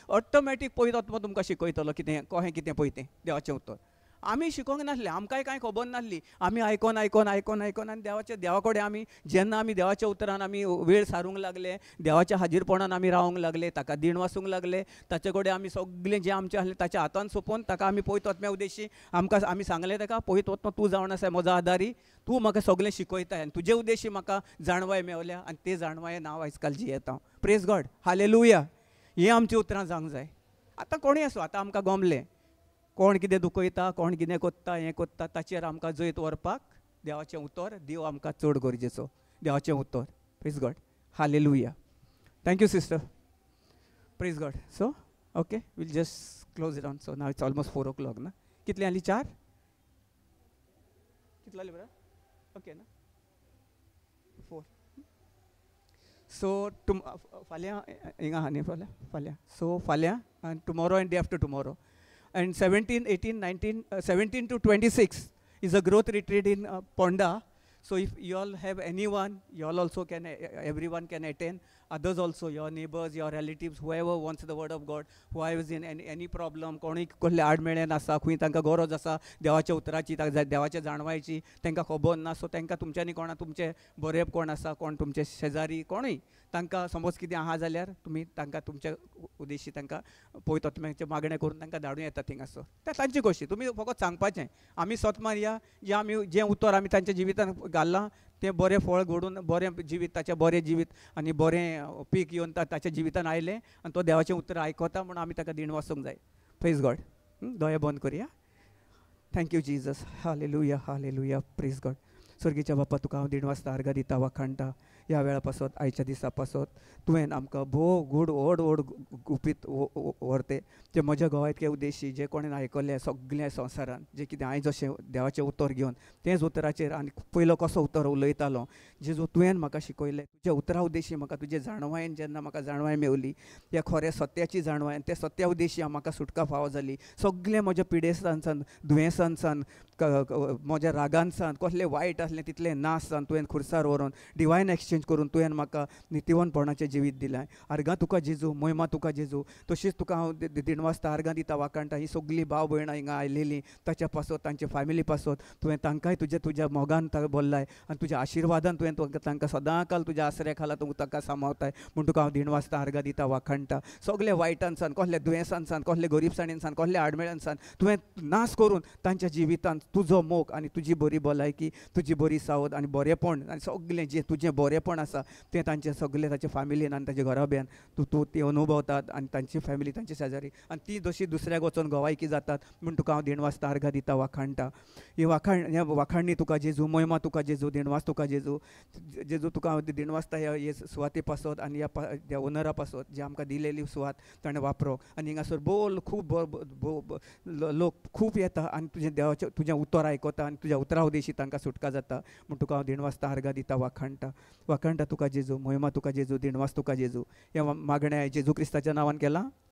ऑटोमॅटीक पवित्र आत्मो तुमकां शिकयतलो कितें कशें कितें पळय तें देवाचें उतर. आमी शिकोंक नासलें, आमकांय कांय खबर नासली, आमी आयकोन आयकोन आयकोन आयकोन आनी देवाच्या देवा कडेन आमी जेन्ना आमी देवाच्या उतरान आमी वेळ सारूंक लागले, देवाच्या हाजीरपणान आमी रावंक लागले, ताका दीण वासूंक लागले, ताचे कडेन आमी सगळें जें आमचें आसलें ताच्या हातान सोंपोवन ताका आमी पवित्र आत्म्या उद्देशी आमकां आमी सांगलें ताका, पवित्र आत्मो तूं जावन आसा म्हजो आदारी, तूं म्हाका सगळें शिकयताय आनी तुजे उद्देशी म्हाका जाणवाय मेवल्या आनी ते जाणवायेन हांव आयज काल जियेता. प्रेज गॉड, हालेलुया. हें आमचीं उतरां जावंक जाय. आतां कोणूय आसूं, आतां आमकां गमलें कोण कितें दुखयता, कोण कितें कोत्ता, हें कोत्ता, ताचेर आमकां जैत व्हरपाक देवाचें उतर देव आमकां चड गरजेचो, देवाचें उतर. Praise God, hallelujah. Thank you sister, praise God. So okay, we'll just close it on. So now it's almost 4 o'clock ना, कितली आली? 4 कितली आली बरं? ओके ना, 4. सो तुम फाल्यां हिंगा आहा न्ही, फाल्यां फाल्यां सो फाल्यां आनी tomorrow and day after tomorrow and 17, 18, 19, 17 to 26 is a growth retreat in Ponda. So if you all have anyone, you all also can, everyone can attend. Others also, your neighbors, your relatives, whoever wants the word of God, whoever is in any problem, कोणूय कसले आडमेळेन आसा, खंय तांकां गरज आसा देवाच्या उतराची, देवाच्या जाणवायची, तांकां खबर ना, सो तांकां तुमच्यांनी कोणा तुमचे बरे कोण आसा, कोण तुमचे शेजारी कोणूय तांकां समज कितें आहा जाल्यार तुमी तांकां तुमच्या उद्देशी तांकां पवित्र आत्म्याचें मागणें करून तांकां धाडूं येता थिंगासर. ते तांची गोश्टी तुमी फकत सांगपाचें. आमी सत मारया, जें आमी जें उतर आमी तांच्या जिवितान घाल्लां तें बरें फळ घडून बरें जिवीत ताचें बरें जिवीत आनी बरें पीक येवन ताच्या जिवितान आयलें आनी तो देवाचें उतर आयकता म्हूण आमी ताका दीण वासूंक जाय. प्रेज गॉड. दोळे बंद करुया. Thank you Jesus, hallelujah, hallelujah, praise God. स्वर्गीच्या बापा, तुका हांव दीण वाचता, आर्गां दिता, वाखाणटा. ह्या वेळा पासत, आयच्या दिसा पासत तुवें आमकां भोव गूड व्हड व्हड गुपीत व्हरते जे म्हज्या गोवांतले उद्देशी जे कोणें आयकल्लें सगळ्या संवसारान जें कितें हांवें जशें देवाचें उतर घेवन तेंच उतराचेर आनी पयलो कसो उतर उलयतालो जेजू तुवें म्हाका शिकयलें, तुज्या उतरा उद्देशी म्हाका तुजे जाणवायेन जेन्ना म्हाका जाणवाय मेवली, ह्या खऱ्या सत्याची जाणवाय आनी त्या सत्या उद्देशी म्हाका सुटका फावो जाली. सगळें म्हज्या पिडेस्तांसान, दुयेंसांसान, म्हज्या रागांसान, कसलें वायट आसलें तितलें नाश जावन तुवें खुर्सार व्हरोन डिवायन एक्सचेंज करून तुवें म्हाका नितीवंतपणाचें जिवीत दिलें. आर्गां तुका जेजू, महिमा तुका जेजू. तशीच तुका हांव दिणवासता, आर्गां दिता, वाखाणटा. ही सगळीं भाव भयणां हिंगा आयलेलीं ताच्या पासत, तांच्या फॅमिली पासत तुवें तांकांय तुज्या तुज्या मोगान भरलाय आनी तुज्या आशिर्वादान तुवें तांकां सदांकाल तुज्या आसऱ्या खाला तूं तांकां सांबाळताय म्हूण तुका हांव दिणवासता, आर्गां दिता, वाखाणटा. सगल्या वायटांसान, कसल्या दुयेंसांसान, कसल्या गरिबसाणेनसान, कसल्या आडमेळ्यांसान तुवें नाश करून तांच्या जिवितान तुजो मोग आनी तुजी बरी भलायकी, तुजी बरी सावध आनी बरेंपण आनी सगळें जें तुजें बरेंपण आसा तें तांचें सगळें ताच्या फॅमिलीन आनी ताच्या घराब्यान तूं तूं ती अनुभवतात आनी तांची फॅमिली तांचे शेजारी आनी ती जशी दुसऱ्याक वचोन गवायकी जातात म्हूण तुका हांव देणवासता, आर्गां दिता, वाखाणटा. ही वाखाण ह्या वाखाणणी तुका जेजू, मोहिमा तुका जेजू, देणवास तुका जेजू. जेजू तुका हांव देणवासता ह्या हे सुवाते पासत आनी ह्या ओनरा पासत जे आमकां दिलेली सुवात ताणें वापरो. आनी हिंगासर बोल खूब लोक खूब येता आनी तुजें देवाचें तुजें उतर आयकता आनी तुज्या उतरा उदेशी तांकां सुटका जाता म्हूण तुका हांव देणवासता, आर्गां दिता, वाखाणटा. वाखाणटा तुका जेजू, मोहिमा तुका जेजू, देणवास तुका जेजू. हें मागणें हांवें जेजू क्रिस्ताच्या नांवान केलां.